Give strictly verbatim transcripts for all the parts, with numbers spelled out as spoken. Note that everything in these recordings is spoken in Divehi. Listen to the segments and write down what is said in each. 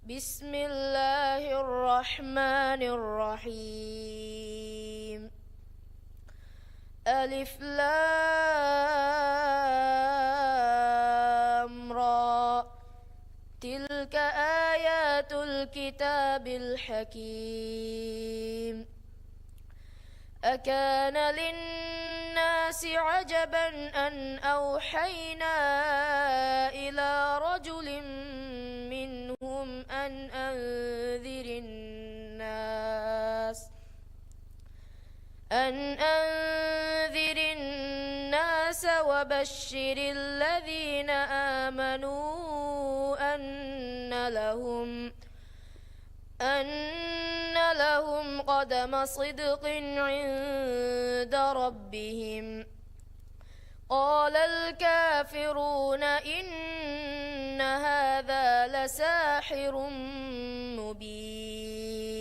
بسم الله الرحمن الرحيم. ألف لام را. تلك آيات الكتاب الحكيم. أكان للناس عجبا أن أوحينا إلى رجل منهم أن أنذر الناس أن أنذر الناس وبشر الذين آمنوا أن لهم أن لهم قدم صدق عند ربهم. قال الكافرون إن هذا لساحر مبين.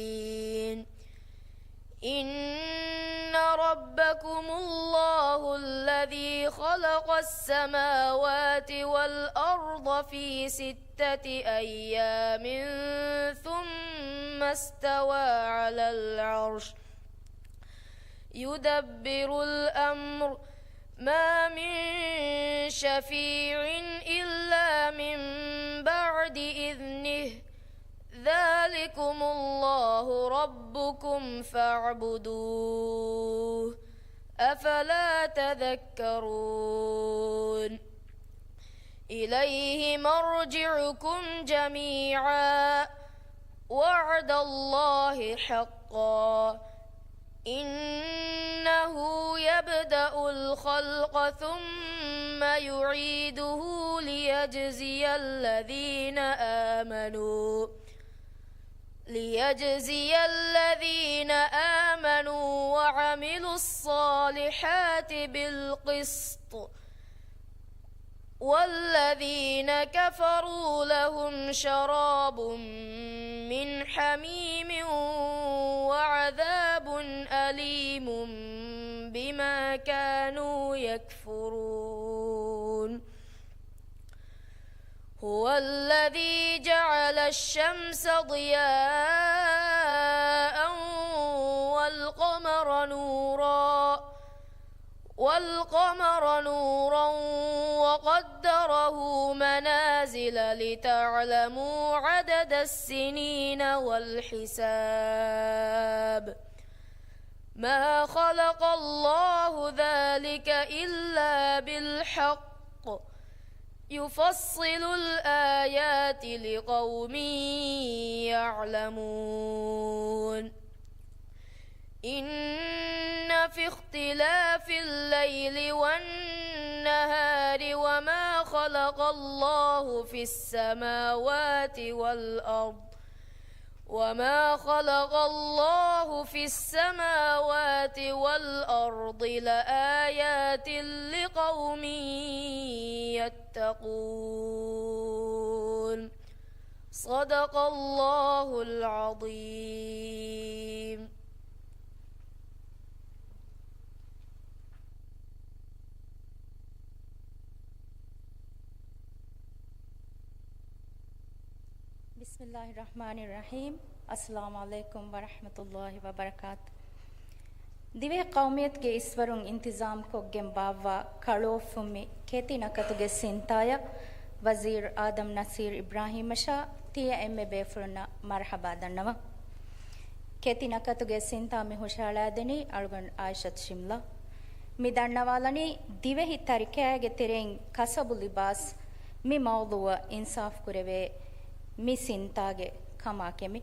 إن ربكم الله الذي خلق السماوات والأرض في ستة أيام ثم استوى على العرش يدبر الأمر ما من شفيع إلا من بعد إذنه ذلكم الله ربكم فاعبدوه أفلا تذكرون. إليه مرجعكم جميعا وعد الله حقا إنه يبدأ الخلق ثم يعيده ليجزي الذين آمنوا ليجزي الذين آمنوا وعملوا الصالحات بالقسط والذين كفروا لهم شراب من حميم وعذاب أليم بما كانوا يكفرون. هو الذي جعل الشمس ضياء والقمر نورا والقمر نورا وقدره منازل لتعلموا عدد السنين والحساب ما خلق الله ذلك إلا بالحق يفصل الآيات لقوم يعلمون. إن في اختلاف الليل والنهار وما خلق الله في السماوات والأرض وما خلق الله في السماوات والأرض لآيات لقوم يتقون. صدق الله العظيم. بسم الله الرحمن الرحيم. السلام عليكم ورحمة الله وبركاته. ދިވެހި ޤައުމިއްޔަތުގެ އިސްވަރުން އިންތިޒާމްކޮށްގެން ބާއްވާ ކަޅުއޮށްފުމި ކެތި ނަކަތުގެ ސިންތާޔަށް ވަޒީރު އާދަމް ނަސީރު އިބްރާހީމަށާ ތިޔަ އެންމެ ބޭފުޅުންނަށް މަރުޙަބާ ދަންނަވަން. ކެތި ނަކަތުގެ ސިންތާ މި ހުށަހަޅައިދެނީ އަޅުގަނޑު އާއިޝަތު ޝިމްލާ. މި ދަންނަވާލަނީ ދިވެހި ތަރިކައިގެ ތެރެއިން ކަސަބު ލިބާސް މި މައުޟޫއަށް އިންސާފް ކުރެވޭ މި ސިންތާގެ ކަމާ ކެމެ.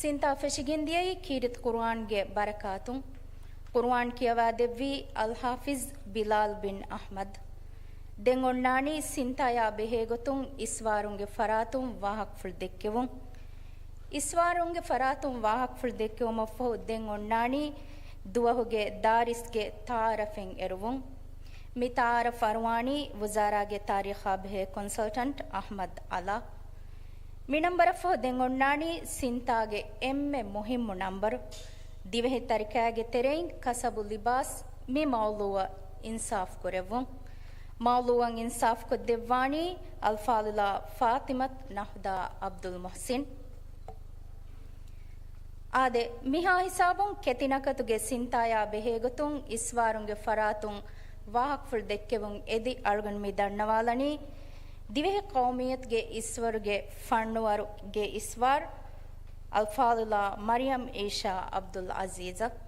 ސިންތާ ފެށިގެންދިޔައީ ކީރިތި ޤުރުއާންގެ ބަރަކާތުން. ޤުރުއާން ކިޔަވާދެއްވީ އަލްޙާފިޒް ބިލާލް ބިން އަޙްމަދު. ދެން އޮންނާނީ ސިންތާޔާ ބެހޭގޮތުން އިސްވާރުންގެ ފަރާތުން ވާހަކަފުޅު ދެއްކެވުން. އިސްވާރުންގެ ފަރާތުން ވާހަކަފުޅު ދެއްކެވުމަށްފަހު ދެން އޮންނާނީ ދުވަހުގެ ދާރިސްގެ ތަޢާރަފެއް އެރުވުން. މި ތަޢާރަފް އަރުވާނީ ވުޒާރާގެ ތާރީޚާ ބެހޭ ކޮންސަލްޓަންޓް އަޙްމަދު ޢަލާ. މި ނަންބަރަށްފަހު ދެން އޮންނާނީ ސިންތާގެ އެންމެ މުހިއްމު ނަންބަރު، ދިވެހި ތަރިކައިގެ ތެރެއިން ކަސަބު ލިބާސް މި މައުޟޫއަށް އިންސާފް ކުރެއްވުން. މައުޟޫޢަށް އިންސާފުކޮށްދެއްވާނީ އަލްފާޟިލާ ފާޠިމަތު ނަހުދާ ޢަބްދުލް މުޙްސިން. އާދެ، މިހާ ހިސާބުން ކެތި ނަކަތުގެ ސިންތާޔާ ބެހޭގޮތުން އިސްވާރުންގެ ފަރާތުން ވާހަކަފުޅު ދެއްކެވުން އެދި އަޅުގަނޑު މި ދަންނަވާލަނީ، ދިވެހި ޤައުމިއްޔަތުގެ އިސްވަރުގެ ފަންނުވަރުގެ އިސްވާރު އަލްފާޟިލާ މަރިޔަމް އީޝާ ޢަބްދުލް ޢަޒީޒަށް.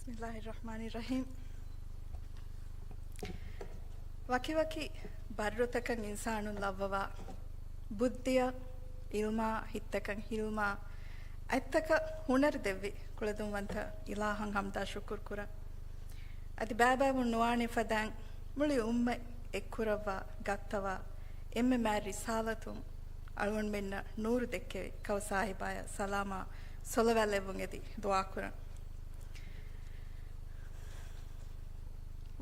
بسم الله الرحمن الرحيم. ވަކިވަކި ބައްރުތަކަށް އިންސާނުން ލައްވަވާ ބުއްދިއަށް، ޢިލްމާ، ހިތްތަކަށް ޙިލްމާ، އަތްތަކަށް ހުނަރު ދެއްވި ކުޅަދުންވަންތަ އިލާހަށް ޙަމްދާ ޝުކުރު ކުރަން. އަދި ބައިބައިވުން ނުވާނެ ފަދައިން މުޅި އުއްމަތް އެއްކުރައްވާ ގައްތަވާ އެންމެ މާތް ރިސާލަތުން އަޅުގަނޑުމެންނަށް ނޫރު ދެއްކެވި ކައު ސާހިބާޔަށް ސަލާމާ ޞަލަވާތް ލެއްވުން އެދި ދުޢާ ކުރަން.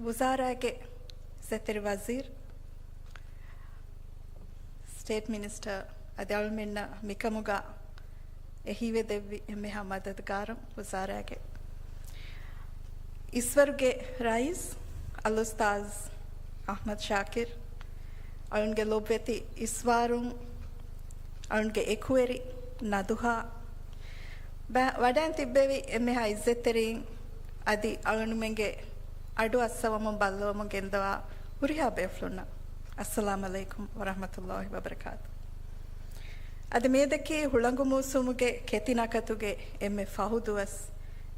ވުޒާރާގެ އިއްޒަތްތެރި ވަޒީރު، ސްޓޭޓް މިނިސްޓަރ އަދި އަޅުމެންނަށް މިކަމުގަ އެހީވެ ދެއްވި އެންމެހާ މަދަދުގާރަ ވުޒާރާގެ އިސްވަރުގެ ރައީސް އަލްއުސްތާޒް އަޙްމަދު ޝާކިރު، އަޅުންގެ ލޮބުވެތި އިސްވާރުން، އަޅުންގެ އެކުވެރި ނަދުހާ، ބަ-، ވަޑައިން ތިއްބެވި އެންމެހާ އިއްޒަތްތެރީން އަދި އަޅުންމެންގެ އަޑު އައްސަވަމުން ބައްލަވަމުން ގެންދަވާ ހުރިހާ ބޭފުޅުންނަށް އައްސަލާމް ޢަލައިކުމް ވަރަޙްމަތުﷲ ވަބަރަކާތު. އަދި މިއަދަކީ ހުޅަނގު މޫސުމުގެ ކެތި ނަކަތުގެ އެންމެ ފަހު ދުވަސް.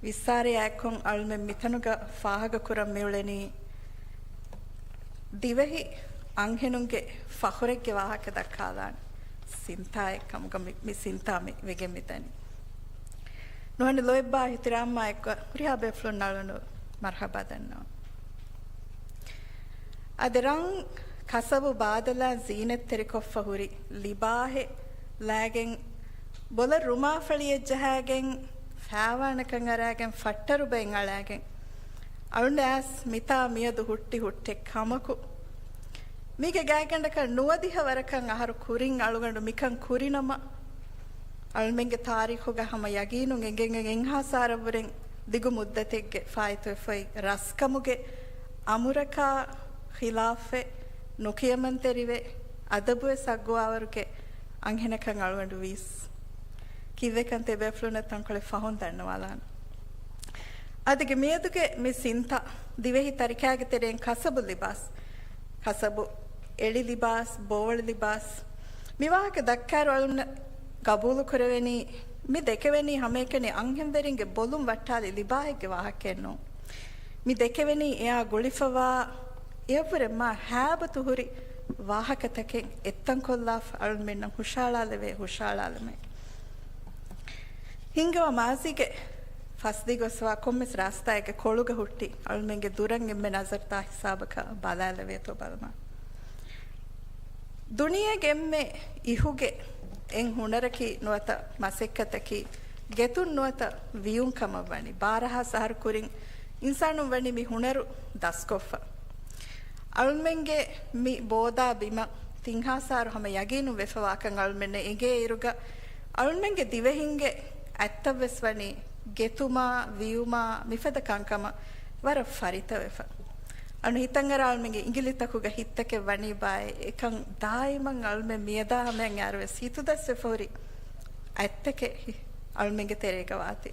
ވިއްސާރަޔާ އެއްކޮށް އަޅުމެން މިތަނުގަ ފާހަގަކުރަން މިއުޅެނީ ދިވެހި އަންހެނުންގެ ފަޚުރެއްގެ ވާހަކަ ދައްކާލާނެ ސިންތާއެއް ކަމުގަ މި، މި ސިންތާ މި ވެގެން މިދަނީ. ނުހަނި ލޯތްބާ އިޙްތިރާމާ އެއްކޮށް ހުރިހާ ބޭފުޅުންނަށް އަޅުގަނޑު މަރުޙަބާ ދަންނަވަން. އަދި ރަން ކަސަބު ބާދަލާ ޒީނަތްތެރިކޮށްފަ ހުރި ލިބާހެއް ލާގެން، ބޮލަށް ރުމާފަޅިއެއް ޖަހާގެން، ފާވާނެކަން އަރާގެން، ފައްޓަރުބައެއް އަޅާގެން، އަޅުން އައިސް މިތާ މިއަދު ހުއްޓި ހުއްޓެއް ކަމަކު، މީގެ ގާތްގަނޑަކަށް ނުވަދިހަ ވަރަކަށް އަހަރު ކުރިން އަޅުގަނޑު މިކަން ކުރިނަމަ، އަޅުމެންގެ ތާރީޚުގަ ހަމަ ޔަގީނުން އެނގެން އެންހާސާރަށްވުރެން ދިގު މުއްދަތެއްގެ ފާއިތުވެފައި ރަސްކަމުގެ އަމުރަކާ ޚިލާފެއް، ނުކިޔަމަންތެރިވެ، އަދަބުވެސް އަގުވާވަރުގެ އަންހެނަކަށް އަޅުގަނޑު ވީސް. ކީއްވެކަން ތިބޭފުޅުންނަށް ތަންކޮޅެއް ފަހުން ދަންނަވާލާނަން. އަދިގެ މިއަދުގެ މި ސިންތާ ދިވެހި ތަރިކާގެ ތެރެއިން ކަސަބު ލިބާސް، ކަސަބު އެޅި ލިބާސް، ބޯވަޅު ލިބާސް، މި ވާހަކަ ދައްކާއިރު އަޅުން ގަބޫލު ކުރެވެނީ، މި ދެކެވެނީ ހަމައެކަނި އަންހެންވެރިންގެ ބޮލުން ވައްޓާލި ލިބާހެއްގެ ވާހަކައެއް ނޫން. މި ދެކެވެނީ އެއާ ގުޅިފަވާ އެއަށްވުރެ މާ ހައިބަތު ހުރި ވާހަކަތަކެއް އެއްތަންކޮށްލާފަ އަޅުންމެންނަށް ހުށައަޅާލެވޭ ހުށައަޅާލުމެއް. ހިންގަވާ މާޒީގެ ފަސްދީ ގޮސްވާ ކޮންމެސް ރާސްތާއެއްގެ ކޮޅުގަ ހުއްޓި އަޅުމެންގެ ދުރަށް އެންމެ ނަޒަރުތާ ހިސާބަކަށް ބަލާލެވޭތޯ ބަލަމާ. ދުނިޔޭގެ އެންމެ އިހުގެ އެއް ހުނަރަކީ ނުވަތަ މަސައްކަތަކީ، ގެތުން ނުވަތަ ވިޔުން ކަމަށް ވަނީ. ބާރަހާސް އަހަރު ކުރިން އިންސާނުން ވަނީ މި ހުނަރު ދަސްކޮށްފަ. އަޅުމެންގެ މި ބޯދާ ބިމަށް ތިންހާސާރު ހަމަ ޔަގީނުން ވެފަވާކަން އަޅުމެންނަށް އެނގޭ އިރުގަ، އަޅުމެންގެ ދިވެހިންގެ އަތްތައްވެސް ވަނީ ގެތުމާ، ވިޔުމާ، މިފަދަ ކަންކަމަށް ވަރަށް ފަރިތަވެފަ. އަން ހިތަށްއަރާ އަޅުމެންގެ އިނގިލިތަކުގަ ހިތްތަކެއް ވަނީ ބާއޭ، އެކަން ދާއިމަށް އަޅުމެން މިއަދާ ހަމަޔަށް އައިރުވެސް ހިތުދަސްވެފަ ހުރި އަތްތަކެއް އަޅުމެންގެ ތެރޭގަ ވާތީ.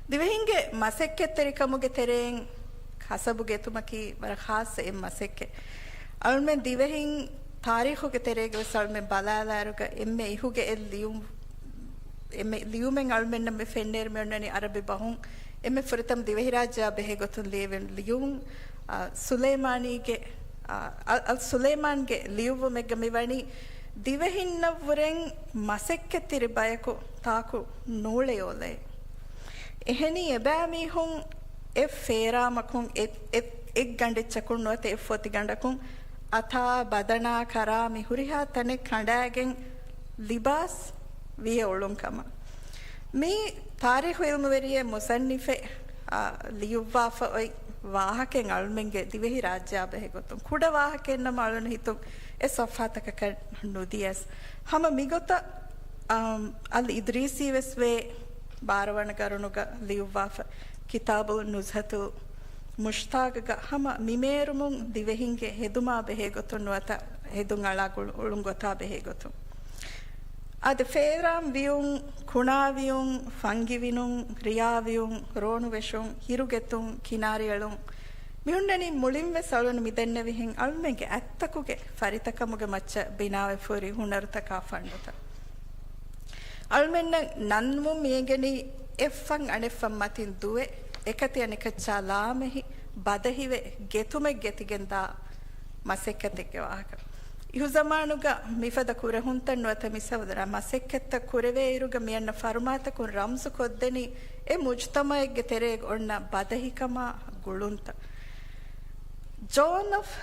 ދިވެހިންގެ މަސައްކަތްތެރިކަމުގެ ތެރެއިން ކަސަބު ގެތުމަކީ ވަރަށް ޚާއްޞަ އެއް މަސައްކަތް. އަޅުމެން ދިވެހިން ތާރީޚުގެ ތެރޭގަވެސް އަޅުމެން ބަލާލާއިރުގަ އެންމެ އިހުގެ އެއް ލިޔުން، އެންމެ ލިޔުމެއް އަޅުމެންނަށް މި ފެންނޭރު މި އޮންނަނީ އަރަބި ބަހުން އެންމެ ފުރަތަމަ ދިވެހިރާއްޖެއާ ބެހޭ ގޮތުން ލިޔެވެން ލިޔުން، އާ، ސުލައިމާނީގެ، އާ، އަލް، އަލް ސުލައިމާންގެ ލިޔުއްވުމެއްގަ މިވަނީ ދިވެހިންނަށްވުރެން މަސައްކަތްތެރި ބަޔަކު ތާކު ނޫޅެޔޮލައެއް. އެހެނީ އެބައިމީހުން އެއް ފޭރާމަކުން، އެ، އެ، އެއް ގަނޑެއްޗަކުން ނުވަތަ އެއް ފޮތިގަނޑަކުން އަތާ، ބަދަނާ، ކަރާ މި ހުރިހާ ތަނެއް ކަނޑާގެން ލިބާސް ވިޔަ އުޅުން ކަމަށް. މި ތާރީޚު އިލްމުވެރިއެއް، މުޞައްނިފެއް، އާ، ލިޔުއްވާފަ އޮތް ވާހަކައެއް އަޅުމެންގެ ދިވެހި ރާއްޖެއާ ބެހޭ ގޮތުން. ކުޑަ ވާހަކައެއްނަމަ އަޅުން ހިތުން އެ ޞަފްޙާތަކަކަށް ނުދިޔަސް. ހަމަ މިގޮތަށް، އާ، އަލް އިދްރީސީ ވެސް ވޭ ބާރަ ވަނަ ގަރުނުގަ ލިޔުއްވާފަ ކިތާބުލް ނުޒްހަތުލް މުޝްތާގުގަ ހަމަ މިމޭރުމުން ދިވެހިންގެ ހެދުމާ ބެހޭ ގޮތުން ނުވަތަ ހެދުން އަޅާ ގުޅު-، އުޅުން ގޮތާ ބެހޭ ގޮތުން. އަދި ފޭރާން ވިޔުން، ކުނާ ވިޔުން، ފަންގި ވިނުން، ރިޔާ ވިޔުން، ރޯނު ވެށުން، ހިރުގެތުން، ކިނާރިއެޅުން، މި ހުންނަނީ މުޅިން ވެސް އަޅުން މި ދެންނެވިހެން އަޅުމެންގެ އަތްތަކުގެ ފަރިތަކަމުގެ މައްޗަށް ބިނާވެފަ ހުރި ހުނަރުތަކާ ފަންނުތައް. އަޅުމެންނަށް ނަންމުން މިއެނގެނީ އެއްފަން އަނެއްފަން މަތިން ދުވެ، އެކަތި އަނެކައްޗާ ލާމެހި، ބަދަހިވެ، ގެތުމެއް ގެތިގެން ދާ މަސައްކަތެއްގެ ވާހަކަ. އިހުޒަމާނުގަ މިފަދަ ކުރެހުންތައް ނުވަތަ މިސަބަބުން މަސައްކަތްތައް ކުރެވޭއިރުގަ މިއަންނަ ފަރުމާތަކުން ރަމްޒު ކޮށްދެނީ އެ މުޖުތަމައެއްގެ ތެރޭގަ އޮންނަ ބަދަހިކަމާ ގުޅުންތައް. ޖޯން އޮފް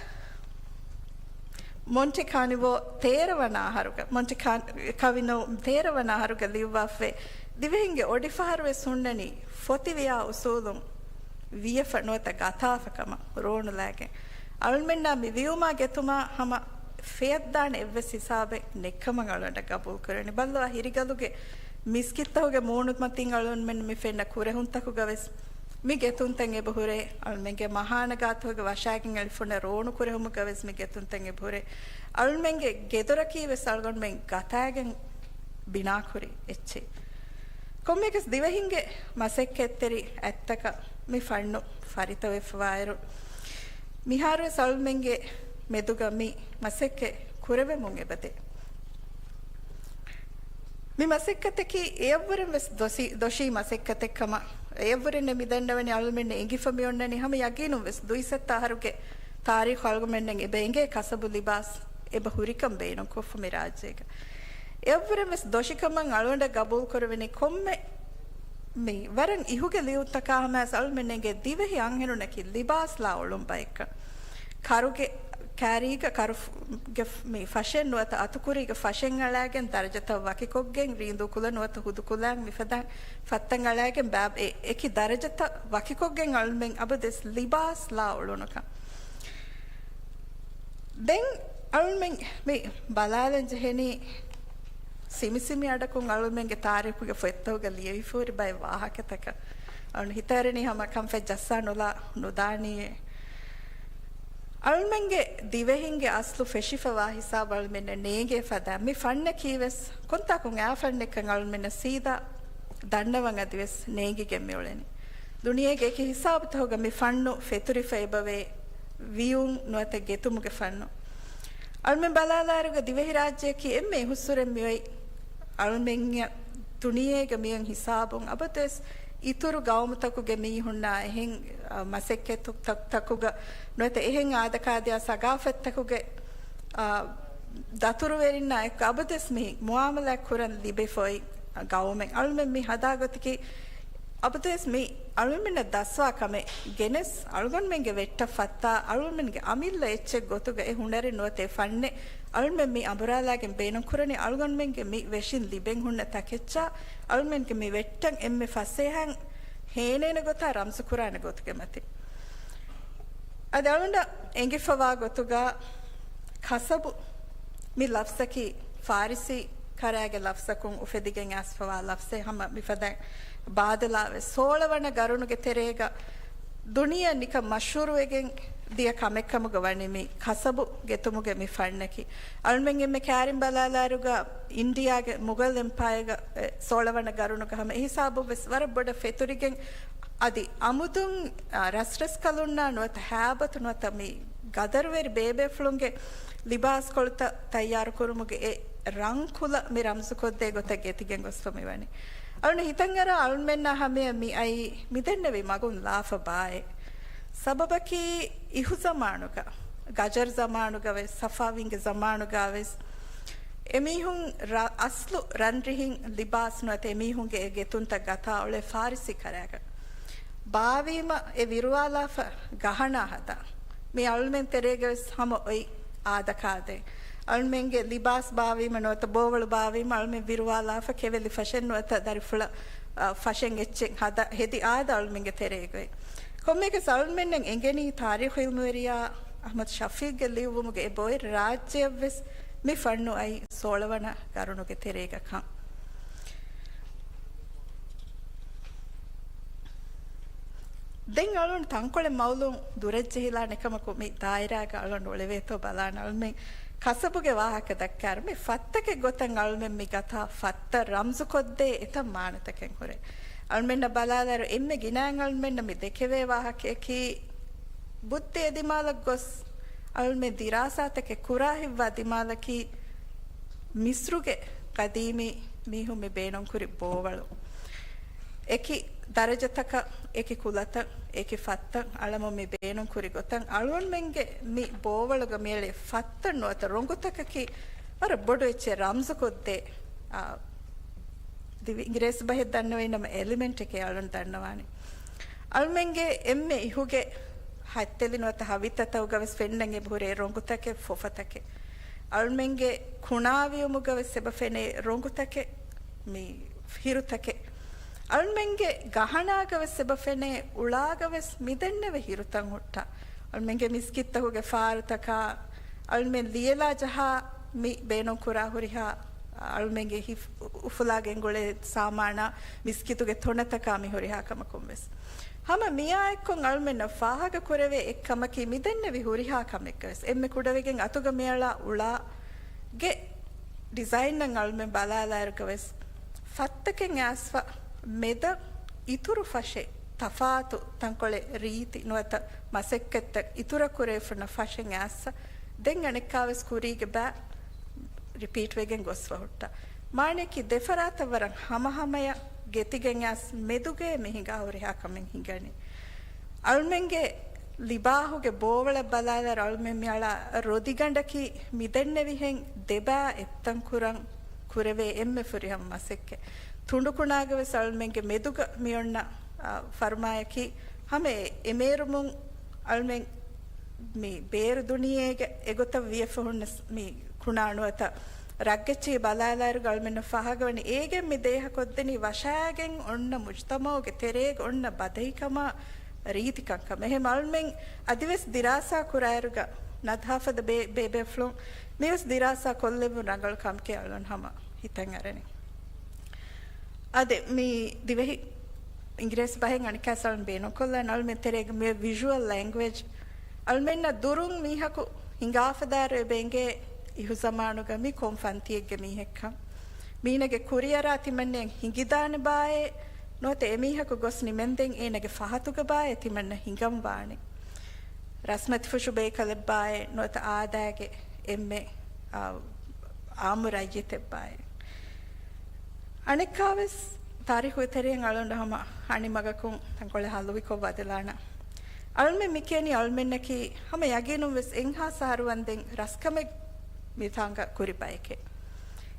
މޮންޓި ކާނިވޯ ތޭރަ ވަނަ އަހަރުގަ، މޮންޓި ކާ-، ކާވިނޯ ތޭރަ ވަނަ އަހަރުގަ ލިޔުއްވާފައި، ދިވެހިންގެ އޮޑިފަހަރު ވެސް ހުންނަނީ ފޮތި ވިޔާ އުސޫލުން ވިޔަފަ ނުވަތަ ގަތާފަ ކަމަށް ރޯނުލާގެން. އަޅުމެންނާ މި ވިޔުމާ ގެތުމާ ހަމަ ފެޔަށްދާނެ އެއްވެސް ހިސާބެއް ނެތްކަމަށް އަޅުގަނޑަށް ގަބޫލުކުރަނީ. ބައްލަވާ ހިރިގަލުގެ މިސްކިތްތަކުގެ މޫނުމަތިން އަޅުމެން މި ފެންނަ ކުރެހުންތަކުގަ ވެސް މި ގެތުންތައް އެބަހުރޭ. އަޅުމެންގެ މަހާނަ ގާތުގެ ވަށާގެން އެޅިފުނެ ރޯނު ކުރެހުމުގަ ވެސް މި ގެތުންތައް އެބަހުރޭ. އަޅުމެންގެ ގެދޮރަކީ ވެސް އަޅުގަނޑުމެން ގަތާގެން ބިނާކުރި އެއްޗެއް. ކޮންމެއަކަސް ދިވެހިންގެ މަސައްކަތްތެރި އަތްތަކަށް މި ފަންނު ފަރިތަވެފަވާއިރު، މިހާރުވެސް އަޅުމެންގެ މެދުގަ މި މަސައްކަތް ކުރެވެމުން އެބަދޭ. މި މަސައްކަތަކީ އެއަށްވުރެން ވެސް ދޮށީ، ދޮށީ މަސައްކަތެއް ކަމަށް އެއަށްވުރެން މި ދަންނަވަނީ. އަޅުމެން އެނގިފަ މި އޮންނަނީ ހަމަ ޔަގީނުން ވެސް ދުއިސައްތަ އަހަރުގެ ތާރީޚު އަޅުގަނޑުމެންނަށް އެބަ އެނގޭ ކަސަބު ލިބާސް އެބަ ހުރިކަން ބޭނުންކޮށްފަ މި ރާއްޖޭގަ. އެއަށްވުރެން ވެސް ދޮށިކަމަށް އަޅުގަނޑަށް ގަބޫލުކުރެވެނީ ކޮންމެ މި ވަރަށް އިހުގެ ލިޔުންތަކާ ހަމަޔަސް އަޅުމެންނެންގެ ދިވެހި އަންހެނުންނަކީ ލިބާސް ލާ އުޅުން ބައެއްކަން. ކަރުގެ ކާރީގަ ކަރު ފު-، ގެ ފު-، މި ފަށެއް ނުވަތަ އަތުކުރީގެ ފަށެއް އަޅާގެން ދަރަޖަތައް ވަކިކޮށްގެން ރީނދޫ ކުލަ ނުވަތަ ހުދު ކުލައިން މިފަދަ ފަށްތައް އަޅާގެން ބާ-، އެ-، އެކި ދަރަޖަތައް ވަކިކޮށްގެން އަޅުމެން އަބަދުވެސް ލިބާސް ލާ އުޅުނުކަން. ދެން އަޅުމެން މި ބަލާލަން ޖެހެނީ ސިމިސިމި އަޑަކުން އަޅުމެންގެ ތާރީޚުގެ ފޮތްތަކުގަ ލިޔެވިފަ ހުރި ބައެއް ވާހަކަތަކަށް. އަޅުން ހިތަށްއަރަނީ ހަމަ ކަންފަތް ޖައްސާ ނުލާ ނުދާނީއޭ. އަޅުމެންގެ ދިވެހިންގެ އަސްލު ފެށިފަވާ ހިސާބު އަޅުމެންނަށް ނޭނގޭ ފަދަ މި ފަންނަކީ ވެސް ކޮންތާކުން އާ ފަންނެއްކަން އަޅުމެންނަށް ސީދާ ދަންނަވަން އަދިވެސް ނޭނގިގެން މިއުޅެނީ. ދުނިޔޭގެ އެކި ހިސާބުތަކުގަ މި ފަންނު ފެތުރިފަ އެބަވޭ، ވިޔުން ނުވަތަ ގެތުމުގެ ފަންނު. އަޅުމެން ބަލާލާއިރުގަ ދިވެހިރާއްޖެއަކީ އެންމެ އިހުއްސުރެން މިއޮތް އަޅުމެން ދުނިޔޭގަ މިއޮތް ހިސާބުން އަބަދުވެސް އިތުރު ގައުމުތަކުގެ މީހުންނާ އެހެން، އަ، މަސައްކަތު ތަ-، ތަކުގަ ނުވަތަ އެހެން އާދަކާދިޔާ ސަގާފަތްތަކުގެ، އަ، ދަތުރުވެރިންނާ އެކު އަބަދުވެސް މި މުއާމަލާތް ކުރަން ލިބިފައި ގައުމެއް. އަޅުމެން މި ހަދާ ގޮތަކީ އަބަދުވެސް މި އަޅުމެންނަށް ދަސްވާ ކަމެއް ގެނެސް، އަޅުގަނޑުމެންގެ ވެއްޓަށް ފައްތާ، އަޅުމެންގެ އަމިއްލަ އެއްޗެއް ގޮތުގަ އެ ހުނަރެއް ނުވަތަ އެ ފަންނެއް އަޅުމެން މި އަނބުރާލާގެން ބޭނުންކުރަނީ، އަޅުގަނޑުމެންގެ މި ވެށިން ލިބެން ހުންނަ ތަކެއްޗާ، އަޅުމެންގެ މި ވެއްޓަށް އެންމެ ފަސޭހައިން ހޭނޭނެ ގޮތާ ރަމްޒު ކުރާނެ ގޮތުގެ މަތިން. އަދި އަޅުގަނޑަށް އެނގިފަވާ ގޮތުގަ ކަސަބު މި ލަފްޒަކީ ފާރިސީ ކަރާގެ ލަފްޒަކުން އުފެދިގެން އައިސްފަވާ ލަފްޒެއް ހަމަ މިފަދަ ބާދަލާވެ. ސޯޅަ ވަނަ ގަރުނުގެ ތެރޭގަ ދުނިޔެއަށް ނިކަން މަޝްހޫރުވެގެން ދިޔަ ކަމެއްކަމުގަ ވަނީ މި ކަސަބު ގެތުމުގެ މި ފަންނަކީ. އަޅުމެން އެންމެ ކައިރިން ބަލާލާއިރުގަ އިންޑިއާގެ މުޣަލް އެމްޕަޔަރގަ، އެ، ސޯޅަ ވަނަ ގަރުނުގަ ހަމަ އެހިސާބުން ވެސް ވަރަށް ބޮޑަށް ފެތުރިގެން އަދި އަމުދުން، އާ، ރަސްރަސްކަލުންނާ ނުވަތަ ހައިބަތު ނުވަތަ މި ގަދަރުވެރި ބޭބޭފުޅުންގެ ލިބާސްކޮޅުތައް ތައްޔާރުކުރުމުގެ އެ ރަންކުލަ މި ރަމްޒުކޮށްދޭ ގޮތަށް ގެތިގެން ގޮސްފަ މިވަނީ. އަޅުން ހިތަށްއަރާ އަޅުމެންނާ ހަމަޔަށް މި އައީ މިދެންނެވި މަގުން ލާފަ ބާއޭ. ސަބަބަކީ އިހުޒަމާނުގަ، ގަޖަރު ޒަމާނުގަ ވެސް، ސަފާވީންގެ ޒަމާނުގަ ވެސް އެމީހުން ރަ-، އަސްލު ރަންރިހިން ލިބާސް ނުވަތަ އެމީހުންގެ އެ ގެތުންތައް ގަތާ އުޅޭ ފާރިސީ ކަރާގަ. ބާވީމަ އެ ވިރުވާލާފަ ގަހަނާ ހަދާ. މި އަޅުމެން ތެރޭގަ ވެސް ހަމަ އޮތް އާދަކާދެ. އަޅުމެންގެ ލިބާސް ބާވީމަ ނުވަތަ ބޯވަޅު ބާވީމަ އަޅުމެން ވިރުވާލާފަ ކެވެލި ފަށެއް ނުވަތަ ދަރިފުޅަށް، އަ، ފަށެއް އެއްޗެއް ހަދަ ހެދި އާދަ އަޅުމެންގެ ތެރޭގައި. ކޮންމެއަކަސް އަޅުމެންނަށް އެނގެނީ ތާރީޚު އިލްމުވެރިޔާ އަޙްމަދު ޝަފީޤްގެ ލިޔުއްވުމުގެ އެ ބޮއެ ރާއްޖެއަށްވެސް މި ފަންނު އައި ސޯޅަވަނަ ގަރުނުގެ ތެރޭގަ ކަން. ދެން އަޅުން ތަންކޮޅެއް މައުލޫން ދުރަށްޖެހިލާނެ ކަމަކު މި ދާއިރާގަ އަޅުން އުޅެވޭތޯ ބަލާނަ. އަޅުމެން ކަސަބުގެ ވާހަކަ ދައްކާއިރު މި ފައްތަކެއް ގޮތަށް އަޅުމެން މި ގަތާ ފައްތައް ރަމްޒުކޮށްދޭ އެތައް މާނަތަކެއް ހުރޭ. އަޅުމެންނަށް ބަލާލާއިރު އެންމެ ގިނައިން އަޅުމެންނަށް މި ދެކެވޭ ވާހަކަޔަކީ ބުއްދި އެ ދިމާލަށް ގޮސް އަޅުމެން ދިރާސާތަކެއް ކުރާ ހިތްވާ ދިމާލަކީ މިސްރުގެ ޤަދީމީ މީހުން މި ބޭނުންކުރި ބޯވަޅު. އެކި ދަރަޖަތަކަށް، އެކި ކުލަތައް، އެކި ފައްތައް އަޅަމުން މި ބޭނުންކުރި ގޮތަށް އަޅުގަނޑުމެންގެ މި ބޯވަޅުގަ މިއެޅޭ ފައްތައް ނުވަތަ ރޮނގުތަކަކީ ވަރަށް ބޮޑު އެއްޗެއް ރަމްޒުކޮށްދޭ، އާ، ދިވެ-، އިނގިރޭސި ބަހެއް ދަންނަވައި ނަމަ އެލިމެންޓެކޭ އަޅުން ދަންނަވާނެ. އަޅުމެންގެ އެންމެ އިހުގެ ހަތްތެލި ނުވަތަ ހަވިތަތަކުގަވެސް ފެންނަން އެބަހުރޭ ރޮނގުތަކެއް، ފޮފަތަކެއް. އަޅުމެންގެ ކުނާވިޔުމުގަވެސް އެބަ ފެނޭ ރޮނގުތަކެއް، މި ހިރުތަކެއް. އަޅުމެންގެ ގަހަނާގަވެސް އެބަ ފެނޭ އުޅާގަވެސް މިދެންނެވި ހިރުތައް ހުއްޓާ. އަޅުމެންގެ މިސްކިތްތަކުގެ ފާރުތަކާ، އަޅުމެން ލިޔެލާ ޖަހާ މި ބޭނުންކުރާ ހުރިހާ އަޅުމެންގެ ހިފް-، އުފުލާ ގެންގުޅޭ ސާމާނާ މިސްކިތުގެ ތޮނަތަކާ މި ހުރިހާ ކަމަކުން ވެސް. ހަމަ މިއާއެއްކޮށް އަޅުމެންނަށް ފާހަގަ ކުރެވޭ އެއްކަމަކީ މިދެންނެވި ހުރިހާ ކަމެއްގަވެސް އެންމެ ކުޑަވެގެން އަތުގަ މިއަޅާ އުޅާގެ ޑިޒައިންއަށް އަޅުމެން ބަލާލާއިރުގަވެސް ފައްތަކެއް އައިސްފަ މެދަށް އިތުރު ފަށެއް، ތަފާތު ތަންކޮޅެއް، ރީތި ނުވަތަ މަސައްކަތްތައް އިތުރަށް ކުރެވިފަ ހުންނަ ފަށެއް އައިސްފަ ދެން އަނެއްކާވެސް ކުރީގެ ބައި ރިޕީޓްވެގެން ގޮސްފަ ހުއްޓާ. މާނަޔަކީ ދެފަރާތަށް ވަރަށް ހަމަހަމަޔަށް ގެތިގެން އައިސް މެދުގައި މި ހިނގާ ހުރިހާ ކަމެއް ހިނގަނީ. އަޅުމެންގެ ލިބާހުގެ ބޯވަޅަށް ބަލާލާއިރު އަޅުމެން މިއަޅާ ރޮދިގަނޑަކީ މިދެންނެވިހެން ދެބައި އެއްތަން ކުރަން ކުރެވޭ އެންމެ ފުރިހަމަ މަސައްކަތް. ތުނޑުކުނާގަވެސް އަޅުމެންގެ މެދުގަ މިއޮންނަ، އާ، ފަރުމާޔަކީ ހަމަ އެ-، އެމޭރުމުން އަޅުމެން މި ބޭރު ދުނިޔޭގެ އެގޮތަށް ވިޔަފަ ހުންނަ ސް-، މި ކުނާ ނުވަތަ ރަށްގެއްޗިހި ބަލާލާއިރު އަޅުމެންނަށް ފާހަގަވަނީ އޭގެން މި ދޭހަކޮށްދެނީ ވަށާގެން އޮންނަ މުޖުތަމަޢުގެ ތެރޭގަ އޮންނަ ބަދަހިކަމާ ރީތިކަންކަމަށް. އެހެން އަޅުމެން އަދިވެސް ދިރާސާ ކުރާއިރުގަ ނަދުހާފަދަ ބޭ-، ބޭބޭފުޅުން މިވެސް ދިރާސާ ކޮށްލެއްވުން ރަނގަޅު ކަމެކޭ އަޅުން ހަމަ ހިތަށް އަރަނީ. އާދެ، މި ދިވެހި އިނގިރޭސި ބަހެއް އަނެއްކާސް އަޅުން ބޭނުންކޮށްލާން އަޅުމެން ތެރޭގަ މި ވިޝުއަލް ލެންގުއޭޖް. އަޅުމެންނަށް ދުރުން މީހަކު ހިނގާފަދައިރު އެބަ އެނގޭ އިހުޒަމާނުގަ މި ކޮން ފަންތިއެއްގެ މީހެއްކަން. މީނަގެ ކުރިއަރާ ތިމަންނައަށް ހިނގިދާނެ ބާއޭ ނުވަތަ އެމީހަކު ގޮސް ނިމެންދެން އޭނަގެ ފަހަތުގަ ބާއޭ ތިމަންނަ ހިނގަން ވާނެ. ރަސްމަތިފުށު ބޭކަލެއްބާއޭ ނުވަތަ އާދައިގެ އެންމެ، އާ، އާއްމު ރައްޔިތެއްބާއޭ. އަނެއްކާވެސް ތާރީޚުގެ ތެރެއިން އަޅުގަނޑު ހަމަ އަނިމަގަކުން ތަންކޮޅެއް ހަލުވިކޮށް ވަދެލާނަން. އަޅުމެން މި ކިޔަނީ އަޅުމެންނަކީ ހަމަ ޔަގީނުން ވެސް އެއްހާސް އަހަރު ވަންދެން ރަސްކަމެއް މިތާނގަ ކުރި ބައެކޭ.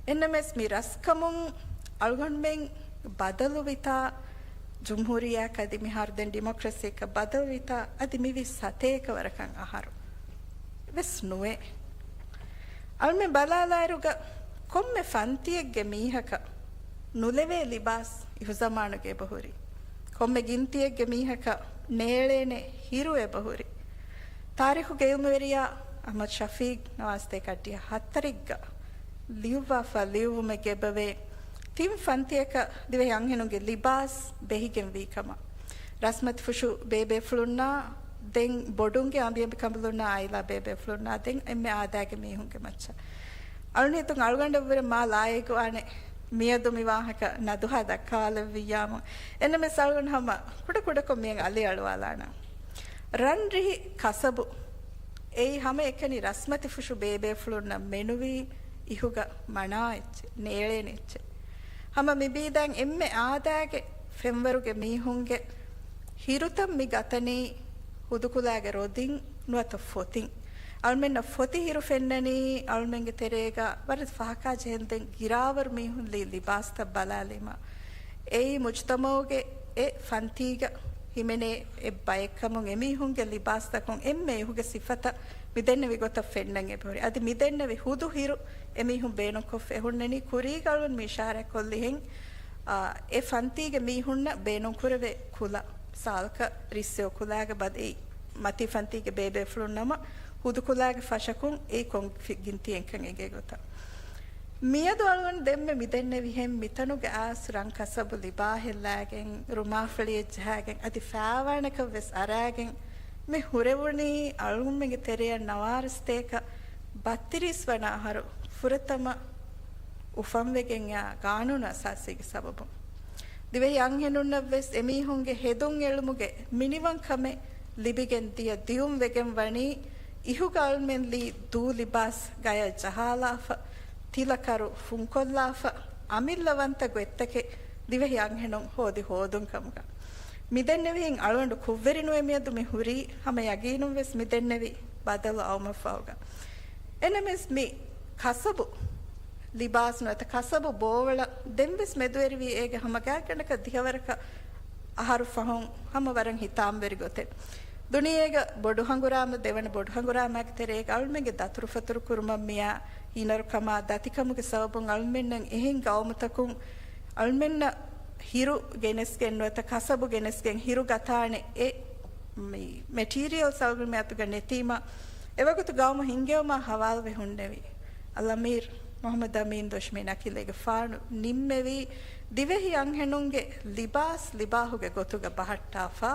އެންނަމެސް މި ރަސްކަމުން އަޅުގަނޑުމެން ބަދަލުވިތާ، ޖުމްހޫރިއްޔާއަކަށް އަދި މިހާރު ދެން ޑިމޮކްރަސީއަކަށް ބަދަލުވިތާ އަދި މިވީ ސަތޭކަ ވަރަކަށް އަހަރު ވެސް ނުވޭ. އަޅުމެން ބަލާލާއިރުގަ ކޮންމެ ފަންތިއެއްގެ މީހަކަށް ނުލެވޭ ލިބާސް އިހުޒަމާނުގެ އެބަހުރި. ކޮންމެ ގިންތިއެއްގެ މީހަކަށް ނޭޅޭނެ ހިރު އެބަހުރި. ތާރީޚުގެ އިލްމުވެރިޔާ އަޙްމަދު ޝަފީޤް ނަވާސްތޭކަ އައްޑިހަ ހަތަރެއްގަ ލިޔުއްވާފަ ލިޔުއްވުމެއްގަ އެބަވޭ ތިން ފަންތިއަކަށް ދިވެހި އަންހެނުންގެ ލިބާސް ބެހިގެން ވީ ކަމަށް. ރަސްމަތިފުށު ބޭބޭފުޅުންނާ ދެން ބޮޑުންގެ އަނބިއަނބިކަނބަލުންނާ އާއިލާ ބޭބޭފުޅުންނާ ދެން އެންމެ އާދައިގެ މީހުންގެ މައްޗަށް. އަޅުން ހިތުން އަޅުގަނޑަށްވުރެ މާ ލާއިގުވާނެ މިއަދު މި ވާހަކަ ނަދުހާ ދައްކާލެއްވިއްޔާމު. އެންނަމެސް އަޅުގަނޑު ހަމަ ކުޑަކުޑަކޮށް މިއަށް އަލިއަޅުވާލާނަން. ރަންރިހި ކަސަބު އެއީ ހަމައެކަނި ރަސްމަތިފުށު ބޭބޭފުޅުންނަށް މެނުވީ އިހުގަ މަނާ އެއްޗެއް، ނޭޅޭނެ އެއްޗެއް. ހަމަ މިބީދާން އެންމެ އާދައިގެ ފެންވަރުގެ މީހުންގެ ހިރުތައް މި ގަތަނީ ހުދުކުލައިގެ ރޮދިން ނުވަތަ ފޮތިން. އަޅުމެންނަށް ފޮތި ހިރު ފެންނަނީ އަޅުމެންގެ ތެރޭގަ ވަރަށް ފަހަކާ ޖެހެންދެން ގިރާވަރު މީހުން ލީ ލިބާސްތައް ބަލާލީމަ. އެއީ މުޖުތަމަޢުގެ އެ ފަންތީގަ ހިމެނޭ އެއް ބައެއްކަމުން އެމީހުންގެ ލިބާސްތަކުން އެންމެ އިހުގެ ސިފަތައް މިދެންނެވި ގޮތަށް ފެންނަން އެބަހުރި. އަދި މިދެންނެވި ހުދު ހިރު އެމީހުން ބޭނުންކޮށްފަ އެހުންނަނީ ކުރީގަ އަޅުން މި އިޝާރާތްކޮށްލިހެން، އާ، އެ ފަންތީގެ މީހުންނަށް ބޭނުންކުރެވޭ ކުލަ، ސާލަކަށް ރިއްސެވު ކުލައިގެ ބަދަ އެއީ މަތީ ފަންތީގެ ބޭބޭފުޅުން ނަމަ، ހުދު ކުލައިގެ ފަށަކުން އެއީ ކޮން ފި-، ގިންތިއެއްކަން އެނގޭ ގޮތަށް. މިއަދު އަޅުގަނޑު ދެންމެ މިދެންނެވިހެން މިތަނުގެ އާސް ރަން ކަސަބު ލިބާހެއްލާގެން، ރުމާފެޅިއެއް ޖަހާގެން، އަދި ފާވާނެކަށް ވެސް އަރާގެން، މި ހުރެވުނީ އަޅުގަނޑުމެންގެ ތެރެއަށް ނަވާރަ ސަތޭކަ ބައްތިރީސް ވަނަ އަހަރު ފުރަތަމަ އުފަންވެގެންޔާ ގާނޫނު އަސާސީގެ ސަބަބުން. ދިވެހި އަންހެނުންނަށް ވެސް އެމީހުންގެ ހެދުން އެޅުމުގެ މިނިވަންކަމެއް ލިބިގެން ދިޔަ ދިޔުން ވެގެން ވަނީ، އިހުގަ އަޅުމެން ލީ ދޫ ލިބާސް ގަޔަށް ޖަހާލާފަ، ތިލަ ކަރު ފުންކޮށްލާފަ، އަމިއްލަވަންތަ ގޮތްތަކެއް ދިވެހި އަންހެނުން ހޯދި ހޯދުން ކަމުގަ. މިދެންނެވިހެން އަޅުގަނޑު ކުށްވެރިނުވެ މިއަދު މި ހުރީ، ހަމަ ޔަގީނުން ވެސް މިދެންނެވި ބަދަލު އައުމަށްފަހުގަ. އެނަމެސް މި ކަސަބު ލިބާސް ނުވަތަ ކަސަބު ބޯވަޅަށް ދެންވެސް މެދުވެރިވީ އޭގެ ހަމަ ގާތްގަނޑަކަށް ދިހަވަރަކަށް އަހަރު ފަހުން ހަމަ ވަރަށް ހިތާމަވެރި ގޮތެއް. ދުނިޔޭގަ ބޮޑު ހަނގުރާމަ، ދެވަނަ ބޮޑު ހަނގުރާމާގެ ތެރޭގަ އަޅުމެންގެ ދަތުރުފަތުރު ކުރުމަށް މިއާ ހީނަރުކަމާ ދަތިކަމުގެ ސަބަބުން އަޅުމެންނަށް އެހެން ގައުމުތަކުން އަޅުމެންނަށް ހިރު ގެނެސްގެން ނުވަތަ ކަސަބު ގެނެސްގެން ހިރު ގަތާނެ އެ މި މެޓީރިއަލްސް އަޅުގަނޑުމެ އަތުގަ ނެތީމަ، އެވަގުތު ގައުމު ހިންގެވުމާ ހަވާލުވެ ހުންނެވި އަލްއަމީރު މުޙައްމަދު އަމީން ދޮށްމި ނަކީލޭގެފާނު ނިންމެވީ، ދިވެހި އަންހެނުންގެ ލިބާސް ލިބާހުގެ ގޮތުގަ ބަހައްޓާފަ،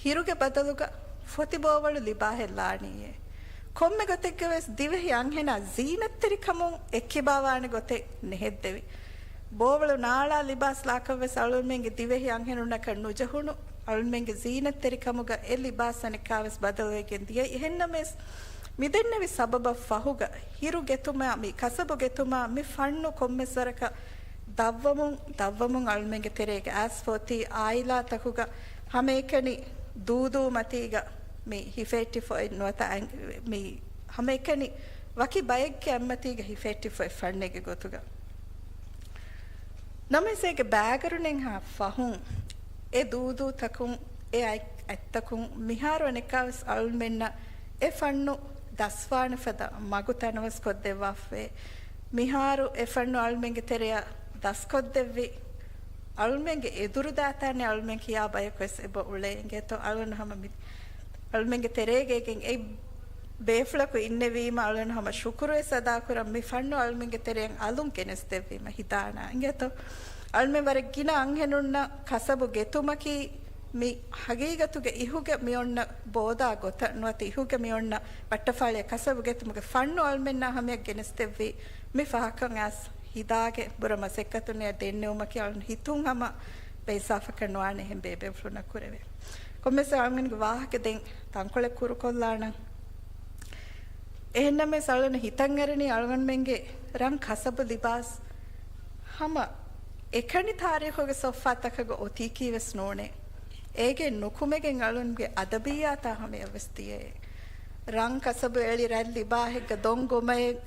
ހިރުގެ ބަދަލުގަ ފޮތިބޯވަޅު ލިބާހެއް ލާނީއޭ. ކޮންމެ ގޮތެއްގަވެސް ދިވެހި އަންހެނާ ޒީނަތްތެރިކަމުން އެއްކިބާވާނެ ގޮތެއް ނެހެއްދެވި. ބޯވަޅު ނާޅާ ލިބާސް ލާކަށްވެސް އަޅުމެންގެ ދިވެހި އަންހެނުންނަކަށް ނުޖެހުނު، އަޅުމެންގެ ޒީނަތްތެރިކަމުގަ އެ ލިބާސް އަނެއްކާވެސް ބަދަލުވެގެން ދިޔަ. އެހެންނަމަވެސް، މިދެންނެވި ސަބަބަށް ފަހުގަ ހިރު ގެތުމާ، މި ކަސަބު ގެތުމާ، މި ފަންނު ކޮންމެސް ވަރަކަށް ދަށްވަމުން، ދަށްވަމުން އަޅުމެންގެ ތެރޭގެ އައިސްފޯތީ އާއިލާތަކުގަ ހަމައެކަނި ދޫދޫ މަތީގަ މި ހިފެހެއްޓިފަ އޮތް ނުވަތަ އަން-، މި ހަމައެކަނި ވަކި ބައެއްގެ އަތްމަތީގަ ހިފެހެއްޓިފަ އޮތް ފަންނެއްގެ ގޮތުގަ. ނަމަވެސް އޭގެ ބައިގަރުނެއްހާ ފަހުން އެ ދޫދޫތަކުން، އެ އަތް-، އަތްތަކުން މިހާރު އަނެއްކާވެސް އަޅުމެންނަށް އެ ފަންނު ދަސްވާނެ ފަދަ މަގު ތަނަވަސް ކޮށްދެއްވާފަވޭ. މިހާރު އެ ފަންނު އަޅުމެންގެ ތެރެއަށް ދަސްކޮށްދެއްވި، އަޅުމެންގެ އެދުރު ދާތާނެ އަޅުމެން ކިޔާ ބަޔަކުވެސް އެބަ އުޅޭ އިނގޭތޯ. އަޅުން ހަމަ މި-، އަޅުމެންގެ ތެރޭގައިގެން އެ ބޭފުޅަކު އިންނެވީމަ އަޅުން ހަމަ ޝުކުރުވެސް އަދާކުރަން މި ފަންނު އަޅުމެންގެ ތެރެއަށް އަލުން ގެނެސްދެއްވީމަ ހިދާނާ އިނގޭތޯ. އަޅުމެން ވަރަށް ގިނަ އަންހެނުންނަށް ކަސަބު ގެތުމަކީ މި ހަގީގަތުގެ އިހުގެ މިއޮންނަ ބޯދާ ގޮތަށް ނުވަތަ އިހުގެ މިއޮންނަ ބައްޓަފާޅިއަށް ކަސަބު ގެތުމުގެ ފަންނު އަޅުމެންނާ ހަމަޔަށް ގެނެސްދެއްވީ މި ފަހަކަށް އައިސް ހިދާގެ ބުރަ މަސައްކަތުން އެ ދެންނެވުމަކީ އަޅުން ހިތުން ހަމަ ބޭސާފަކަށް ނުވާނެ އެހެން ބޭބޭފުޅުންނަށް ކުރެވޭ. ކޮންމެސް އަޅުގަނޑުގެ ވާހަކަ ދެން ތަންކޮޅެއް ކުރުކޮށްލާނަން. އެހެންނަމަވެސް އަޅުގަނޑު ހިތަށްއަރަނީ އަޅުގަނޑުމެންގެ ރަން ކަސަބު ލިބާސް ހަމަ އެކަނި ތާރީޚުގެ ސޮފްފާތަކަށް އޮތީކީވެސް ނޫނޭ. އޭގެ ނުކުމެގެން އަޅުންގެ އަދަބިއްޔާތާ ހަމަޔަށްވެސް ދިޔައޭ. ރަން ކަސަބު އެޅި ރަތް ލިބާހެއްގަ ދޮން ގޮމައެއް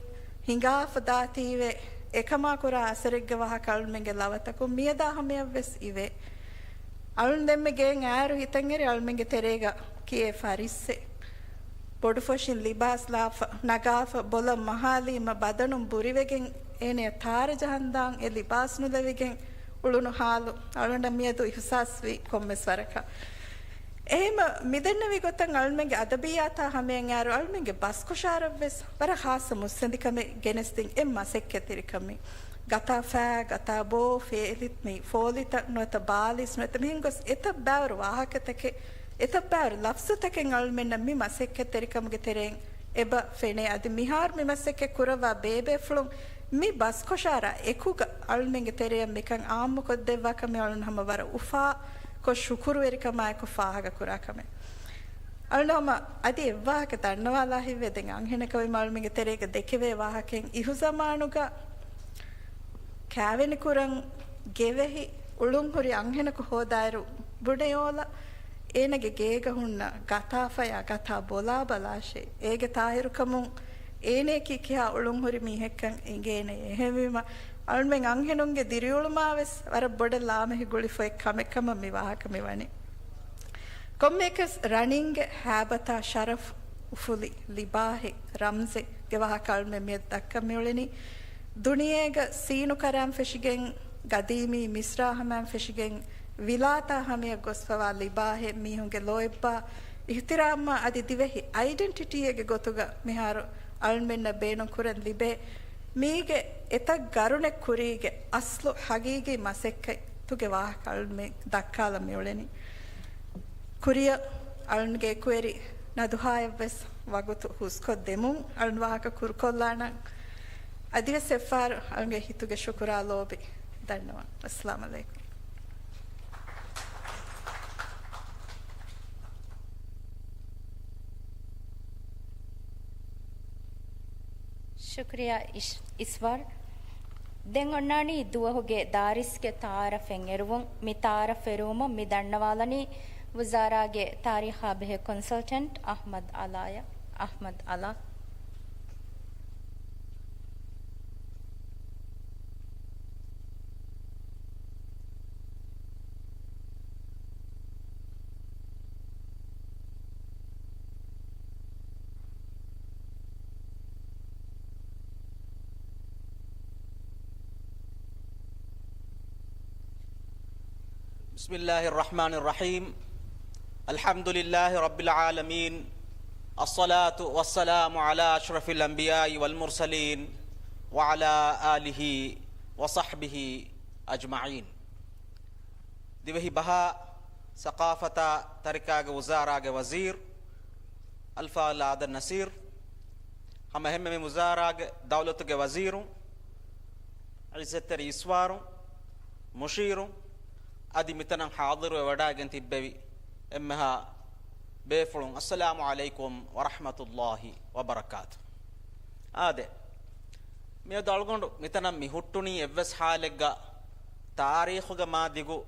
ހިނގާފަ ދާތީވެ، އެކަމާ ކުރާ އަސަރެއްގެ ވާހަކަ އަޅުމެންގެ ލަވަތަކުން މިއަދާ ހަމަޔަށްވެސް އިވޭ. އަޅުން ދެންމެ ގެއިން އައިއިރު ހިތަށްއެރި އަޅުމެންގެ ތެރޭގަ ކިޔޭ ފަރިއްސެއް. ބޮޑުފޮށިން ލިބާސް ލާފަ، ނަގާފަ، ބޮލަށް މަހާލީމަ ބަދަނުން ބުރިވެގެން އޭނަޔަށް ތާރަ ޖަހަންދާން އެ ލިބާސް ނުލެވިގެން އުޅުނު ހާލު އަޅުގަނޑަށް މިއަދު އިހުސާސްވީ ކޮންމެސް ވަރަކަށް. އެހެންމަ މިދެންނެވި ގޮތަށް އަޅުމެންގެ އަދަބިއްޔާތާ ހަމަޔަށް އައިއިރު އަޅުމެންގެ ބަސްކޮށާރަށްވެސް ވަރަށް ޚާއްޞަ މުއްސަނދިކަމެއް ގެނެސްދިން އެ މަސައްކަތްތެރިކަމެއް. ގަތާ ފައި، ގަތާ ބޯ، ފޭލި މި ފޯލިތައް ނުވަތަ ބާލީސް ނުވަތަ މިހެން ގޮސް އެތައް ބައިވަރު ވާހަކަތަކެއް، އެތައް ބައިވަރު ލަފްޒުތަކެއް އަޅުމެންނަށް މި މަސައްކަތްތެރިކަމުގެ ތެރެއިން އެބަ ފެނޭ. އަދި މިހާރު މި މަސައްކަތް ކުރައްވާ ބޭބޭފުޅުން މި ބަސްކޮށާރާ އެކުގަ އަޅުމެންގެ ތެރެއަށް މިކަން އާއްމުކޮށްދެއްވާ ކަމެއް އަޅުން ހަމަ ވަރަށް އުފާކޮށް ޝުކުރުވެރިކަމާއެކު ފާހަގަކުރާ ކަމެއް. އަޅުން ހަމަ އަދި އެއްވާހަކަ ދަންނަވާލާ ހިތްވޭ. ދެން އަންހެނަކަށް ވީމަ އަޅުމެންގެ ތެރޭގަ ދެކެވޭ ވާހަކައެއް އިހުޒަމާނުގަ ކާވެނިކުރަން ގެވެހި އުޅުންހުރި އަންހެނަކު ހޯދާއިރު ބުނެޔޯލަ އޭނަގެ ގޭގަ ހުންނަ ގަތާފަޔާ ގަތާ ބޮލާ ބަލާށޭ. އޭގެ ތާހިރުކަމުން އޭނަޔަކީ ކިހާ އުޅުންހުރި މީހެއްކަން އެނގޭނެ. އެހެންވީމަ އަޅުމެން އަންހެނުންގެ ދިރިއުޅުމާވެސް ވަރަށް ބޮޑަށް ލާމެހި ގުޅިފައި ކަމެއް ކަމަށް މި ވާހަކަ މި ވަނީ. ކޮންމެއަކަސް ރަނީންގެ ހައިބަތާ ޝަރަފް އުފުލި، ލިބާހެއް، ރަމްޒެއް ގެ ވާހަކަ އަޅުމެން މިއަދު ދައްކަން މިއުޅެނީ. ދުނިޔޭގަ ސީނުކަރާން ފެށިގެން، ގަދީމީ މިސްރާ ހަމައިން ފެށިގެން، ވިލާތާ ހަމަޔަށް ގޮސްފަވާ ލިބާހެއް، މީހުންގެ ލޯތްބާ، އިޙްތިރާމާ އަދި ދިވެހި އައިޑެންޓިޓީއެއްގެ ގޮތުގަ މިހާރު އަޅުމެންނަށް ބޭނުން ކުރަން ލިބޭ. މީގެ އެތައް ގަރުނެއް ކުރީގެ އަސްލު ހަގީގީ މަސައްކަތުގެ ވާހަކަ އަޅުމެން ދައްކާލަން މިއުޅެނީ. ކުރިއަށް އަޅުންގެ އެކުވެރި ނަދުހާއަށްވެސް ވަގުތު ހުސްކޮށްދެމުން އަޅުން ވާހަކަ ކުރުކޮށްލާނަން. އަދިވެސް އެއްފަހަރު އަޅުންގެ ހިތުގެ ޝުކުރާ ލޯބި ދަންނަވަން. އައްސަލާމު ޢަލައިކުމް. ޝުކުރިއްޔާ އިސް-، އިސްވަރް. ދެން އޮންނާނީ ދުވަހުގެ ދާރިސްގެ ތައާރަފެއް އެރުވުން. މި ތައާރަފް އެރުވުމަށް މި ދަންނަވާލަނީ ވުޒާރާގެ ތާރީޚާ ބެހޭ ކޮންސަލްޓެންޓް އަޙްމަދު އަލާއަށް. އަޙްމަދު އަލާ. بسم الله الرحمن الرحيم. الحمد لله رب العالمين. الصلاة والسلام على أشرف الأنبياء والمرسلين وعلى آله وصحبه أجمعين. ދިވެހި ބަހާ، ސަޤާފަތާ ތަރިކާގެ ވުޒާރާގެ ވަޒީރު އަލްފާޟިލް އާދަމް ނަސީރު، ހަމަ އެހެންމެ މި ވުޒާރާގެ ދައުލަތުގެ ވަޒީރުން، ޢިއްޒަތްތެރި އިސްވާރުން، މުޝީރުން، އަދި މިތަނަށް ޙާޟިރުވެ ވަޑައިގެން ތިއްބެވި އެންމެހާ ބޭފުޅުން، އައްސަލާމު ޢަލައިކުމް ވަރަޙްމަތުﷲި ވަބަރަކާތު. އާދެ، މިއަދު އަޅުގަނޑު މިތަނަށް މި ހުއްޓުނީ އެއްވެސް ޙާލެއްގަ ތާރީޚުގެ މާ ދިގު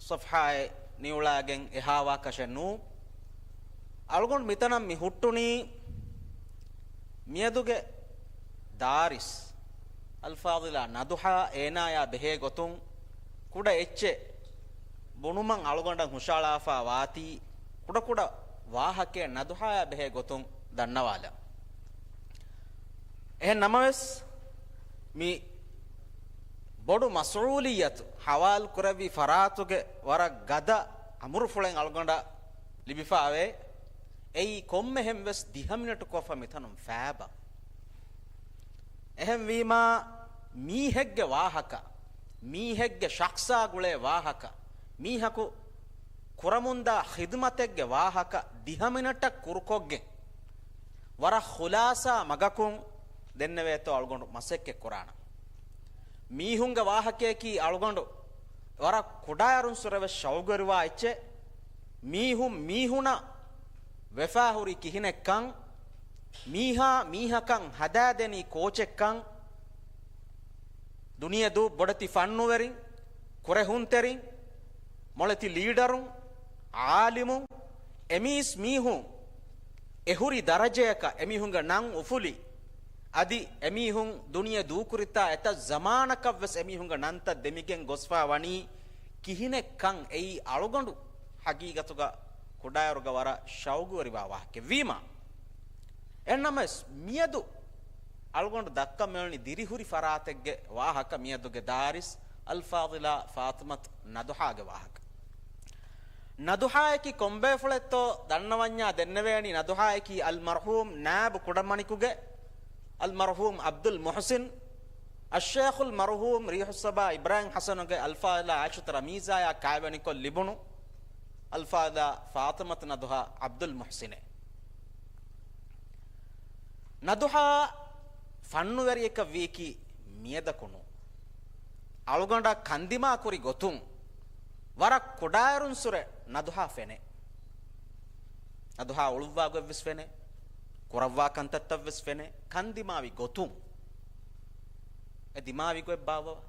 ޞަފްޙާއެއް ނިއުޅާގެން އެހާވާކަށެއް ނޫން. އަޅުގަނޑު މިތަނަށް މި ހުއްޓުނީ މިއަދުގެ ދާރިސް އަލްފާޟިލާ ނަދުޙާ އޭނާޔާ ބެހޭ ގޮތުން ކުޑަ އެއްޗެއް ބުނުމަށް އަޅުގަނޑަށް ހުށައަޅާފާ ވާތީ، ކުޑަކުޑަ ވާހަކައެއް ނަދުޙާޔާ ބެހޭ ގޮތުން ދަންނަވާލަން. އެހެން ނަމަވެސް، މި ބޮޑު މަސްއޫލިއްޔަތު ޙަވާލު ކުރެއްވި ފަރާތުގެ ވަރަށް ގަދަ އަމުރުފުޅެއް އަޅުގަނޑަށް ލިބިފާވޭ. އެއީ ކޮންމެހެން ވެސް ދިހަ މިނެޓު ކޮށްފަ މިތަނުން ފާބަ. އެހެންވީމާ، މީހެއްގެ ވާހަކަ، މީހެއްގެ ޝަޚްޞާ ގުޅޭ ވާހަކަ، މީހަކު ކުރަމުންދާ ޚިދުމަތެއްގެ ވާހަކަ ދިހަ މިނެޓަށް ކުރުކޮށްގެން، ވަރަށް ޚުލާޞާ މަގަކުން ދެންނެވޭތޯ އަޅުގަނޑު މަސައްކަތް ކުރާނަން. މީހުންގެ ވާހަކަޔަކީ އަޅުގަނޑު ވަރަށް ކުޑައިރުންސުރެވެސް ޝައުގުވެރިވާ އެއްޗެއް. މީހުން މީހުނަށް ވެފާހުރީ ކިހިނެއްކަން، މީހާ މީހަކަށް ހަދާދެނީ ކޯޗެއްކަން، ދުނިޔެ ދޫ ބޮޑެތި ފަންނުވެރިން، ކުރެހުންތެރިން، މޮޅެތި ލީޑަރުން، ޢާލިމުން، އެމީސް މީހުން އެ ހުރި ދަރަޖަޔަކަށް އެމީހުންގެ ނަން އުފުލި، އަދި އެމީހުން ދުނިޔެ ދޫކުރިތާ އެތައް ޒަމާނަކަށްވެސް އެމީހުންގެ ނަންތައް ދެމިގެން ގޮސްފާ ވަނީ ކިހިނެއްކަން އެއީ އަޅުގަނޑު ހަގީގަތުގަ ކުޑައިރުގަ ވަރަށް ޝައުގުވެރިވާ ވާހަކައެއް ވީމާ. އެހެންނަމަވެސް، މިއަދު އަޅުގަނޑު ދައްކަން މިއުޅެނީ ދިރިހުރި ފަރާތެއްގެ ވާހަކަ، މިއަދުގެ ދާރިސް އަލްފާޟިލާ ފާޠިމަތު ނަދުޙާގެ ވާހަކަ. ނަދުޙާއަކީ ކޮންބޭފުޅެއްތޯ ދަންނަވަންޏާ ދެންނެވޭނީ، ނަދުޙާއަކީ އަލްމަރްޙޫމް ނާއިބު ކުޑަމަނިކުގެ އަލްމަރްޙޫމް ޢަބްދުލް މުޙްސިން، އައްޝައިޚުލް މަރްޙޫމް ރީޙުއްޞަބާ އިބްރާހިމް ޙަސަނުގެ އަލްފާޟިލާ ޢާއިޝަތު ރަމީޒާޔާ ކާވެނިކޮށް ލިބުނު އަލްފާޟިލާ ފާޠިމަތު ނަދުޙާ ޢަބްދުލް މުޙްސިނޭ. ނަދުޙާ ފަންނުވެރިޔަކަށް ވީކީ މިއަދަކު ނޫން. އަޅުގަނޑަށް ކަންދިމާ ކުރި ގޮތުން ވަރަށް ކުޑައިރުންސުރެ ނަދުޙާ ފެނޭ. ނަދުޙާ އުޅުއްވާ ގޮތްވެސް ފެނޭ. ކުރައްވާ ކަންތައްތައްވެސް ފެނޭ. ކަންދިމާވި ގޮތުން އެ ދިމާވި ގޮތް ބާއްވަވާ.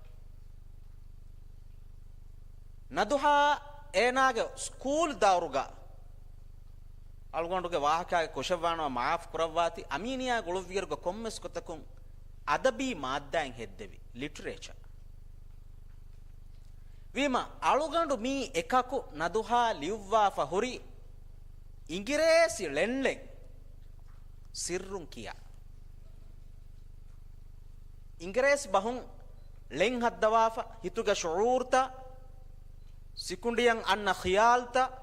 ނަދުޙާ އޭނާގެ ސްކޫލް ދައުރުގަ އަޅުގަނޑުގެ ވާހަކާގެ ކުށެއްވާނަމަ މާފު ކުރައްވާތި، އަމީނިއާގެ އުޅުއްވިއިރުގަ ކޮންމެސް ގޮތަކުން އަދަބީ މާއްދާއިން ހެއްދެވި ލިޓަރޭޗަރ. ވީމަ، އަޅުގަނޑު މީ އެކަކު ނަދުޙާ ލިޔުއްވާފަ ހުރި އިނގިރޭސި ޅެންޅެން. ސިއްރުން ކިޔާ. އިނގިރޭސި ބަހުން ޅެން ހައްދަވާފަ، ހިތުގެ ޝުޢޫރުތައް، ސިކުނޑިއަށް އަންނަ ޚިޔާލުތައް،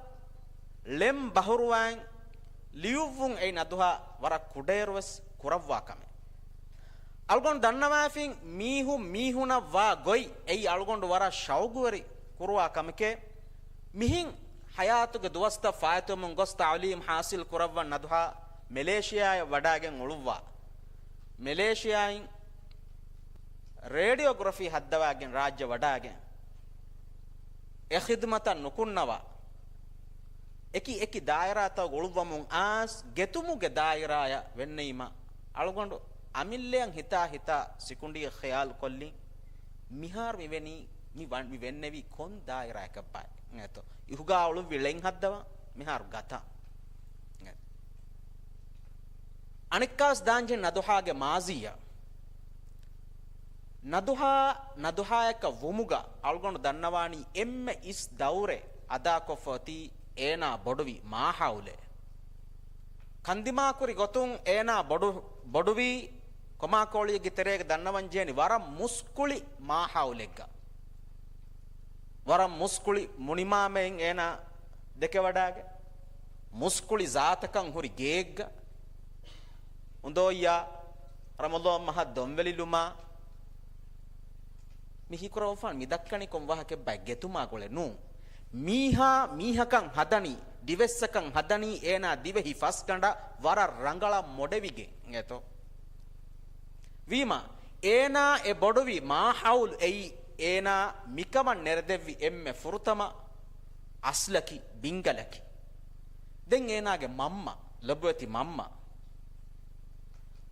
ޅެން ބަހުރުވައިން ލިޔުއްވުން އެއީ ނަދުހާ ވަރަށް ކުޑައިރުވެސް ކުރައްވާ ކަމެއް. އަޅުގަނޑު ދަންނަވާފިން، މީހުން މީހުނަށް ވާ ގޮތް އެއީ އަޅުގަނޑު ވަރަށް ޝައުގުވެރި ކުރުވާ ކަމެކޭ. މިހެން ޙަޔާތުގެ ދުވަސްތައް ފާއިތުވަމުން ގޮސް ތަޢުލީމް ޙާޞިލް ކުރައްވަން ނަދުހާ މެލޭޝިޔާއަށް ވަޑައިގެން އުޅުއްވާ. މެލޭޝިޔާއިން ރޭޑިއޯގްރަފީ ހައްދަވާގެން ރާއްޖެ ވަޑައިގެން، އެ ޚިދުމަތަށް ނުކުންނަވާ، އެކި އެކި ދާއިރާތަކުގަ އުޅުއްވަމުން އައިސް ގެތުމުގެ ދާއިރާއަށް ވެންނައިމަ، އަޅުގަނޑު އަމިއްލައަށް ހިތާ ހިތާ ސިކުނޑިއެއް ޚިޔާލު ކޮށްލިން، މިހާރު މިވެނީ، މި ވަން-، މި ވެންނެވީ ކޮން ދާއިރާއަކަށްބާ އިނގޭތޯ؟ އިހުގާ އުޅުއްވި ޅެން ހައްދަވާ، މިހާރު ގަތާ. އަނެއްކާސް ދާންޖެހޭ ނަދުހާގެ މާޒީއަށް. ނަދުހާ، ނަދުހާއަކަށް ވުމުގަ އަޅުގަނޑު ދަންނަވާނީ އެންމެ އިސް ދައުރެއް އަދާކޮށްފަ އޮތީ އޭނާ ބޮޑުވި މާހައުލެއް. ކަންދިމާކުރި ގޮތުން އޭނާ ބޮޑު-، ބޮޑުވީ ކޮމާކޯޅިއެއްގެ ތެރޭގަ ދަންނަވަން ޖެހެނީ ވަރަށް މުސްކުޅި މާހައުލެއްގަ. ވަރަށް މުސްކުޅި މުނިމާމެއިން އޭނާ ދެކެވަޑައިގެން، މުސްކުޅި ޒާތަކަށް ހުރި ގެއެއްގަ އުނދޯއްޔާ ރަމަޟާން މަހަށް ދޮންވެލިލުމާ މި ހީކުރައްވާފާނެ މި ދައްކަނީ ކޮން ވާހަކައެއްބާ؟ ގެތުމާ ގުޅޭ ނޫން. މީހާ މީހަކަށް ހަދަނީ، ދިވެއްސަކަށް ހަދަނީ އޭނާ ދިވެހި ފަސްގަނޑަށް ވަރަށް ރަނގަޅަށް މޮޑެވިގެން އިނގޭތޯ. ވީމާ، އޭނާ އެ ބޮޑުވި މާހައުލު އެއީ އޭނާ މިކަމަށް ނެރެދެއްވި އެންމެ ފުރަތަމަ އަސްލަކީ، ބިންގަލަކީ. ދެން އޭނާގެ މަންމަ، ލޮބުވެތި މަންމަ.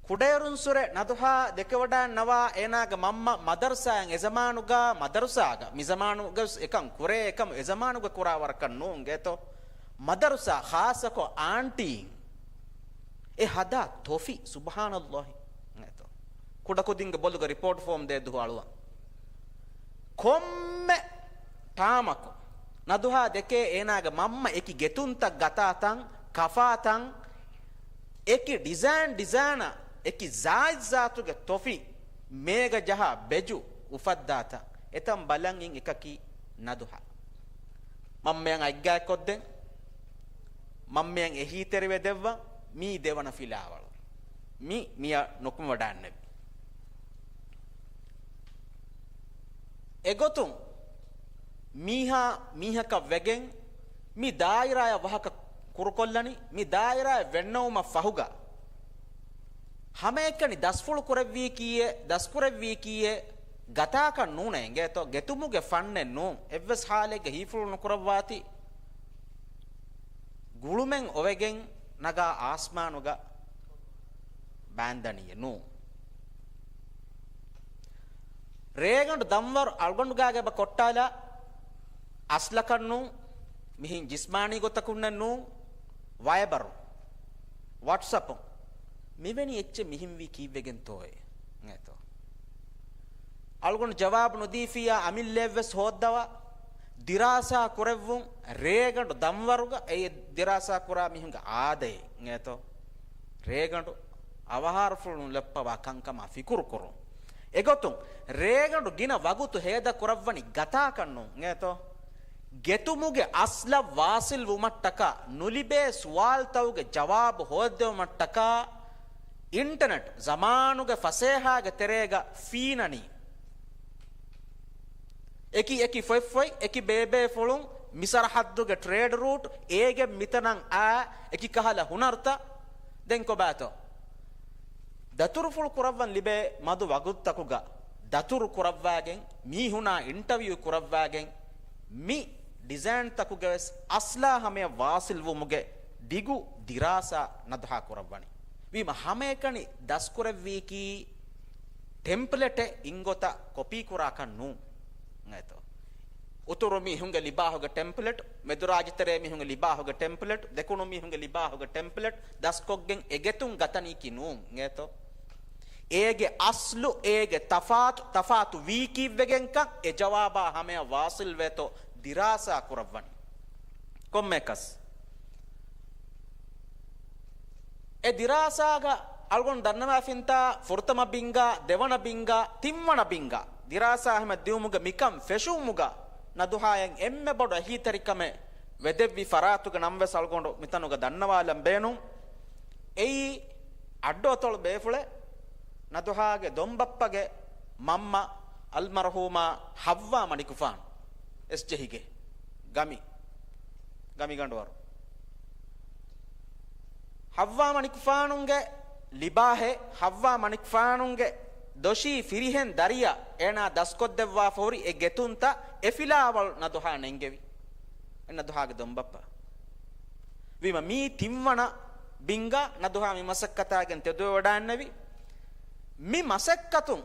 ކުޑައިރުންސުރެ ނަދުހާ ދެކެވަޑައިންނަވާ އޭނާގެ މަންމަ މަދަރުސާއިން އެޒަމާނުގަ، މަދަރުސާގަ، މިޒަމާނުގަވެސް އެކަން ކުރޭ، އެކަމު އެޒަމާނުގަ ކުރާ ވަރަކަށް ނޫން އިނގޭތޯ. މަދަރުސާ ޚާއްޞަކޮށް އާންޓީން އެ ހަދާ ތޮފި، ސުބްޙާނައްލާހި. ކުޑަކުދިންގެ ބޮލުގަ ރިޕޯޓް ފޯމް ދޭ ދުހު އަޅުވަން. ކޮންމެ ޓާމަކު ނަދުހާ ދެކޭ އޭނާގެ މަންމަ އެކި ގެތުންތައް، ގަތާތަން، ކަފާތަން، އެކި ޑިޒައިން ޑިޒައިނަށް، އެކި ޒާތްޒާތުގެ ތޮފި، މޭގަ ޖަހާ ބެޖު އުފައްދާތަން. އެތަން ބަލަން އިން އެކަކީ ނަދުހާ. މަންމަޔަށް އަތްގާތްކޮށްދެން، މަންމަޔަށް އެހީތެރިވެ ދެއްވަން، މީ ދެވަނަ ފިލާވަޅު. މި މިއަށް ނުކުމެވަޑައިންނެވި. އެގޮތުން މީހާ މީހަކަށް ވެގެން މި ދާއިރާއަށް ވާހަކަ ކުރުކޮށްލަނީ، މި ދާއިރާއަށް ވެންނަވުމަށް ފަހުގަ ހަމައެކަނި ދަސްފުޅު ކުރެއްވީކީއެއް، ދަސްކުރެއްވީކީއެއް ގަތާކަށް ނޫނޭ އިނގޭތޯ، ގެތުމުގެ ފަންނެއް ނޫން. އެއްވެސް ހާލެއްގަ ހީފުޅު ނުކުރައްވާތީ. ގުޅުމެއް އޮވެގެން ނަގާ އާސްމާނުގަ ބާންދަނީއެއް ނޫން. ރޭގަނޑު ދަންވަރު އަޅުގަނޑުގާގެ ބަ ކޮއްޓާލާ އަސްލަކަށް ނޫން، މިހެން ޖިސްމާނީ ގޮތަކުންނެއް ނޫން، ވައިބަރު، ވަޓްސަޕު، މިވެނި އެއްޗެއް މިހެންވީ ކީއްވެގެންތޯއޭ؟ އެނގޭތޯ؟ އަޅުގަނޑު ޖަވާބު ނުދީފިއްޔާ އަމިއްލައެއްވެސް ހޯއްދަވާ، ދިރާސާ ކުރެއްވުން، ރޭގަނޑު ދަންވަރުގަ އެ ދިރާސާ ކުރާ މީހުންގެ އާދައެއް އިނގޭތޯ؟ ރޭގަނޑު އަވަހާރަފުޅު ނުލައްޕަވާ ކަންކަމާ ފިކުރު ކުރުން. އެގޮތުން، ރޭގަނޑު ގިނަ ވަގުތު ހޭދަ ކުރައްވަނީ ގަތާކަށް ނޫން އިނގޭތޯ؟ ގެތުމުގެ އަސްލަށް ވާސިލް ވުމަށްޓަކާ، ނުލިބޭ ސުވާލުތަކުގެ ޖަވާބު ހޯއްދެވުމަށްޓަކާ، އިންޓަނެޓް ޒަމާނުގެ ފަސޭހާގެ ތެރޭގަ ފީނަނީ. އެކި އެކި ފޮތްފޮތް، އެކި ބޭބޭފުޅުން، މި ސަރަހައްދުގެ ޓްރޭޑް ރޫޓް، އޭގެ މިތަނަށް އާ، އެކި ކަހަލަ ހުނަރުތައް. ދެން ކޮބާތޯ؟ ދަތުރުފުޅު ކުރައްވަން ލިބޭ މަދު ވަގުތުތަކުގަ، ދަތުރު ކުރައްވާގެން، މީހުނާ އިންޓަވިއު ކުރައްވާގެން، މި ޑިޒައިންތަކުގެ ވެސް އަސްލާ ހަމަޔަށް ވާސިލް ވުމުގެ ދިގު ދިރާސާ ނަދުހާ ކުރައްވަނީ. ވީމަ ހަމައެކަނި ދަސްކުރެއްވީކީ ޓެމްޕްލެޓެއް އިންގޮތަށް ކޮޕީ ކުރާކަށް ނޫން. އެތޯ. އުތުރު މީހުންގެ ލިބާހުގެ ޓެމްޕްލެޓް، މެދުރާޖުތެރޭ މީހުންގެ ލިބާހުގެ ޓެމްޕްލެޓް، ދެކުނު މީހުންގެ ލިބާހުގެ ޓެމްޕްލެޓް ދަސްކޮށްގެން އެގެތުން ގަތަނީކީ ނޫން. އެތޯ. އޭގެ އަސްލު، އޭގެ ތަފާތު، ތަފާތު ވީ ކީއްވެގެންކަން އެ ޖަވާބާ ހަމަޔަށް ވާސިލްވޭތޯ ދިރާސާ ކުރައްވަނީ. ކޮންމެއަކަސް. އެ ދިރާސާގަ އަޅުގަނޑު ދަންނަވާފިންތާ ފުރަތަމަ ބިންގާ، ދެވަނަ ބިންގާ، ތިންވަނަ ބިންގާ ދިރާސާ ހިމެ ދިއުމުގެ މިކަން ފެށުވުމުގަ ނަދުހާއަށް އެންމެ ބޮޑު އެހީތެރިކަމެއް ވެދެއްވި ފަރާތުގެ ނަން ވެސް އަޅުގަނޑު މިތަނުގަ ދަންނަވާލަން ބޭނުން. އެއީ އައްޑުއަތޮޅު ބޭފުޅެއް ނަދުހާގެ ދޮންބައްޕަގެ މަންމަ އަލްމަރުޙޫމާ ޙައްވާ މަނިކުފާނު އެސްޖެހިގެ ގަމި، ގަމިގަނޑުވަރު. ޙައްވާ މަނިކުފާނުގެ ލިބާހެއް، ޙައްވާ މަނިކުފާނުގެ ދޮށީ ފިރިހެން ދަރިޔަށް އޭނާ ދަސްކޮށްދެއްވާފަ ހުރި އެ ގެތުންތައް އެ ފިލާވަޅު ނަދުހާ ނެންގެވި. އެ ނަދުހާގެ ދޮންބައްޕަ. ވީމަ މީ ތިންވަނަ ބިންގާ ނަދުހާ މި މަސައްކަތާގެން ތެދުވެވަޑައިންނެވި. މި މަސައްކަތުން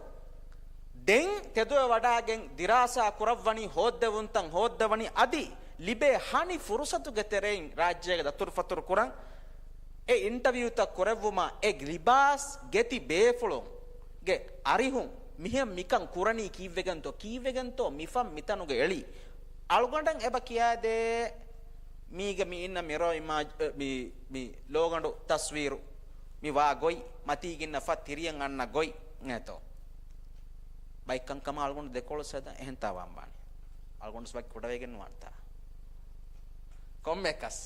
ދެން ތެދުވެވަޑައިގެން ދިރާސާ ކުރައްވަނީ، ހޯއްދެވުންތައް ހޯއްދެވަނީ، އަދި ލިބޭ ހަނި ފުރުސަތުގެ ތެރެއިން ރާއްޖޭގަ ދަތުރުފަތުރު ކުރަން. އެ އިންޓަވިއުތައް ކުރެއްވުމަށް އެ ލިބާސް ގެތި ބޭފުޅުންގެ އަރިހުން މިހެން މިކަން ކުރަނީ ކީއްވެގެންތޯ، ކީއްވެގެންތޯ މި ފަން މިތަނުގަ އެޅީ؟ އަޅުގަނޑަށް އެބަ ކިޔާދޭ، މީގަ މި އިންނަ މިރޯ އިމާޖް، މި، މި ލޯގަނޑު ތަސްވީރު، މި ވާ ގޮތް، މަތީގަ އިންނަ ފަ ތިރިއަށް އަންނަ ގޮތް ނޭތޯ. ބައެއް ކަންކަމަށް އަޅުގަނޑު ދެކޮޅު ސަދަ އެހެންތާ ވާން ވާނީ. އަޅުގަނޑު ވެސް ބައި ކުޑަވެގެން ނުވާންތާ. ކޮންމެއަކަސް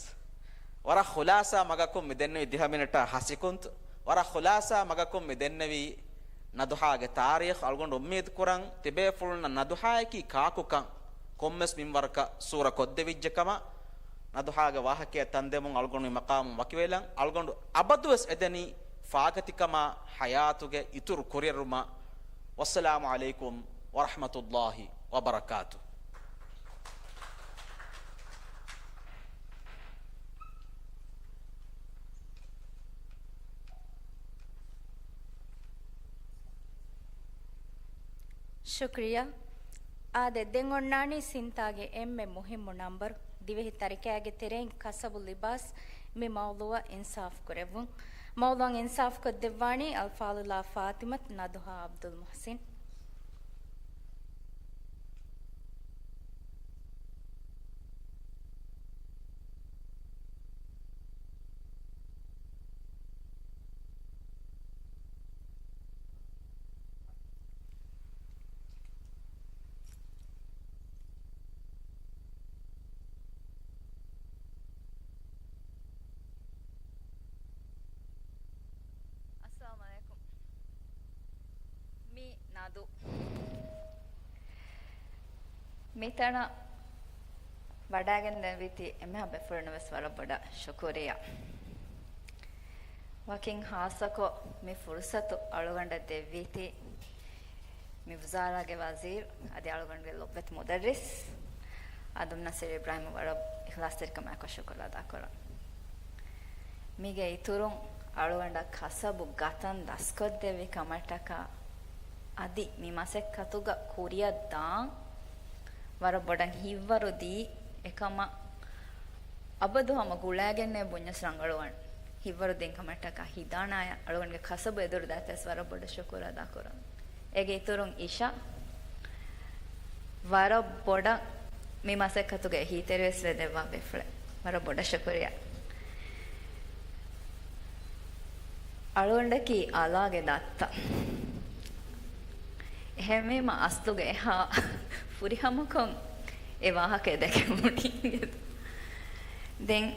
ވަރަށް ޚުލާސާ މަގަކުން މި ދެންނެވި ދިހަ މިނެޓާ ހަސިކުންތު، ވަރަށް ޚުލާސާ މަގަކުން މި ދެންނެވީ ނަދުހާގެ ތާރީޚު. އަޅުގަނޑު އުއްމީދު ކުރަން ތިބޭފުޅުންނަށް ނަދުހާއަކީ ކާކުކަން ކޮންމެސް މިންވަރަކަށް ސޫރަ ކޮށްދެވިއްޖެ ކަމަށް. ނަދުހާގެ ވާހަކަޔަށް ތަންދެމުން އަޅުގަނޑު މި މަޤާމުން ވަކިވެލަން. އަޅުގަނޑު އަބަދުވެސް އެދެނީ ފާގަތިކަމާ ޙަޔާތުގެ އިތުރު ކުރިއެރުމަށް. ވައްސަލާމު ޢަލައިކުމް ވަރަޙްމަތުﷲި ވަބަރަކާތު. ޝުކްރިޔާ. އާދެ، ދެން އޮންނާނީ ސިންތާގެ އެންމެ މުހިއްމު ނަންބަރު، ދިވެހި ތަރިކައިގެ ތެރެއިން ކަސަބު ލިބާސް. މި މައުޟޫޢަށް އިންސާފު ކުރެއްވުން. މައުޟޫޢަށް އިންސާފު ކޮށްދެއްވާނީ އަލްފާޟިލާ ފާތިމަތު ނަދުހާ ޢަބްދުލް މުޙްސިން. އައްސަލާމު ޢަލައިކުމް. މީ ނަދު. މިތަނަށް ވަޑައިގެން ދެއްވީތީ އެންމެހާ ބޭފުޅުންނަށް ވެސް ވަރަށް ބޮޑަށް ޝުކުރިއްޔާ. ވަކިން ޚާއްޞަކޮށް މި ފުރުޞަތު އަޅުގަނޑަށް ދެއްވީތީ މި ވުޒާރާގެ ވަޒީރު އަދި އަޅުގަނޑުގެ ލޮބުވެތި މުދައްރިސް އާދަމް ނަސީރު އިބްރާހިމަށް ވަރަށް އިޚްލާޞްތެރިކަމާއެކު ޝުކުރު އަދާކުރަން. މީގެ އިތުރުން އަޅުގަނޑަށް ކަސަބު ގަތަން ދަސްކޮށްދެއްވި ކަމަށްޓަކާ އަދި މި މަސައްކަތުގަ ކުރިއަށް ދާން ވަރަށް ބޮޑަށް ހިތްވަރު ދީ އެކަމަށް އަބަދު ހަމަ ގުޅައިގެންނޭ ބުންޏަސް ރަނގަޅުވަން. ހިތްވަރު ދިން ކަމަށްޓަކާ ހިދާނާޔަށް އަޅުގަނޑުގެ ކަސަބު އެދުރު ދާތަސް ވަރަށް ބޮޑަށް ޝުކުރު އަދާކުރަން. އޭގެ އިތުރުން އިޝާ ވަރަށް ބޮޑަށް މި މަސައްކަތުގެ އެހީތެރިވެސް ވެދެއްވާ ބޭފުޅެއް. ވަރަށް ބޮޑަށް ޝުކުރިއްޔާ. އަޅުގަނޑަކީ އަލާގެ ދައްތަ. އެހެންވީމަ އަސްލުގެ އެހާ ފުރިހަމަކޮށް އެ ވާހަކަ ދެކެވުނީ. ދެން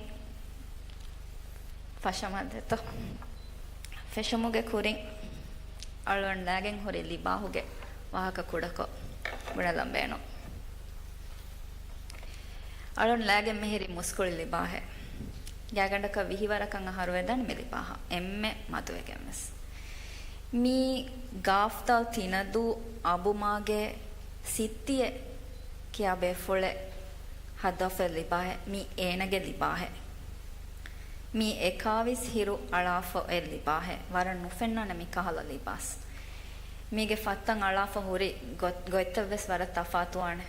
ފަށަމަ ދެތޯ. ފެށުމުގެ ކުރިން އަޅުގަނޑު ލައިގެން ހުރި ލިބާހުގެ ވާހަކަ ކުޑަކޮށް ބުނެލަން ބޭނުން. އަޅުން ލައިގެން މިހިރީ މުސްކުޅި ލިބާހެއް. ގާތްގަނޑަކަށް ވިހި ވަރަކަށް އަހަރު ވެދާނެ މި ލިބާހަށް އެންމެ މަދުވެގެން ވެސް. މީ ގާފްތާލް ތިނަދޫ އަބުމާގެ ސިއްތިއެއް ކިޔާ ބޭފުޅެއް ހައްދަފައި ލިބާހެއް. މީ އޭނަގެ ލިބާހެއް. މީ އެކާވީސް ހިރު އަޅާފަ އޮތް ލިބާހެއް. ވަރަށް ނުފެންނާނެ މި ކަހަލަ ލިބާސް. މީގެ ފައްތަން އަޅާފަ ހުރި ގޮ-، ގޮތްތައް ވެސް ވަރަށް ތަފާތުވާނެ.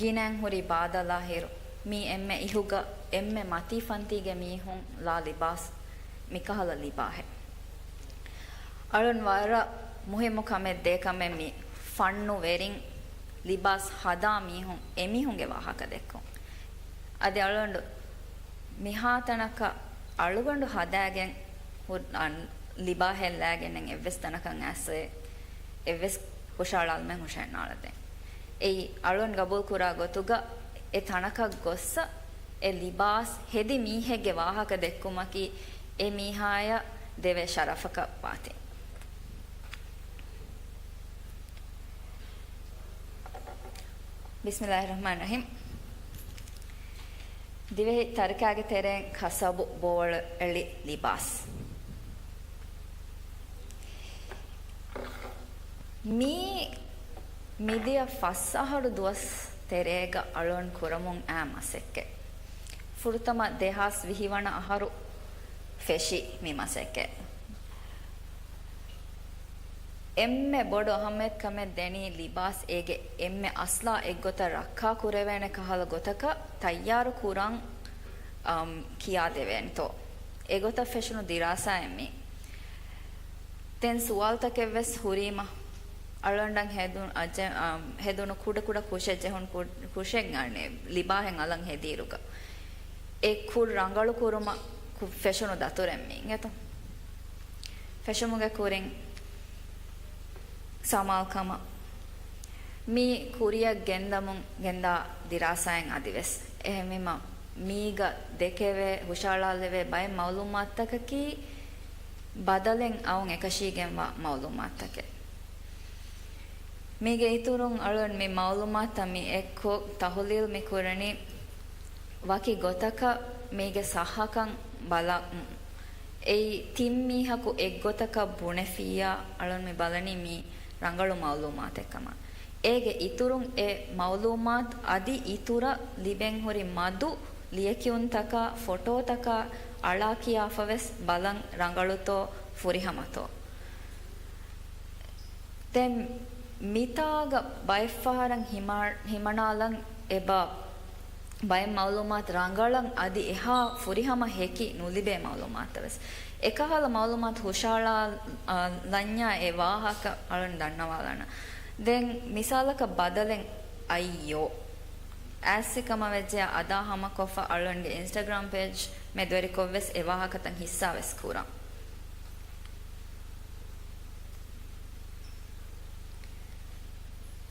ގިނައިން ހުރި ބާދަލާ ހިރު، މީ އެންމެ އިހުގަ އެންމެ މަތީ ފަންތީގެ މީހުން ލާ ލިބާސް މިކަހަލަ ލިބާހެއް. އަޅުން ވަރަށް މުހިއްމު ކަމެއް ދޭ ކަމެއް މި ފަންނު ވެރިން ލިބާސް ހަދާ މީހުން އެމީހުންގެ ވާހަކަ ދެއްކުން. އަދި އަޅުގަނޑު މިހާތަނަކަށް އަޅުގަނޑު ހަދާގެން ހު-، އަން-، ލިބާ ހެއްލާގެން އެއްވެސް ތަނަކަށް އައިސް އެއްވެސް ހުށައަޅާލުމެއް ހުށައެއް ނާޅަދޭ. އެއީ އަޅުން ގަބޫލު ކުރާ ގޮތުގަ އެ ތަނަކަށް ގޮއްސަ އެ ލިބާސް ހެދި މީހެއްގެ ވާހަކަ ދެއްކުމަކީ އެ މީހާޔަށް ދެވޭ ޝަރަފަކަށް ވާތީ. ބިސްމިﷲިއްރަޙްމާނިއްރަޙީމް. ދިވެހި ތަރިކާގެ ތެރެއިން ކަސަބު ބޯޅައެޅި ލިބާސް. މީ މިދިޔަ ފަސް އަހަރު ދުވަސް ތެރޭގަ އަޅުން ކުރަމުން އައި މަސައްކަތް. ފުރަތަމަ ދެހާސް ވިހި ވަނަ އަހަރު ފެށި މި މަސައްކަތް. އެންމެ ބޮޑު އަހައްމިޔަތު ކަމެއް ދެނީ ލިބާސް އޭގެ އެންމެ އަސްލާ އެއްގޮތަށް ރައްކާ ކުރެވޭނެ ކަހަލަ ގޮތަކަށް ތައްޔާރު ކުރަން، އަމް، ކިޔާ ދެވޭނެތޯ. އެގޮތަށް ފެށުނު ދިރާސާއެއް މީ. ދެން ސުވާލުތަކެއް ވެސް ހުރީމަ، އަޅުގަނޑަށް ހެދުނު، އަޖެ-، އަ، ހެދުނު ކުޑަ ކުޑަ ކުށެއް ޖެހުނު ކު-، ކުށެއް އަނެއް ލިބާހެއް އަލަން ހެދިއިރުގަ، އެ ކުށް ރަނގަޅު ކުރުމަށް ކު-، ފެށުނު ދަތުރެއް މީ އިނގޭތޯ. ފެށުމުގެ ކުރިން ސަމާލުކަމަށް މި ކުރިއަށް ގެންދަމުން ގެންދާ ދިރާސާއިން އަދިވެސް އެހެންވީމަ، މީގަ ދެކެވޭ، ހުށައަޅާލެވޭ ބައެއް މައުލޫމާތުތަކަކީ ބަދަލެއް އައުން އެކަށީގެންވާ މައުލޫމާތުތަކެއް. މީގެ އިތުރުން އަޅުން މި މައުލޫމާތުތައް މި އެއްކޮށް ތަހުލީލް މި ކުރަނީ ވަކި ގޮތަކަށް މީގެ ޞައްޙަކަން ބަލަމުން. އެއީ ތިން މީހަކު އެއްގޮތަކަށް ބުނެފިއްޔާ އަޅުން މި ބަލަނީ މީ ރަނގަޅު މައުލޫމާތެއް ކަމަށް. އޭގެ އިތުރުން އެ މައުލޫމާތު އަދި އިތުރަށް ލިބެން ހުރި މަދު ލިޔެކިޔުންތަކާ ފޮޓޯތަކާ އަޅާ ކިޔާފަވެސް ބަލަން ރަނގަޅުތޯ ފުރިހަމަތޯ. ދެން މިތާގަ ބައެއްފަހަރަށް ހިމަ-، ހިމަނާލަން އެބަ ބައެއް މައުލޫމާތު ރަނގަޅަށް އަދި އެހާ ފުރިހަމަ ހެކި ނުލިބޭ މައުލޫމާތުތައް ވެސް. އެކަހަލަ މައުލޫމާތު ހުށައަޅާ-، އަ، ލަންޏާ އެ ވާހަކަ އަޅުން ދަންނަވާލާނަ. ދެން މިސާލަކަށް ބަދަލެއް އައްޔޯ. އައިސް ކަމަށް ވެއްޖެ އަދާ ހަމަކޮށްފަ އަޅުންގެ އިންސްޓަގްރާމް ޕޭޖް މެދުވެރިކޮށްވެސް އެ ވާހަކަތައް ހިއްސާވެސް ކުރަން.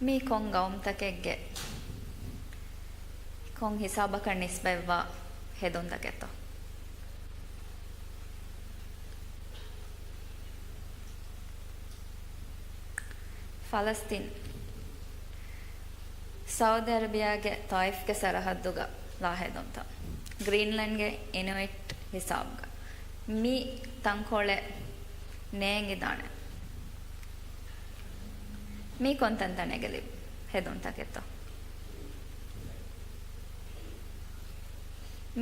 މީ ކޮން ގައުމުތަކެއްގެ، ކޮން ހިސާބަކަށް ނިސްބަތްވާ ހެދުންތަކެއްތޯ؟ ފަލަސްތީން. ސައުދި އަރަބިޔާގެ ތާއިފްގެ ސަރަހައްދުގަ ލާ ހެދުންތައް. ގްރީންލެންޑްގެ އިނުއިޓް ހިސާބުގަ. މި ތަންކޮޅެއް ނޭނގިދާނެ. މީ ކޮން ތަންތަނެއްގެ ލިބު ހެދުންތަކެއްތޯ؟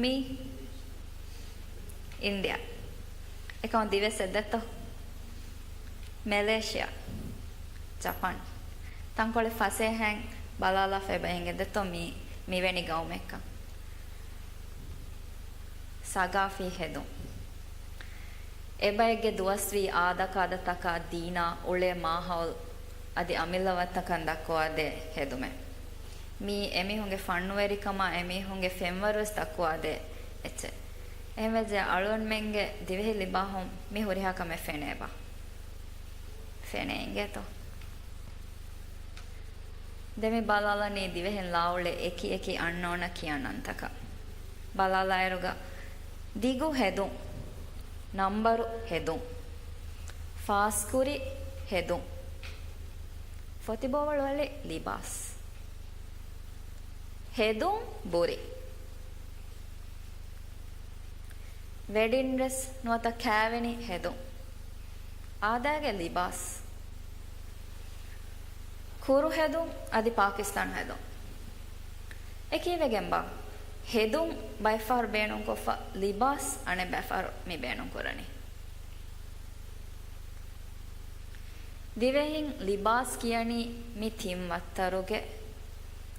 މީ އިންޑިއާ. އެކަމަ ދިވެސް އެއްދެއްތޯ؟ މެލޭޝިއާ. ޖަޕާން. ތަންކޮޅެއް ފަސޭހައިން ބަލާލާފަ އެބަ އެނގެދެއްތޯ މީ މިވެނި ގައުމެއްކަން. ސަގާފީ ހެދުން. އެބައެއްގެ ދުވަސްވީ އާދަކާދަތަކާ ދީނާ އުޅޭ މާހައުލް އަދި އަމިއްލަ ވައްތަކަން ދައްކަވާދޭ ހެދުމެއް. މީ އެމީހުންގެ ފަންނުވެރިކަމާ އެމީހުންގެ ފެންވަރުވެސް ދައްކުވާދޭ އެއްޗެއް. އެހެންވެއްޖެ އަޅުގަނޑުމެންގެ ދިވެހި ލިބާހުން މި ހުރިހާ ކަމެއް ފެނޭބާ؟ ފެނޭ އިނގޭތޯ؟ ދެން މި ބަލާލަނީ ދިވެހިން ލާއުޅޭ އެކި އެކި އަންނޯނަ ކިޔާ ނަންތަކަށް. ބަލާލާއިރުގަ ދިގު ހެދުން، ނަންބަރު ހެދުން، ފާސްކުރި ހެދުން، ފޮތިބޯވަޅުއެޅި ލިބާސް، ހެދުން ބުރި، ވެޑިން ޑްރެސް ނުވަތަ ކާވެނި ހެދުން، އާދައިގެ ލިބާސް، ކުރު ހެދުން އަދި ޕާކިސްތާން ހެދުން. އެކީވެގެންބާ، ހެދުން ބައެއްފަހަރު ބޭނުންކޮށްފަ، ލިބާސް އަނެއް ބައެއްފަހަރު މި ބޭނުންކުރަނީ. ދިވެހިން ލިބާސް ކިޔަނީ މި ތިން ވައްތަރުގެ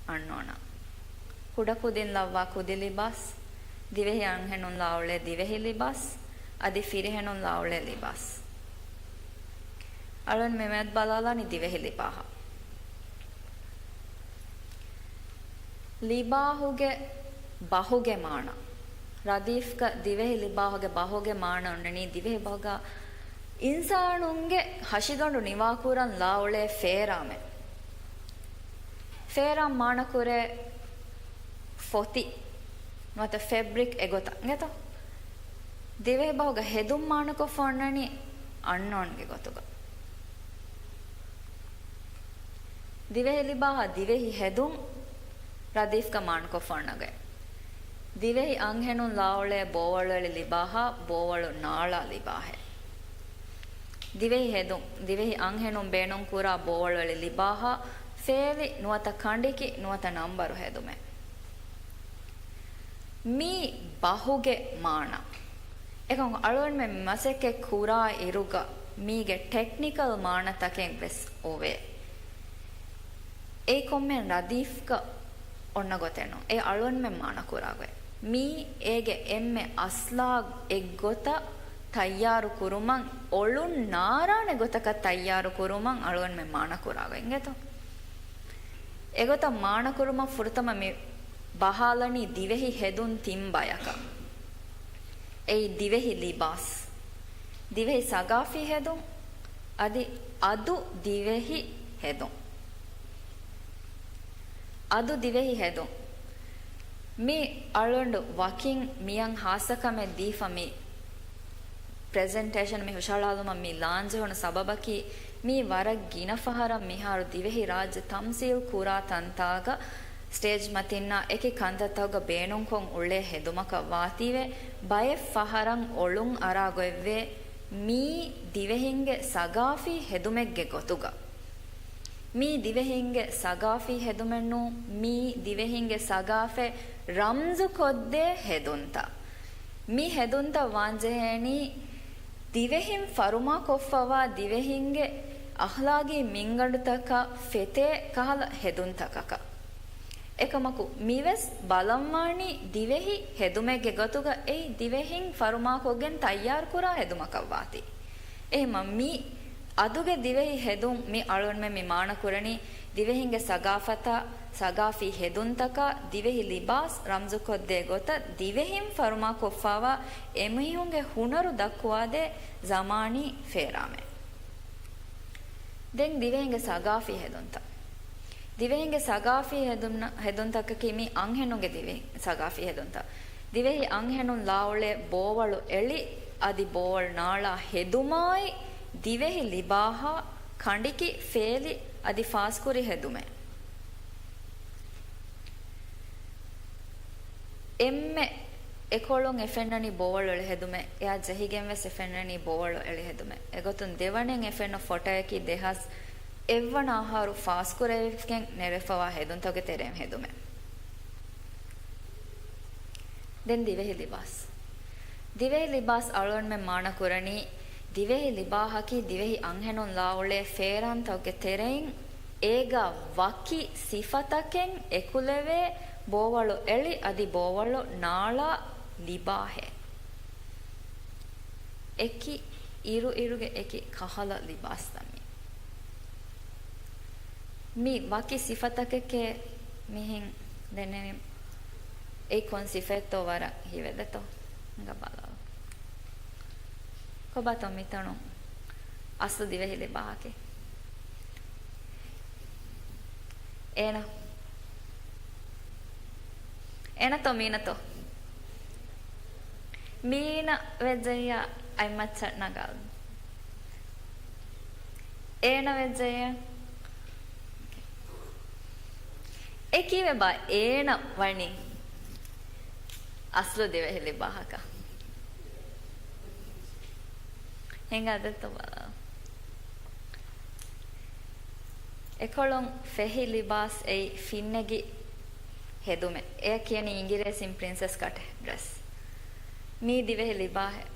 އަންނޯނަ. ކުޑަކުދިން ލައްވާ ކުދި ލިބާސް، ދިވެހި އަންހެނުން ލާއުޅޭ ދިވެހި ލިބާސް، އަދި ފިރިހެނުން ލާއުޅޭ ލިބާސް. އަޅުން މި މެދު ބަލާލާނީ ދިވެހި ލިބާހަށް. ލިބާހުގެ ބަހުގެ މާނަ. ރަދީފްގަ ދިވެހި ލިބާހުގެ ބަހުގެ މާނަ އޮންނަނީ ދިވެހި ބަހުގަ އިންސާނުންގެ ހަށިގަނޑު ނިވާކުރަން ލާ އުޅޭ ފޭރާމެއް. ފޭރާމް މާނަކުރޭ ފޮތި ނުވަތަ ފެބްރިކް އެގޮތަށް އިނގޭތޯ؟ ދިވެހި ބަހުގަ ހެދުން މާނަކޮށްފަ އޮންނަނީ އަންނޯންގެ ގޮތުގަ. ދިވެހި ލިބާހާ ދިވެހި ހެދުން ރަދީފްގަ މާނަކޮށްފަ އޮންނަގޮތް. ދިވެހި އަންހެނުން ލާއުޅޭ ބޯވަޅުއެޅި ލިބާހާ ބޯވަޅު ނާޅާ ލިބާހެއް. ދިވެހި ހެދުން، ދިވެހި އަންހެނުން ބޭނުންކުރާ ބޯވަޅުއެޅި ލިބާހާ ފޭލި ނުވަތަ ކަނޑިކި ނުވަތަ ނަންބަރު ހެދުމެއް. މީ ބަހުގެ މާނަ. އެކަމަކު އަޅުގަނޑުމެން މަސައްކަތް ކުރާ އިރުގަ މީގެ ޓެކްނިކަލް މާނަތަކެއް ވެސް އޮވޭ. އެއީ ކޮންމެ ރަދީފްގަ އޮންނަ ގޮތެއް ނޫން. އެ އަޅުގަނޑުމެން މާނަ ކުރާ ގޮތް. މީ އޭގެ އެންމެ އަސްލާ އެއްގޮތަށް ތައްޔާރު ކުރުމަށް، އޮޅުން ނާރާނެ ގޮތަކަށް ތައްޔާރު ކުރުމަށް އަޅުގަނޑުމެން މާނަ ކުރާ ގޮތް އިނގޭތޯ. އެގޮތަށް މާނަކުރުމަށް ފުރަތަމަ މި ބަހާލަނީ ދިވެހި ހެދުން ތިން ބަޔަކަށް. އެއީ ދިވެހި ލިބާސް، ދިވެހި ސަގާފީ ހެދުން، އަދި އަދު ދިވެހި ހެދުން. އަދު ދިވެހި ހެދުން. މި އަޅުގަނޑު ވަކިން މިއަށް ހާއްސަ ކަމެއް ދީފަ މި ޕްރެޒެންޓޭޝަން މި ހުށަހަޅާލުމަށް މި ލާންޖެހުނު ސަބަބަކީ، މީ ވަރަށް ގިނަ ފަހަރަށް މިހާރު ދިވެހި ރާއްޖެ ތަމްސީލް ކުރާ ތަންތާގަ ސްޓޭޖް މަތިންނާ އެކި ކަންތައްތަކުގަ ބޭނުންކޮށް އުޅޭ ހެދުމަކަށް ވާތީވެ، ބައެއް ފަހަރަށް އޮޅުން އަރާ ގޮތްވޭ، މީ ދިވެހިންގެ ސަގާފީ ހެދުމެއްގެ ގޮތުގަ. މީ ދިވެހިންގެ ސަގާފީ ހެދުމެއް ނޫން، މީ ދިވެހިންގެ ސަގާފަތް ރަމްޒުކޮށްދޭ ހެދުންތައް. މި ހެދުންތައް ވާންޖެހޭނީ ދިވެހިން ފަރުމާކޮށްފަވާ ދިވެހިންގެ އަޚްލާގީ މިންގަނޑުތަކަށް ފެތޭ ކަހަލަ ހެދުންތަކަކަށް. އެކަމަކު، މިވެސް ބަލަންވާނީ ދިވެހި ހެދުމެއްގެ ގޮތުގަ އެއީ ދިވެހިން ފަރުމާކޮށްގެން ތައްޔާރުކުރާ ހެދުމަކަށްވާތީ. އެހެންމަ މި އަދުގެ ދިވެހި ހެދުން މި އަޅުގަނޑުމެން މި މާނަކުރަނީ، ދިވެހިންގެ ސަގާފަތާ، ސަގާފީ ހެދުންތަކާ، ދިވެހި ލިބާސް ރަމްޒުކޮށްދޭ ގޮތަށް ދިވެހިން ފަރުމާކޮށްފާވާ އެމީހުންގެ ހުނަރު ދައްކުވާދޭ ޒަމާނީ ފޭރާމެއް. ދެން ދިވެހިންގެ ސަގާފީ ހެދުންތައް. ދިވެހިންގެ ސަގާފީ ހެދުން-، ހެދުންތަކަކީ މި އަންހެނުންގެ ދިވެހި ސަގާފީ ހެދުންތައް. ދިވެހި އަންހެނުން ލާއުޅޭ ބޯވަޅު އެޅި އަދި ބޯވަޅު ނާޅާ ހެދުމާއި، ދިވެހި ލިބާހާ، ކަނޑިކި، ފޭލި އަދި ފާސްކުރި ހެދުމެއް. އެންމެ އެކޮޅުން އެ ފެންނަނީ ބޯވަޅު އެޅި ހެދުމެއް. އެއާ ޖެހިގެން ވެސް އެ ފެންނަނީ ބޯވަޅު އެޅި ހެދުމެއް. އެގޮތުން ދެވަނައިން އެ ފެންނަ ފޮޓޯއަކީ ދެހާސް އެއްވަނަ އަހަރު ފާސްކުރެވިގެން ނެރެފަވާ ހެދުންތަކުގެ ތެރެއިން ހެދުމެއް. ދެން ދިވެހި ލިބާސް. ދިވެހި ލިބާސް އަޅުގަނޑުމެން މާނަ ކުރަނީ، ދިވެހި ލިބާހަކީ ދިވެހި އަންހެނުން ލާއުޅޭ ފޭރާންތަކުގެ ތެރެއިން އޭގަ ވަކި ސިފަތަކެއް އެކުލެވޭ ބޯވަޅު އެޅި އަދި ބޯވަޅު ނާޅާ ލިބާހެއް. އެކި އިރު އިރުގެ އެކި ކަހަލަ ލިބާސްތައް މީ. މި ވަކި ސިފަތަކެކޭ މިހެން ދެންނެވި. އެއީ ކޮން ސިފައެއްތޯ ވަރަށް ހީވެދޭތޯ؟ ހިނގާ ބަލާލަ. ކޮބާތޯ މިތަނުން އަސްލު ދިވެހި ލިބާހަކީ؟ އޭނަ. އޭނަތޯ މީނަތޯ؟ މީނަ ވެއްޖެއްޔާ އަތްމައްޗަށް ނަގާލު. އޭނަ ވެއްޖެއްޔާ. އެ ކީއްވެބާ އޭނަ ވަނީ އަސްލު ދިވެހި ލިބާހަކަށް؟ ހިނގާދެއްތޯ ބަލާ. އެކޮޅުން ފެހި ލިބާސް އެއީ ފިންނެގި ހެދުމެއް. އެޔަށް ކިޔަނީ އިނގިރޭސިން ޕްރިންސެސް ކަޓް ޑްރެސް. މީ ދިވެހި ލިބާހެއް.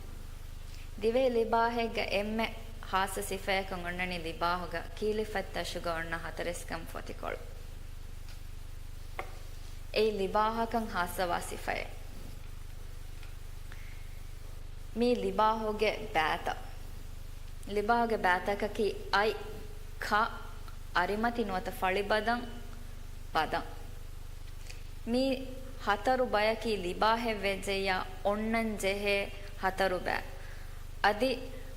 ދިވެހި ލިބާހެއްގަ އެންމެ ހާއްސަ ސިފަޔަކަށް އޮންނަނީ ލިބާހުގަ ކީލިފަތްތަށުގަ އޮންނަ ހަތަރެސްކަން ފޮތިކޮޅު. އެއީ ލިބާހަކަށް ހާއްސަވާ ސިފައެއް. މީ ލިބާހުގެ ބައިތައް. ލިބާހުގެ ބައިތަކަކީ އަތް، ކަ، އަރިމަތި ނުވަތަ ފަޅި ބަދަން، ބަދަން. މީ ހަތަރު ބަޔަކީ ލިބާހެއް ވެއްޖެއްޔާ އޮންނަން ޖެހޭ ހަތަރު ބައެއް. އަދި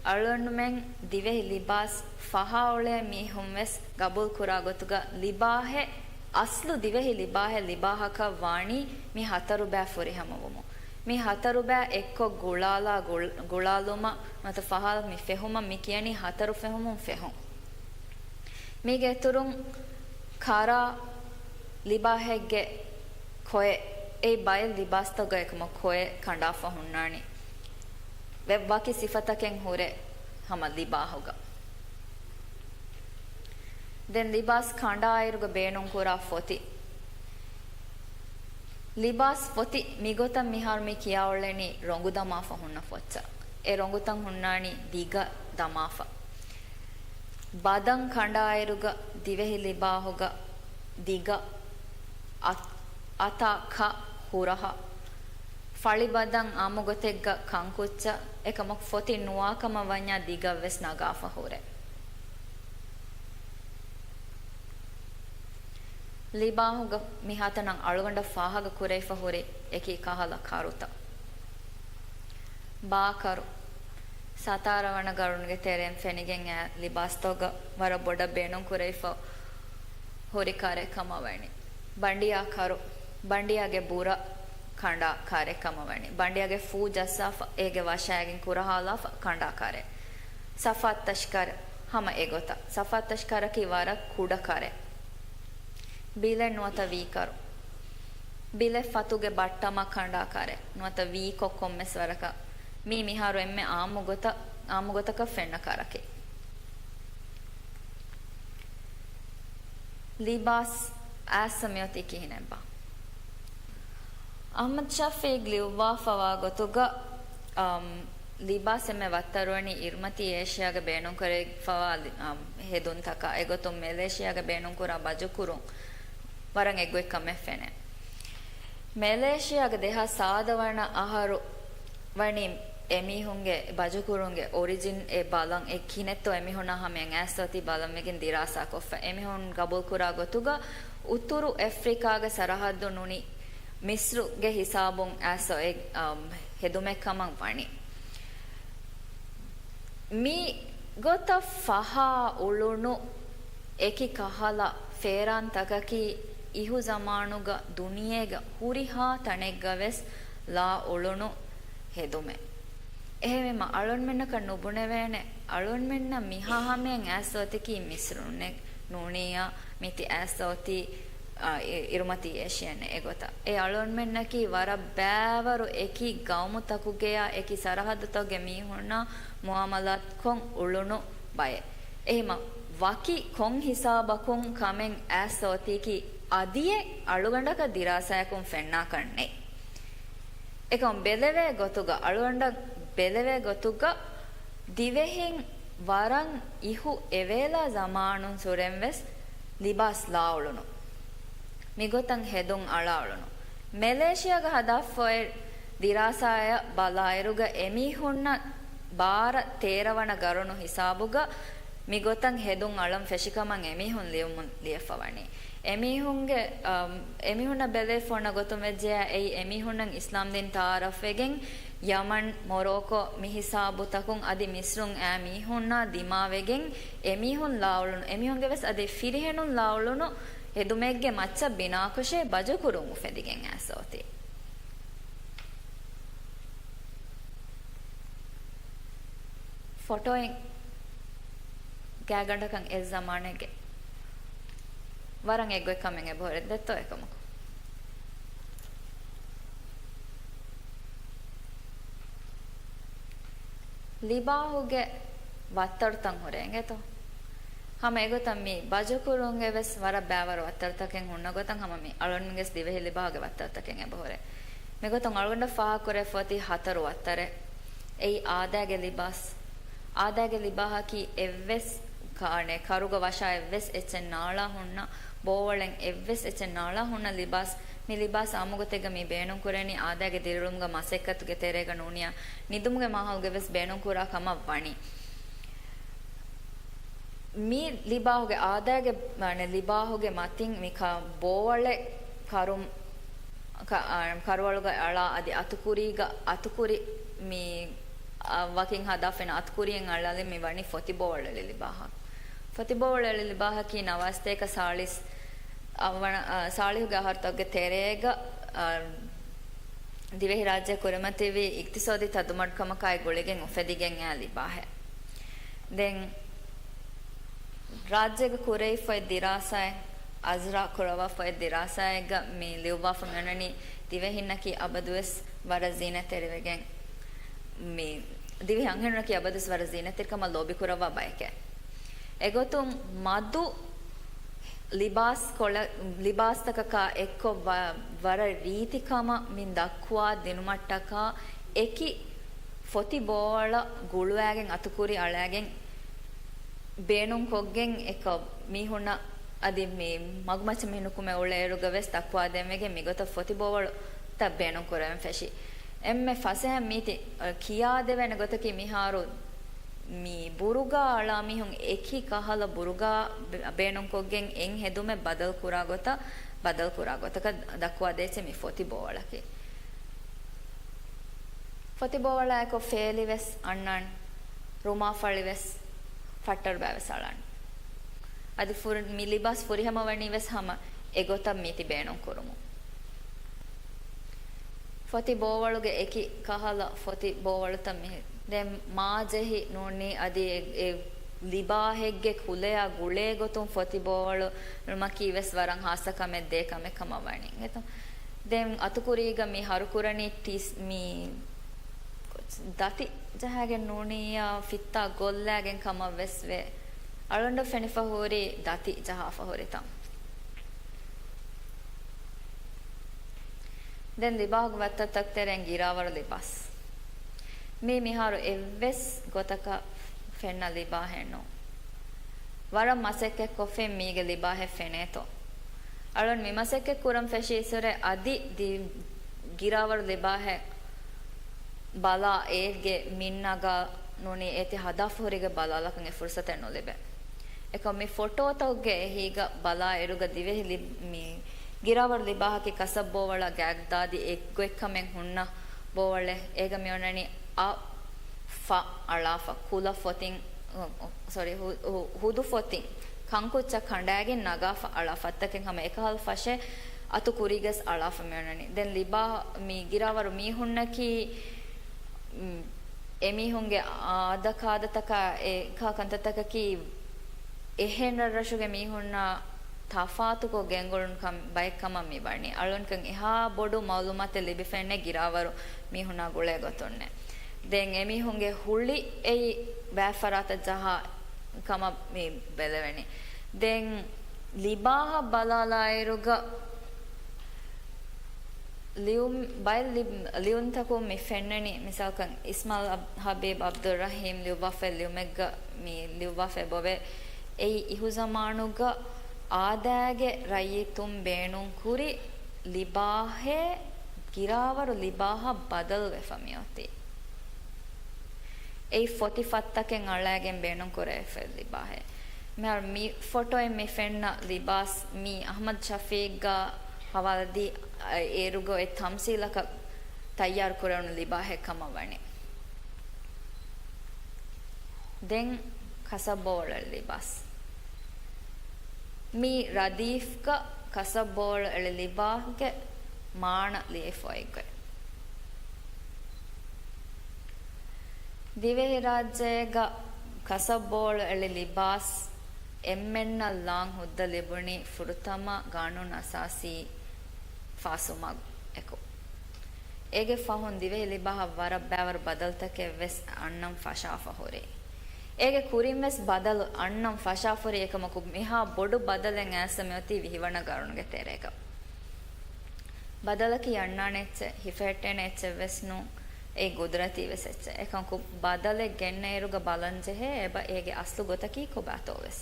އަޅުގަނޑުމެން ދިވެހި ލިބާސް ފަހާ އުޅޭ މީހުން ވެސް ގަބޫލު ކުރާ ގޮތުގަ ލިބާހެއް، އަސްލު ދިވެހި ލިބާހެއް ލިބާހަކަށް ވާނީ މި ހަތަރު ބައި ފުރިހަމަވުމުން. މި ހަތަރު ބައި އެއްކޮށް ގުޅާލާ ގުޅ-، ގުޅާލުމަށް ނުވަތަ ފަހާ މި ފެހުމަށް މި ކިޔަނީ ހަތަރު ފެހުމުން ފެހުން. މީގެ އިތުރުން ކަރާ ލިބާހެއްގެ ކޮއެއް، އެއީ ބައެއް ލިބާސްތަކުގަ އެކަމަކު ކޮއެއް ކަނޑާފަ ހުންނާނީ. ވެ-، ވަކި ސިފަތަކެއް ހުރެ ހަމަ ލިބާހުގަ. ދެން ލިބާސް ކަނޑާއިރުގަ ބޭނުންކުރާ ފޮތި. ލިބާސް ފޮތި މިގޮތަށް މިހާރު މި ކިޔާ އުޅެނީ ރޮނގު ދަމާފަ ހުންނަ ފޮއްޗަށް. އެ ރޮނގުތައް ހުންނާނީ ދިގަ ދަމާފަ. ބަދަން ކަނޑާއިރުގަ ދިވެހި ލިބާހުގަ ދިގަ އަ-، އަތާ ކަ ހުރަހަ. ފަޅިބަދަން އާއްމުގޮތެއްގަ ކަންކުއްޗަށް އެކަމަކު ފޮތި ނުވާކަމަށް ވަންޏާ ދިގަށްވެސް ނަގާފަ ހުރޭ. ލިބާހުގަ މިހާތަނަށް އަޅުގަނޑަށް ފާހަގަ ކުރެވިފަ ހުރި އެކި ކަހަލަ ކަރުތައް. ބާކަރު. ސަތާރަ ވަނަ ގަރުނުގެ ތެރެއިން ފެނިގެން އައި ލިބާސްތަކުގަ ވަރަށް ބޮޑަށް ބޭނުން ކުރެވިފަ ހުރި ކަރެއް ކަމަށް ވަނީ. ބަނޑިޔާ ކަރު. ބަނޑިޔާގެ ބުރަ ކަނޑާ ކަރެއް ކަމަށް ވަނީ. ބަނޑިޔާގެ ފޫ ޖައްސާފަ، އޭގެ ވަށާގެން ކުރަހާލާފަ ކަނޑާ ކަރެއް. ސަފާތަށް ކަރު ހަމަ އެގޮތަށް. ސަފާތަށް ކަރަކީ ވަރަށް ކުޑަ ކަރެއް. ބިލެއް ނުވަތަ ވީކަރު. ބިލެއް ފަތުގެ ބައްޓަމަށް ކަނޑާ ކަރެއް ނުވަތަ ވީކޮށް ކޮންމެސް ވަރަކަށް. މީ މިހާރު އެންމެ އާއްމު ގޮތަށް، އާއްމު ގޮތަކަށް ފެންނަ ކަރަކީ. ލިބާސް އައިސް މިއޮތީ ކިހިނެއްބާ؟ އަޙްމަދު ޝަފީޤް ލިޔުއްވާފަވާ ގޮތުގަ، އަމް، ލިބާސް އެންމެ ވައްތަރުވަނީ އިރުމަތީ އޭޝިޔާގަ ބޭނުންކުރެވިފަވާ ލި-، އަމް، ހެދުންތަކާ އެގޮތުން މެލޭޝިޔާގަ ބޭނުންކުރާ ބަޖުކުރުން ވަރަށް އެއްގޮތްކަމެއް ފެނޭ. މެލޭޝިޔާގަ ދެހާސް ސާދަ ވަނަ އަހަރު ވަނީ އެމީހުންގެ ބަޖުކުރުންގެ އޮރިޖިން އެ ބަލަން، އެ ކިހިނެއްތޯ އެމީހުންނާ ހަމަޔަށް އައިސް އޮތީ ބަލަން ވެގެން ދިރާސާކޮށްފަ. އެމީހުން ގަބޫލުކުރާ ގޮތުގަ އުތުރު އެފްރިކާގެ ސަރަހައްދު ނޫނީ މިސްރުގެ ހިސާބުން އައިސް އޮތް، އަ، ހެދުމެއް ކަމަށް ވަނީ. މި ގޮތަށް ފަހާ އުޅުނު އެކި ކަހަލަ ފޭރާންތަކަކީ އިހު ޒަމާނުގަ ދުނިޔޭގެ ހުރިހާ ތަނެއްގަ ވެސް ލާ އުޅުނު ހެދުމެއް. އެހެންވީމަ އަޅުންމެންނަކަށް ނުބުނެވޭނެ، އަޅުންމެންނަށް މިހާ ހަމަޔަށް އައިސް އޮތަކީ މިސްރުންނެއް ނޫނިއްޔާ، މިތި އައިސް އޮތީ، އާ، އި-، އިރުމަތީ އޭޝިއަން އެގޮތަށް. އެ އަޅުންމެންނަކީ ވަރަށް ބައިވަރު އެކި ގައުމުތަކުގެޔާ އެކި ސަރަހައްދުތަކުގެ މީހުންނާ މުއާމަލާތްކޮށް އުޅުނު ބައެއް. އެހެންވީމަ ވަކި ކޮން ހިސާބަކުން ކަމެއް އައިސް އޮތީކީ އަދިއެއް އަޅުގަނޑަކަށް ދިރާސާޔަކުން ފެންނާކަށް ނެތް. އެކަމަ ބެލެވޭ ގޮތުގަ، އަޅުގަނޑަށް ބެލެވޭ ގޮތުގަ، ދިވެހިން ވަރަށް އިހު އެވޭލާ ޒަމާނުން ސުރެން ވެސް ލިބާސް ލާ އުޅުނު. މިގޮތަށް ހެދުން އަޅާ އުޅުނު. މެލޭޝިޔާގަ ހަދާފައި ދިރާސާއަށް ބަލާއިރުގަ އެމީހުންނަށް ބާރަ ތޭރަ ވަނަ ގަރުނު ހިސާބުގަ މިގޮތަށް ހެދުން އަޅަން ފެށިކަމަށް އެމީހުން ލިޔުމުން ލިޔެފަވަނީ. އެމީހުންގެ، އަ، އެމީހުންނަށް ބެލެވިފަ އޮންނަ ގޮތުން ވެއްޖެޔާ އެއީ އެމީހުންނަށް އިސްލާމްދީން ތައާރަފްވެގެން ޔަމަން، މޮރޯކޯ މިހިސާބުތަކުން އަދި މިސްރުން އައި މީހުންނާ ދިމާވެގެން އެމީހުން ލާއުޅުނު، އެމީހުންގެ ވެސް އަދި ފިރިހެނުން ލާއުޅުނު ހެދުމެއްގެ މައްޗަށް ބިނާކޮށޭ ބަޖުކުރުން އުފެދިގެން އައިސް އޮތީ. ފޮޓޯއިން ގާތްގަނޑަކަށް އެ ޒަމާނެއްގެ ވަރަށް އެއްގޮތް ކަމެއް އެބަހުރި ދެއްތޯ އެކަމަކު. ލިބާހުގެ ވައްތަރުތައް ހުރެ އެނގޭތޯ؟ ހަމަ އެގޮތަށް މި ބަޖުކުރުންގެ ވެސް ވަރަށް ބައިވަރު ވައްތަރުތަކެއް ހުންނަ ގޮތަށް ހަމަ މި އަޅުންގެސް ދިވެހި ލިބާހުގެ ވައްތަރުތަކެއް އެބަހުރޭ. މިގޮތުން އަޅުގަނޑަށް ފާހަގަކުރެވިފައޮތީ ހަތަރު ވައްތަރެއް. އެއީ އާދައިގެ ލިބާސް. އާދައިގެ ލިބާހަކީ އެއްވެސް ކާނެ، ކަރުގަ ވަށާ އެއްވެސް އެއްޗެއް ނާޅާ ހުންނަ، ބޯވަޅެއް އެއްވެސް އެއްޗެއް ނާޅާ ހުންނަ ލިބާސް. މި ލިބާސް އާއްމުގޮތެއްގަ މި ބޭނުންކުރެނީ އާދައިގެ ދިރިއުޅުމުގަ މަސައްކަތުގެ ތެރޭގަ ނޫނިއްޔާ، ނިދުމުގެ މާހައުލުގަ ވެސް ބޭނުންކުރާ ކަމަށް ވަނީ. މި ލިބާހުގެ އާދައިގެ، މާނަ، ލިބާހުގެ މަތިން މި ކަ-، ބޯވަޅެއް ކަރުން ކަ-، އާ، ކަރުވަޅުގަ އަޅާ އަދި އަތުކުރީގަ، އަތުކުރި މި، އާ، ވަކިން ހަދާފިން އަތުކުރިއެއް އަޅާލި މި ވަނީ ފޮތި ބޯވަޅު އެޅި ލިބާހަށް. ފޮތި ބޯވަޅު އެޅި ލިބާހަކީ ނަވާސްތޭކަ ސާޅީސް އަށް ވަނަ-، އާ، ސާޅީހުގެ އަހަރުތަކުގެ ތެރޭގަ، އާ، ދިވެހިރާއްޖެ ކުރިމަތިވި އިގްތިސޯދީ ތަދުމަޑުކަމަކާއި ގުޅިގެން އުފެދިގެން އައި ލިބާހެއް. ދެން ރާއްޖޭގަ ކުރެވިފައި ދިރާސާއެއް، އަޒްރާ ކުރަވާފައި ދިރާސާއެއްގަ މި ލިޔުއްވާފަ މިއޮންނަނީ ދިވެހިންނަކީ އަބަދުވެސް ވަރަށް ޒީނަތްތެރިވެގެން، މި ދިވެހި އަންހެނުންނަކީ އަބަދުވެސް ވަރަށް ޒީނަތްތެރިކަމަށް ލޯބިކުރައްވާ ބައެކޭ. އެގޮތުން މަދު ލިބާސް ކޮޅ-، ލިބާސްތަކަކާ އެއްކޮށް ވަ-، ވަރަށް ރީތިކަމަށް މި ދައްކުވާ ދިނުމަށްޓަކާ އެކި ފޮތި ބޯވަޅަށް ގުޅުވާގެން އަތުކުރި އަޅާގެން ބޭނުންކޮށްގެން އެކަ މީހުންނަށް އަދި މި މަގުމައްޗަށް މި ނުކުމެ އުޅޭއިރުގަ ވެސް ދައްކުވާދޭންވެގެން މިގޮތަށް ފޮތި ބޯވަޅުތައް ބޭނުން ކުރެވެން ފެށި. އެންމެ ފަސޭހަ މީތި، އަ، ކިޔާދެވޭނެ ގޮތަކީ މިހާރު މި ބުރުގާ އަޅާ މީހުން އެކި ކަހަލަ ބުރުގާ ބޭ-، ބޭނުންކޮށްގެން އެން ހެދުމެއް ބަދަލު ކުރާ ގޮތަށް، ބަދަލު ކުރާ ގޮތަކަށް ދައްކުވާ ދޭއްޗެއް މި ފޮތި ބޯވަޅަކީ. ފޮތި ބޯވަޅާއެކު ފޭލި ވެސް އަންނަން، ރުމާފަޅި ވެސް ފައްޓަރުބާ ވެސް އަޅަން. އަދި ފުރި-، މި ލިބާސް ފުރިހަމަ ވަނީ ވެސް ހަމަ އެގޮތަށް މީތި ބޭނުން ކުރުމުން. ފޮތި ބޯވަޅުގެ އެކި ކަހަލަ ފޮތި ބޯވަޅުތައް މި ދެން މާ ޖެހި ނޫނީ އަދި އެ، އެ ލިބާހެއްގެ ކުލަޔާ ގުޅޭ ގޮތުން ފޮތި ބޯވަޅު ލުމަކީ ވެސް ވަރަށް ހާއްސަ ކަމެއް ދޭ ކަމެއް ކަމަށް ވަނީ. އެތަ؟ ދެން އަތުކުރީގަ މި ހަރުކުރަނީ ޓީސް މި ދަތި ޖަހާގެން ނޫނިއްޔާ ފިއްތާ ގޮއްލާގެން ކަމަށް ވެސް ވޭ. އަޅުގަނޑު ފެނިފަ ހުރީ ދަތި ޖަހާފަ ހުރިތަން. ދެން ލިބާގެ ވައްތަށް ތަކުތެރެއިން ގިރާވަރު ލިބާސް. މީ މިހާރު އެއްވެސް ގޮތަކަށް ފެންނަ ލިބާހެއް ނޫން. ވަރަށް މަސައްކަތް ކޮށްފިން މީގެ ލިބާހެއް ފެނޭތޯ. އަޅުން މި މަސައްކަތް ކުރަން ފެށި އިސުރެ އަދި ދި-، ގިރާވަރު ލިބާހެއް ބަލާ އޭގެ މިން ނަގާ ނޫނީ އޭތި ހަދާފަ ހުރީގެ ބަލާލާކަން އެ ފުރުސަތެއް ނުލިބޭ. އެކަމް މި ފޮޓޯތަކުގެ އެހީގަ ބަލާ އިރުގަ ދިވެހި ލި-، މި ގިރާވަރު ލިބާހަކީ ކަސަބް ބޯވަޅާ ގާތްދާދި އެއްގޮތްކަމެއް ހުންނަ ބޯވަޅެއް. އޭގަ މިއޮންނަނީ އަ ފަ އަޅާފަ، ކުލަ ފޮތިން، އޮ، ސޮރީ، ހު-، ހު-، ހުދު ފޮތިން، ކަންކުއްޖާ ކަނޑާގެން ނަގާފަ އަޅާ ފައްތަކެއް ހަމަ އެކަހަލަ ފަށެއް އަތު ކުރީގަސް އަޅާފަ މިއޮންނަނީ. ދެން ލިބާ މި ގިރާވަރު މީހުންނަކީ، މް، އެމީހުންގެ އާދަކާދަތަކާ އެކާ ކަންތައްތަކަކީ އެހެން ރަށްރަށުގެ މީހުންނާ ތަފާތުކޮށް ގެންގުޅުން ކަން ބައެއް ކަމަށް މި ވަނީ. އަޅުންކަން އެހާ ބޮޑު މައުލޫމާތެއް ލިބިފައެއްނެ ގިރާވަރު މީހުންނާ ގުޅޭ ގޮތުންނެ. ދެން އެމީހުންގެ ހުޅި އެއީ ބައެއް ފަރާތަށް ޖަހާ ކަމަށް މި ބެލެވެނީ. ދެން ލިބާހަށް ބަލާލާއިރުގަ ލިޔުން، ބައެއް ލި-، ލިޔުންތަކުން މި ފެންނަނީ، މިސާލަކަށް އިސްމާއިލް އަބް-، ހަބީބް އަބްދުއްރަހީމް ލިޔުއްވާފައި ލިޔުމެއްގަ މި ލިޔުއްވާފައި ބޮވޭ. އެއީ އިހުޒަމާނުގަ އާދައިގެ ރައްޔިތުން ބޭނުންކުރި ލިބާހޭ ގިރާވަރު ލިބާހަށް ބަދަލުވެފަ މިއޮތީ. އެއީ ފޮތި ފައްތަކެއް އަޅައިގެން ބޭނުންކުރެވިފައި ލިބާހޭ. މިހާރު މި ފޮޓޯއިން މި ފެންނަ ލިބާސް މީ އަޙްމަދު ޝަފީޤްގަ ހަވާލަދީ އޭރުގަ އޮތް ތަމްސީލަކަށް ތައްޔާރު ކުރެވުނު ލިބާހެއް ކަމަށް ވަނީ. ދެން ކަސަބް ބޯޅަ ލިބާސް. މީ ރަދީފްގަ ކަސަބް ބޯޅަ އެޅި ލިބާހުގެ މާނަ ލިޔެފައިގޮތް. ދިވެހިރާއްޖޭގަ ކަސަބް ބޯޅަ އެޅި ލިބާސް އެންމެންނަށް ލާން ހުއްދަ ލިބުނީ ފުރަތަމަ ގާނޫނު އަސާސީ ފާސުވުމާ އެކު. އޭގެ ފަހުން ދިވެހި ލިބާހަށް ވަރަށް ބައިވަރު ބަދަލުތަކެއް ވެސް އަންނަން ފަށާފަ ހުރި. އޭގެ ކުރިން ވެސް ބަދަލު އަންނަން ފަށާފަ ހުރި އެކަމަކު، މިހާ ބޮޑު ބަދަލެއް އައިސް މިއޮތީ ވިހި ވަނަ ގަރުނުގެ ތެރޭގަ. ބަދަލަކީ އަންނާނެ އެއްޗެއް، ހިފެހެއްޓޭނެ އެއްޗެއް ވެސް ނޫން. އެއީ ގުދުރަތީ ވެސް އެއްޗެއް. އެކަމަކު، ބަދަލެއް ގެންނައިރުގަ ބަލަން ޖެހޭ އެބަ އޭގެ އަސްލު ގޮތަކީ ކޮބާތޯ ވެސް.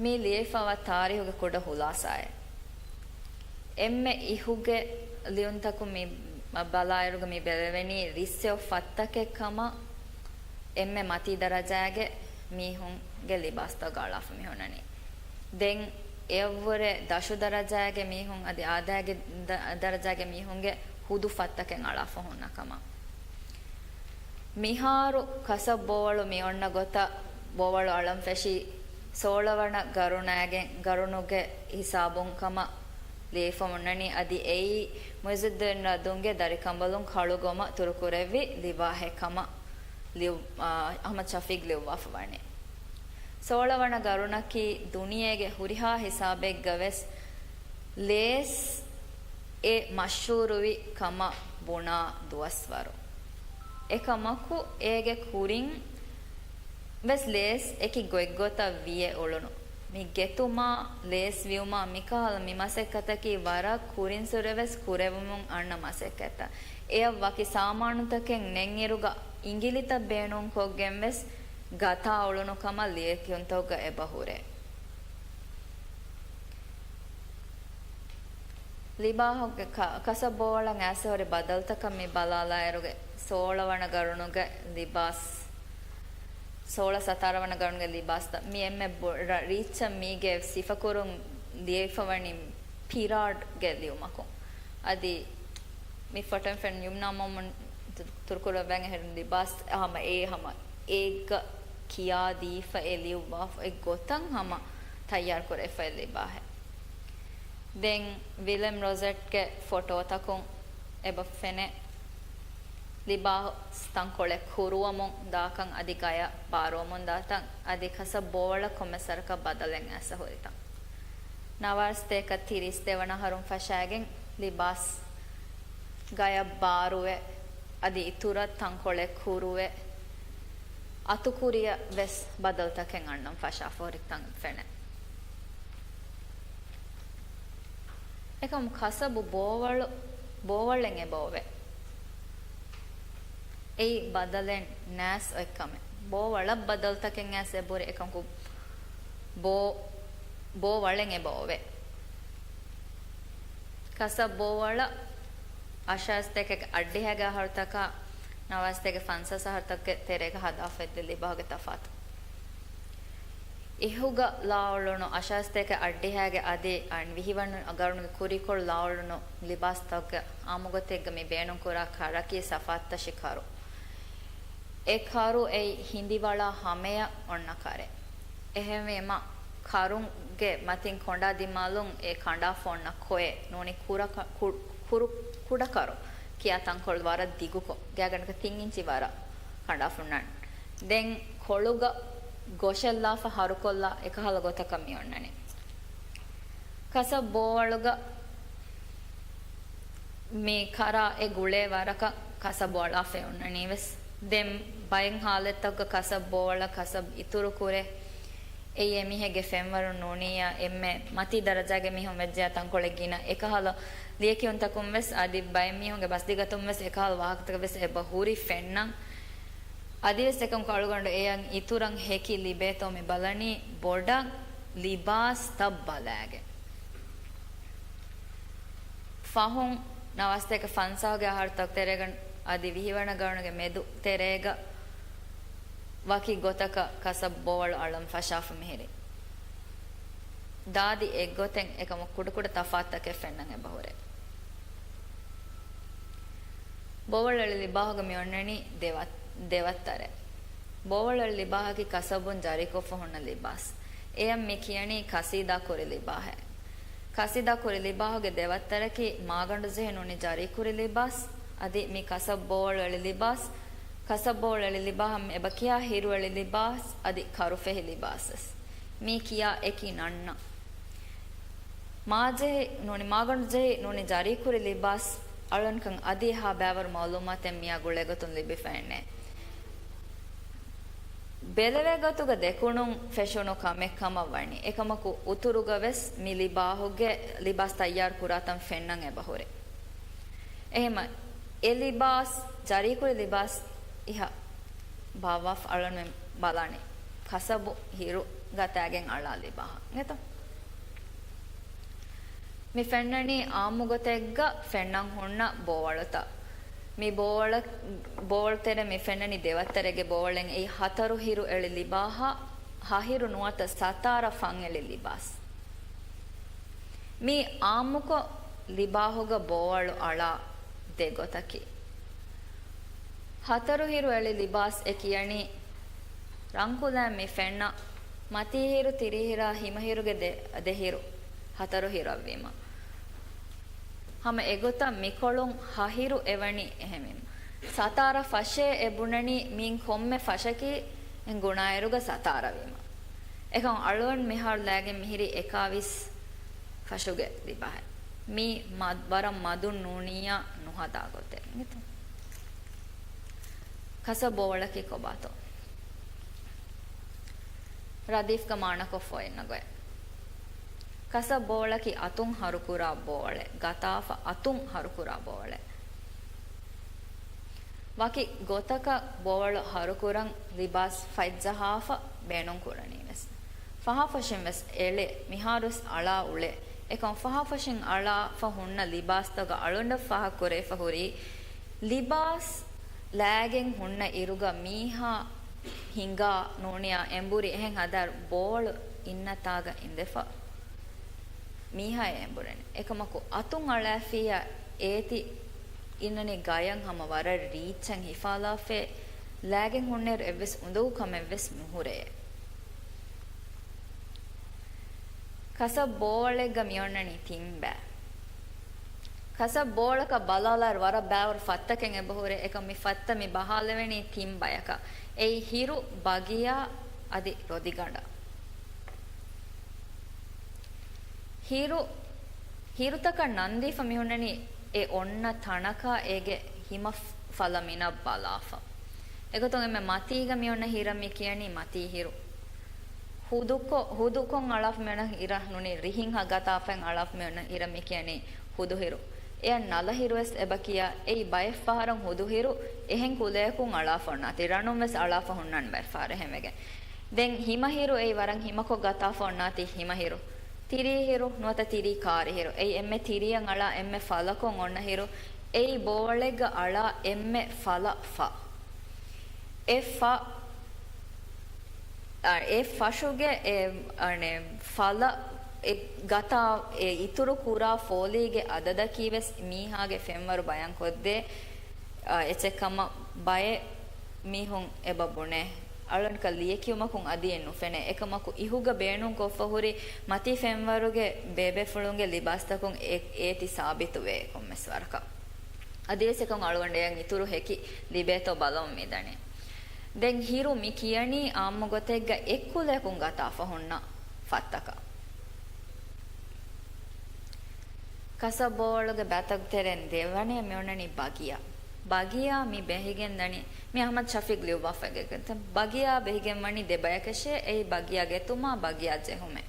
މީ ލިޔެފަވާ ތާރީހުގެ ކުޑަ ހުލާސާއެއް. އެންމެ އިހުގެ ލިޔުންތަކުން މި ބަލާއިރުގަ މި ބެލެވެނީ ރިއްސެވި ފައްތަކެއް ކަމަށް. އެންމެ މަތީ ދަރަޖާގެ މީހުންގެ ލިބާސްތައް ގާޅާފަ މި ހުންނަނީ. ދެން އެއަށްވުރެ ދަށު ދަރަޖާގެ މީހުން އަދި އާދައިގެ ދަ-، ދަރަޖާގެ މީހުންގެ ހުދު ފައްތަކެއް އަޅާފަ ހުންނަ ކަމަށް. މިހާރު ކަސަބް ބޯވަޅު މި އޮންނަ ގޮތަށް ބޯވަޅު އަޅަން ފެށީ ސޯޅަ ވަނަ ގަރުނާގެން، ގަރުނުގެ ހިސާބުން ކަމަށް ލިޔެފަ އޮންނަނީ. އަދި އެއީ މުއިއްޒުއްދީން ރަދުންގެ ދަރިކަނބަލުން ކަޅުގޮމަށް ތުރުކުރެއްވި ލިބާހެއް ކަމަށް ލިޔު-، އާ، އަޙްމަދު ޝަފީޤް ލިޔުއްވާފަ ވަނީ. ސޯޅަ ވަނަ ގަރުނަކީ ދުނިޔޭގެ ހުރިހާ ހިސާބެއްގަ ވެސް ލޭސް އެ މަޝްހޫރުވި ކަމަށް ބުނާ ދުވަސްވަރު. އެކަމަކު އޭގެ ކުރިން ވެސް ލޭސް އެކި ގޮތްގޮތަށް ވިޔެ އުޅުނު. މި ގެތުމާ، ލޭސް ވިޔުމާ މިކަހަލަ މި މަސައްކަތަކީ ވަރަށް ކުރިންސުރެ ވެސް ކުރެވެމުން އަންނަ މަސައްކަތްތައް. އެއަށް ވަކި ސާމާނުތަކެއް ނެތްއިރުގަ އިނގިލިތައް ބޭނުންކޮށްގެން ވެސް ގަތާ އުޅުނު ކަމަށް ލިޔެކިޔުންތަކުގަ އެބަ ހުރޭ. ލިބާހުގެ ކަ-، ކަސަބް ބޯވަޅަށް އައިސް ހުރި ބަދަލުތަކަށް މި ބަލާލާއިރުގެ ސޯޅަ ވަނަ ގަރުނުގެ ލިބާސް، ސޯޅަ ސަތާރަ ވަނަ ގަރުނުގެ ލިބާސްތައް މި އެންމެ ބޮ-، ރަ-، ރީއްޗަށް މީގެ ސިފަކުރުން ލިޔެފަވަނީ ޕިރާޑްގެ ލިޔުމަކުން. އަދި މި ފޮޓޯއިން ފެން ޔުމްނާ މައުމޫން ތު-، ތުރުކުރައްވައިގެން ހެރި ލިބާސް ހަމަ އެ ހަމަ އޭގަ ކިޔާ ދީފަ އެ ލިޔުއްވާފަ އެ ގޮތަށް ހަމަ ތައްޔާރު ކުރެވިފައި ލިބާހެއް. ދެން ވިލެމް ރޮޒެޓްގެ ފޮޓޯތަކުން އެބަ ފެނޭ. ލިބާސް ތަންކޮޅެއް ކުރުވަމުން ދާކަން އަދި ގަޔަށް ބާރުވަމުން ދާތަން އަދި ކަސަބް ބޯވަޅަށް ކޮންމެ ސަރަކަށް ބަދަލެއް އައިސް ހުރިތަން. ނަވާރަ ސަތޭކަ ތިރީސް ދެވަނަ އަހަރުން ފަށާގެން ލިބާސް ގަޔަށް ބާރުވެ، އަދި އިތުރަށް ތަންކޮޅެއް ކުރުވެ، އަތުކުރިއަށް ވެސް ބަދަލުތަކެއް އަންނަން ފަށާފަ ހުރިތަން ފެނޭ. އެކަމު ކަސަބު ބޯވަޅު، ބޯވަޅެއް އެބަ އޮވޭ. އެއީ ބަދަލެއް ނާސް އޮތް ކަމެއް. ބޯވަޅަށް ބަދަލުތަކެއް އައިސް އެބަހުރި އެކަމަކު ބޯ-، ބޯވަޅެއް އެބަ އޮވޭ. ކަސަބް ބޯވަޅަށް އަށާރަ ސަތޭކަ އަށްޑިހައިގެ އަހަރުތަކާ ނަވާރަ ސަތޭކަ ފަންސާސް އަހަރުތަކުގެ ތެރޭގަ ހަދާފަ އެއްދެ ލިބާހުގެ ތަފާތު. އިހުގަ ލާއުޅުނު އަށާރަ ސަތޭކަ އަށްޑިހައިގެ އަދި އަން ވިހި ވަނަ ގަރުނުގެ ކުރީކޮޅު ލާއުޅުނު ލިބާސްތަކުގެ އާއްމުގޮތެއްގަ މި ބޭނުންކުރާ ކަރަކީ ސަފާތުތަށި ކަރު. އެ ކަރު އެއީ ހިނދިވަޅާ ހަމަޔަށް އޮންނަ ކަރެއް. އެހެންވީމަ، ކަރުގެ މަތިން ކޮނޑާ ދިމާލުން އެ ކަނޑާފަ އޮންނަ ކޮއެއް ނޫނީ ކުރަ ކަ-، ކު-، ކުރު-، ކުޑަ ކަރު ކިޔާ ތަންކޮޅު ވަރަށް ދިގުކޮށް، ގާތްގަނޑަކަށް ތިން އިންޗި ވަރަށް ކަނޑާފަ އޮންނަން. ދެން ކޮޅުގަ ގޮށެއްލާފަ ހަރުކޮށްލާ އެކަހަލަ ގޮތަކަށް މި އޮންނަނީ. ކަސަބް ބޯވަޅުގަ މި ކަރާ އެ ގުޅޭ ވަރަކަށް ކަސަބު އަޅާފައި އޮންނަނީ ވެސް. ދެން ބައެއް ހާލަތްތަކުގަ ކަސަބް ބޯވަޅަށް ކަސަބް އިތުރު ކުރޭ. އެއީ އެމީހެއްގެ ފެންވަރުން ނޫނިއްޔާ އެންމެ މަތީ ދަރަޖާގެ މީހުން ވެއްޖެޔާ ތަންކޮޅެއް ގިނަ. އެކަހަލަ ލިޔެކިޔުންތަކުން ވެސް އަދި ބައެއް މީހުންގެ ބަސްދިގަތުން ވެސް އެކަހަލަ ވާހަކަތަކެއް ވެސް އެބަ ހުރި ފެންނަން. އަދިވެސް އެކަމަކު އަޅުގަނޑު އެއަށް އިތުރަށް ހެކި ލިބޭތޯ މި ބަލަނީ ބޮޑަށް ލިބާސްތައް ބަލާގެން. ފަހުން ނަވާރަ ސަތޭކަ ފަންސާހުގެ އަހަރުތަކުގެ ތެރޭގަ އަދި ވިހި ވަނަ ގަރުނުގެ މެދު ތެރޭގަ ވަކި ގޮތަކަށް ކަސަބް ބޯވަޅު އަޅަން ފަށާފަ މިހިރީ. ދާދި އެއްގޮތެއް އެކަމަކު ކުޑަކުޑަ ތަފާތުތަކެއް ފެންނަން އެބަހުރޭ. ބޯވަޅު އެޅި ލިބާހުގަ މި އޮންނަނީ ދެވަ-، ދެވައްތަރެއް. ބޯވަޅު އެޅި ލިބާހަކީ ކަސަބުން ޖަރީކޮށްފަ ހުންނަ ލިބާސް. އެޔަށް މި ކިޔަނީ ކަސީދާ ކުރި ލިބާހެއް. ކަސީދާ ކުރި ލިބާހުގެ ދެވައްތަރަކީ މާގަނޑު ޖެހި ނޫނީ ޖަރީކުރި ލިބާސް، އަދި މި ކަސަބް ބޯވަޅު އެޅި ލިބާސް، ކަސަބް ބޯވަޅު އެޅި ލިބާހަށް އެބަ ކިޔާ ހިރު އެޅި ލިބާސް، އަދި ކަރު ފެހި ލިބާސް ވެސް. މީ ކިޔާ އެކި ނަންނަ. މާ ޖެހި ނޫނީ، މާގަނޑު ޖެހި ނޫނީ ޖަރީކުރި ލިބާސް އަޅުންކަން އަދި އެހާ ބައިވަރު މައުލޫމާތެއް މިއާ ގުޅޭގޮތުން ލިބިފައެއްނެއް. ބެލެވޭ ގޮތުގަ ދެކުނުން ފެށުނު ކަމެއް ކަމަށް ވަނީ. އެކަމަކު އުތުރުގަ ވެސް މި ލިބާހުގެ ލިބާސް ތައްޔާރު ކުރާތަން ފެންނަން އެބަހުރޭ. އެހެމަ އެ ލިބާސް، ޖަރީކުރި ލިބާސް އިހަށް ބާއްވާފަ އަޅުންމެން ބަލާނީ ކަސަބު ހިރު ގަތާގެން އަޅާ ލިބާހަށް އިނގޭތޯ؟ މި ފެންނަނީ އާއްމުގޮތެއްގަ ފެންނަން ހުންނަ ބޯވަޅުތައް. މި ބޯވަޅަ-، ބޯވަޅު ތެރެ މި ފެންނަނީ ދެވައްތަރެއްގެ ބޯވަޅެއް. އެއީ ހަތަރު ހިރު އެޅި ލިބާހާ، ހަ ހިރު ނުވަތަ ސަތާރަ ފަން އެޅި ލިބާސް. މީ އާއްމުކޮށް ލިބާހުގަ ބޯވަޅު އަޅާ ދެ ގޮތަކީ. ހަތަރު ހިރު އެޅި ލިބާސް އެ ކިޔަނީ ރަންކުލައިން މި ފެންނަ މަތީ ހިރު ތިރީ ހިރާ ހިމަ ހިރުގެ ދެ، ދެ ހިރު ހަތަރު ހިރަށްވީމަ. ހަމަ އެގޮތަށް މިކޮޅުން ހަ ހިރު އެވަނީ އެހެންވީމަ. ސަތާރަ ފަށޭ އެ ބުނަނީ މިއިން ކޮންމެ ފަށަކީ ގުނާއިރުގަ ސަތާރަ ވީމަ. އެކަމް އަޅުގަނޑު މިހާރު ލައިގެން މިހިރީ އެކާވީސް ފަށުގެ ލިބާހެއް. މީ މަ-، ވަރަށް މަދުން ނޫނިއްޔާ ނުހަދާ ގޮތެއް. ކަސަބް ބޯވަޅަކީ ކޮބާތޯ؟ ރަދީފްގަ މާނަކޮށްފަ އިންނަ ގޮތް. ކަސަބް ބޯވަޅަކީ އަތުން ހަރުކުރާ ބޯވަޅެއް، ގަތާފަ އަތުން ހަރުކުރާ ބޯވަޅެއް. ވަކި ގޮތަކަށް ބޯވަޅު ހަރުކުރަން ލިބާސް ފަތްޖަހާފަ ބޭނުން ކުރަނީ ވެސް. ފަހާފަށިން ވެސް އެޅޭ، މިހާރުވެސް އަޅާ އުޅޭ. އެކަމް ފަހާފަށިން އަޅާފަ ހުންނަ ލިބާސްތަކަށް އަޅުގަނޑަށް ފާހަގަކުރެވިފަ ހުރީ، ލިބާސް ލާގެން ހުންނަ އިރުގަ މީހާ ހިނގާ ނޫނިއްޔާ އެނބުރި އެހެން ހަދާ ބޯވަޅު އިންނަ ތާގަ އިނދެފަ މީހާއޭ އެނބުރެން. އެކަމަކު އަތުން އަޅާފިއްޔާ އޭތި އިންނަނީ ގަޔަށް ހަމަ ވަރަށް ރީއްޗަށް ހިފާލާފައި، ލާގެން ހުންނައިރު އެއްވެސް އުނދަގޫ ކަމެއްވެސް ނުހުރޭ. ކަސަބް ބޯވަޅެއްގަ މިއޮންނަނީ ތިން ބައި. ކަސަބް ބޯވަޅަކަށް ބަލާލާއިރު ވަރަށް ބައިވަރު ފަށްތަކެއް އެބަހުރޭ. އެކަމް މި ފަށްތައް މި ބަހާލެވެނީ ތިން ބަޔަކަށް. އެއީ ހިރު، ބަގިޔާ އަދި ރޮދިގަނޑަށް. ހިރު، ހިރުތަކަށް ނަންދީފަ މިހުންނަނީ އެ އޮންނަ ތަނަކާ އޭގެ ހިމަ ފަލަ މިނަށް ބަލާފަ. އެގޮތުން އެންމެ މަތީގަ މިއޮންނަ ހިރަށް މި ކިޔަނީ މަތީ ހިރު. ހުދުކޮށް، ހުދުކޮށް އަޅާފަ މިއޮންނަ ހިރަ ނޫނީ ރިހިން ހަ ގަތާފައި އަޅާފަ މިއޮންނަ ހިރަށް މި ކިޔަނީ ހުދު ހިރު. އެޔަށް ނަލަ ހިރުވެސް އެބަ ކިޔާ. އެއީ ބައެއް ފަހަރުން ހުދު ހިރު އެހެން ކުލަޔަކުން އަޅާފަ އޮންނާތީ. ރަނުން ވެސް އަޅާފަ ހުންނަން ބައެއް ފަހަރު އެހެންވެގެން. ދެން ހިމަ ހިރު އެއީ ވަރަށް ހިމަކޮށް ގަތާފަ އޮންނާތީ ހިމަ ހިރު. ތިރީ ހިރު ނުވަތަ ތިރީ ކާރި ހިރު. އެއީ އެންމެ ތިރީއަށް އަޅާ އެންމެ ފަލަކޮށް އޮންނަ ހިރު. އެއީ ބޯވަޅެއްގަ އަޅާ އެންމެ ފަލަ ފަށް. އެ ފަށް، އަ، އެ ފަށުގެ އެ، އަނެ، ފަލަ އެ ގަތާ އެ އިތުރު ކުރާ ފޯލީގެ އަދަދަކީ ވެސް މީހާގެ ފެންވަރު ބަޔާން ކޮށްދޭ، އަ، އެއްޗެއް ކަމަށް ބައެއް މީހުން އެބަ ބުނޭ. އަޅުންކަ ލިޔެކިޔުމަކުން އަދި އެ ނުފެނޭ. އެކަމަކު އިހުގަ ބޭނުން ކޮށްފަ ހުރި މަތީ ފެންވަރުގެ ބޭބޭފުޅުންގެ ލިބާސްތަކުން އެ، އޭތި ސާބިތުވޭ ކޮންމެސް ވަރަކަށް. އަދިވެސް އެކަން އަޅުގަނޑަށް އެއަށް އިތުރު ހެކި ލިބޭތޯ ބަލަމުން މިދަނީ. ދެން ހިރު މި ކިޔަނީ އާއްމު ގޮތެއްގަ އެއްކުލަޔަކުން ގަތާފަ ހުންނަ ފަށްތަކަށް. ކަސަބް ބޯވަޅުގެ ބައިތަކުގެ ތެރެއިން ދެވަނައަށް މިއޮންނަނީ ބަގިޔާ. ބަގިޔާ މި ބެހިގެން ދަނީ، މި އަޙްމަދު ޝަފީޤް ލިޔުއްވާފައިގެ ބަގިޔާ ބެހިގެން ވަނީ ދެ ބަޔަކަށޭ، އެއީ ބަގިޔާ ގެތުމާ ބަގިޔާ ޖެހުމޭ.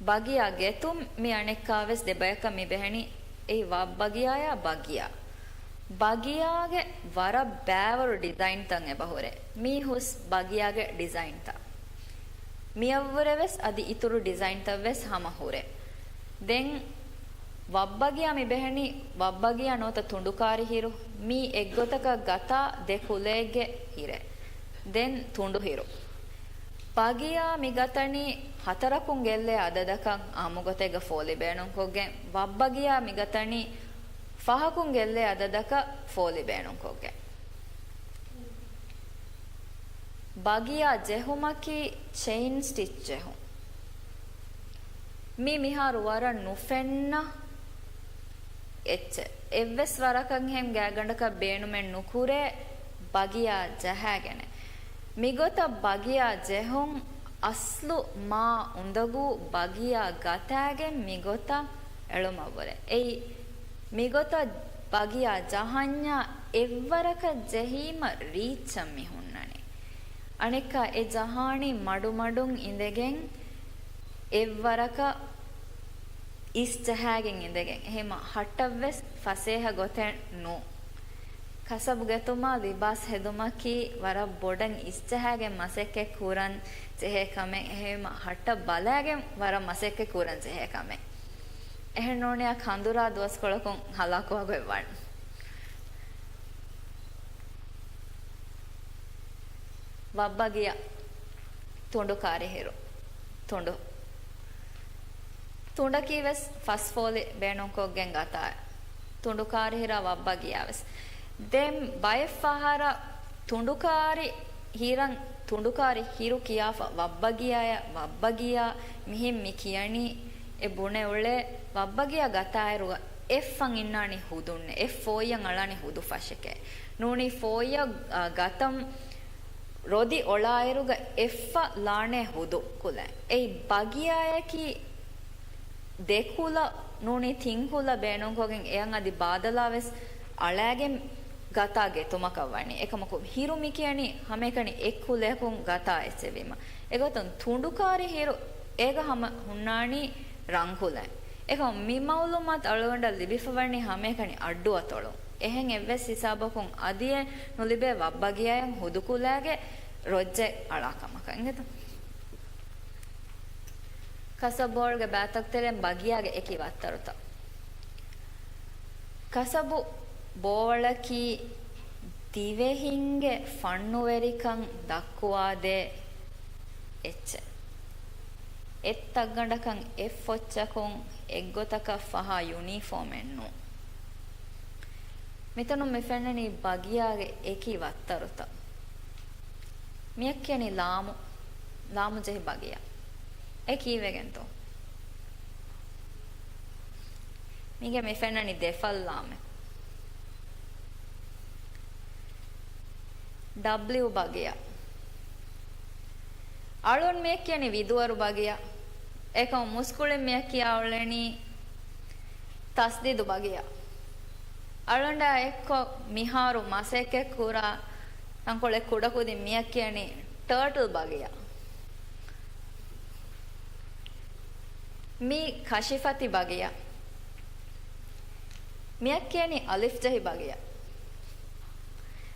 ބަގިޔާ ގެތުން މި އަނެއްކާވެސް ދެ ބަޔަކަށް މި ބެހެނީ، އެއީ ވައްބަގިޔާޔާ ބަގިޔާ. ބަގިޔާގެ ވަރަށް ބައިވަރު ޑިޒައިންތައް އެބަ ހުރޭ. މީ ހުސް ބަގިޔާގެ ޑިޒައިންތައް. މިއަށްވުރެ ވެސް އަދި އިތުރު ޑިޒައިންތައް ވެސް ހަމަ ހުރޭ. ދެން ވައްބަގިޔާ މި ބެހެނީ، ވައްބަގިޔާ ނުވަތަ ތުނޑުކާރި ހިރު، މީ އެއްގޮތަކަށް ގަތާ ދެ ކުލައެއްގެ ހިރެއް. ދެން ތުނޑު ހިރު. ބަގިޔާ މި ގަތަނީ ހަތަރަކުން ގެއްލޭ އަދަދަކަށް އާއްމު ގޮތެއްގަ ފޯލި ބޭނުންކޮށްގެން، ވައްބަގިޔާ މި ގަތަނީ ފަހަކުން ގެއްލޭ އަދަދަކަށް ފޯލި ބޭނުންކޮށްގެން. ބަގިޔާ ޖެހުމަކީ ޗެއިން ސްޓިޗް ޖެހުން. މީ މިހާރު ވަރަށް ނުފެންނަ އެއްޗެއް. އެއްވެސް ވަރަކަށް ހެން ގާތްގަނޑަކަށް ބޭނުމެއް ނުކުރޭ ބަގިޔާ ޖަހާގެނެއް. މިގޮތަށް ބަގިޔާ ޖެހުން އަސްލު މާ އުނދަގޫ ބަގިޔާ ގަތާގެން މިގޮތަށް އެޅުމަށްވުރެ. އެއީ މިގޮތަށް ބަގިޔާ ޖަހަންޏާ އެއްވަރަކަށް ޖެހީމަ ރީއްޗަށް މި ހުންނަނީ. އަނެއްކާ އެ ޖަހާނީ މަޑުމަޑުން އިނދެގެން އެއްވަރަކަށް އިސްޖަހާގެން އިނދެގެން. އެހެމަ ހައްޓަށްވެސް ފަސޭހަ ގޮތެއް ނޫން. ކަސަބު ގެތުމާ ލިބާސް ހެދުމަކީ ވަރަށް ބޮޑަށް އިސްޖަހާގެން މަސައްކަތް ކުރަން ޖެހޭ ކަމެއް. އެހެމަ ހައްޓަށް ބަލާގެން ވަރަށް މަސައްކަތް ކުރަން ޖެހޭ ކަމެއް. އެހެން ނޫނިއްޔާ ކަނދުރާ ދުވަސްކޮޅަކުން ހަލާކުވާ ގޮތް ވާން. ވައްބަގިޔަ، ތުނޑު ކާރި ހިރު، ތުނޑު. ތުނޑަކީ ވެސް ފަސްފޯލި ބޭނުންކޮށްގެން ގަތާ ތުނޑުކާރި ހިރާ ވައްބަގިޔާ ވެސް. ދެން ބައެއް ފަހަރަށް ތުނޑުކާރި ހިރަން ތުނޑުކާރި ހިރު ކިޔާފަ ވައްބަގިޔާޔަށް ވައްބަގިޔާ މިހެން މި ކިޔަނީ އެ ބުނެ އުޅޭ ވައްބަގިޔާ ގަތާއިރުގަ އެއްފަން އިންނާނީ ހުދުންނެ، އެއް ފޯއްޔަށް އަޅާނީ ހުދު ފަށެކޭ. ނޫނީ ފޯއްޔަށް، އާ، ގަތަން ރޮދި އޮޅާއިރުގަ އެއްފަ ލާނޭ ހުދު ކުލަ. އެއީ ބަގިޔާޔަކީ ދެ ކުލަ ނޫނީ ތިން ކުލަ ބޭނުންކޮށްގެން އެއަށް އަދި ބާދަލާ ވެސް އަޅާގެން ގަތާ ގެތުމަކަށް ވަނީ. އެކަމަކު ހިރު މި ކިޔަނީ ހަމައެކަނި އެއް ކުލަޔަކުން ގަތާ އެއްޗެއް ވީމަ. އެގޮތުން ތުނޑުކާރި ހިރު އޭގަ ހަމަ ހުންނާނީ ރަންކުލައިން. އެކަމަކު މި މައުލޫމާތު އަޅުގަނޑަށް ލިބިފަ ވަނީ ހަމައެކަނި އައްޑުއަތޮޅުން. އެހެން އެއްވެސް ހިސާބަކުން އަދިއެއް ނުލިބޭ ވައްބަގިޔާއަށް ހުދުކުލައިގެ ރޮއްޖެ އަޅާ ކަމަކަށް އިނގޭތަ؟ ކަސަބު ބޯވަޅުގެ ބައިތަކުތެރެއިން ބަގިޔާގެ އެކި ވައްތަރުތައް. ކަސަބު ބޯވަޅަކީ ދިވެހިންގެ ފަންނުވެރިކަން ދައްކުވާދޭ އެއްޗެއް. އެއްތައްގަނޑަކަށް އެއްފޮއްޗަކުން އެއްގޮތަކަށް ފަހާ ޔުނީފޯމެއް ނޫން. މިތަނުން މި ފެންނަނީ ބަގިޔާގެ އެކި ވައްތަރުތައް. މިއަށް ކިޔަނީ ލާމު، ލާމު ޖެހި ބަގިޔާ. އެ ކީއްވެގެންތޯ؟ މީގެ މި ފެންނަނީ ދެފައްލާމެއް. ޑަބްލިއު ބަގިޔާ. އަޅުން މިއަށް ކިޔަނީ ވިދުވަރު ބަގިޔާ. އެކަމު މުސްކުޅިން މިއަށް ކިޔާ އުޅެނީ ތަސްދީދު ބަގިޔާ. އަޅުންޑާ އެއްކޮށް މިހާރު މަސައްކަތް ކުރާ ތަންކޮޅެއް ކުޑަކުދިން މިއަށް ކިޔަނީ ޓާޓަލް ބަގިޔާ. މީ ކަށިފަތި ބަގިޔާ. މިއަށް ކިޔަނީ އަލިފް ޖެހި ބަގިޔާ.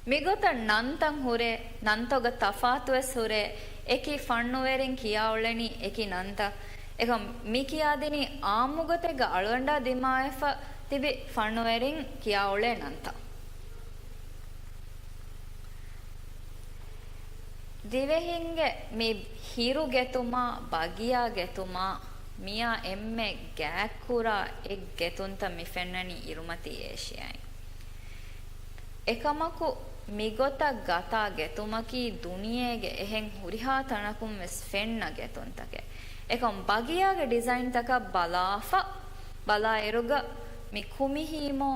މިގޮތަށް ނަންތައް ހުރޭ، ނަންތަކުގަ ތަފާތުވެސް ހުރޭ، އެކި ފަންނުވެރިން ކިޔާ އުޅެނީ އެކި ނަންތައް. އެކަމް މި ކިޔާދިނީ އާއްމުގޮތެއްގަ އަޅުގަނޑާ ދިމާވެފަ ތިބި ފަންނުވެރިން ކިޔާ އުޅޭ ނަންތައް. ދިވެހިންގެ މި ހިރު ގެތުމާ، ބަގިޔާ ގެތުމާ، މިއާ އެންމެ ގާތްކުރާ އެއް ގެތުންތައް މި ފެންނަނީ އިރުމަތީ އޭޝިއާއިން. އެކަމަކު، މިގޮތަށް ގަތާ ގެތުމަކީ ދުނިޔޭގެ އެހެން ހުރިހާ ތަނަކުން ވެސް ފެންނަ ގެތުންތަކެއް. އެކަމް ބަގިޔާގެ ޑިޒައިންތަކަށް ބަލާފަ، ބަލާއިރުގަ މި ކުމިހީމޯ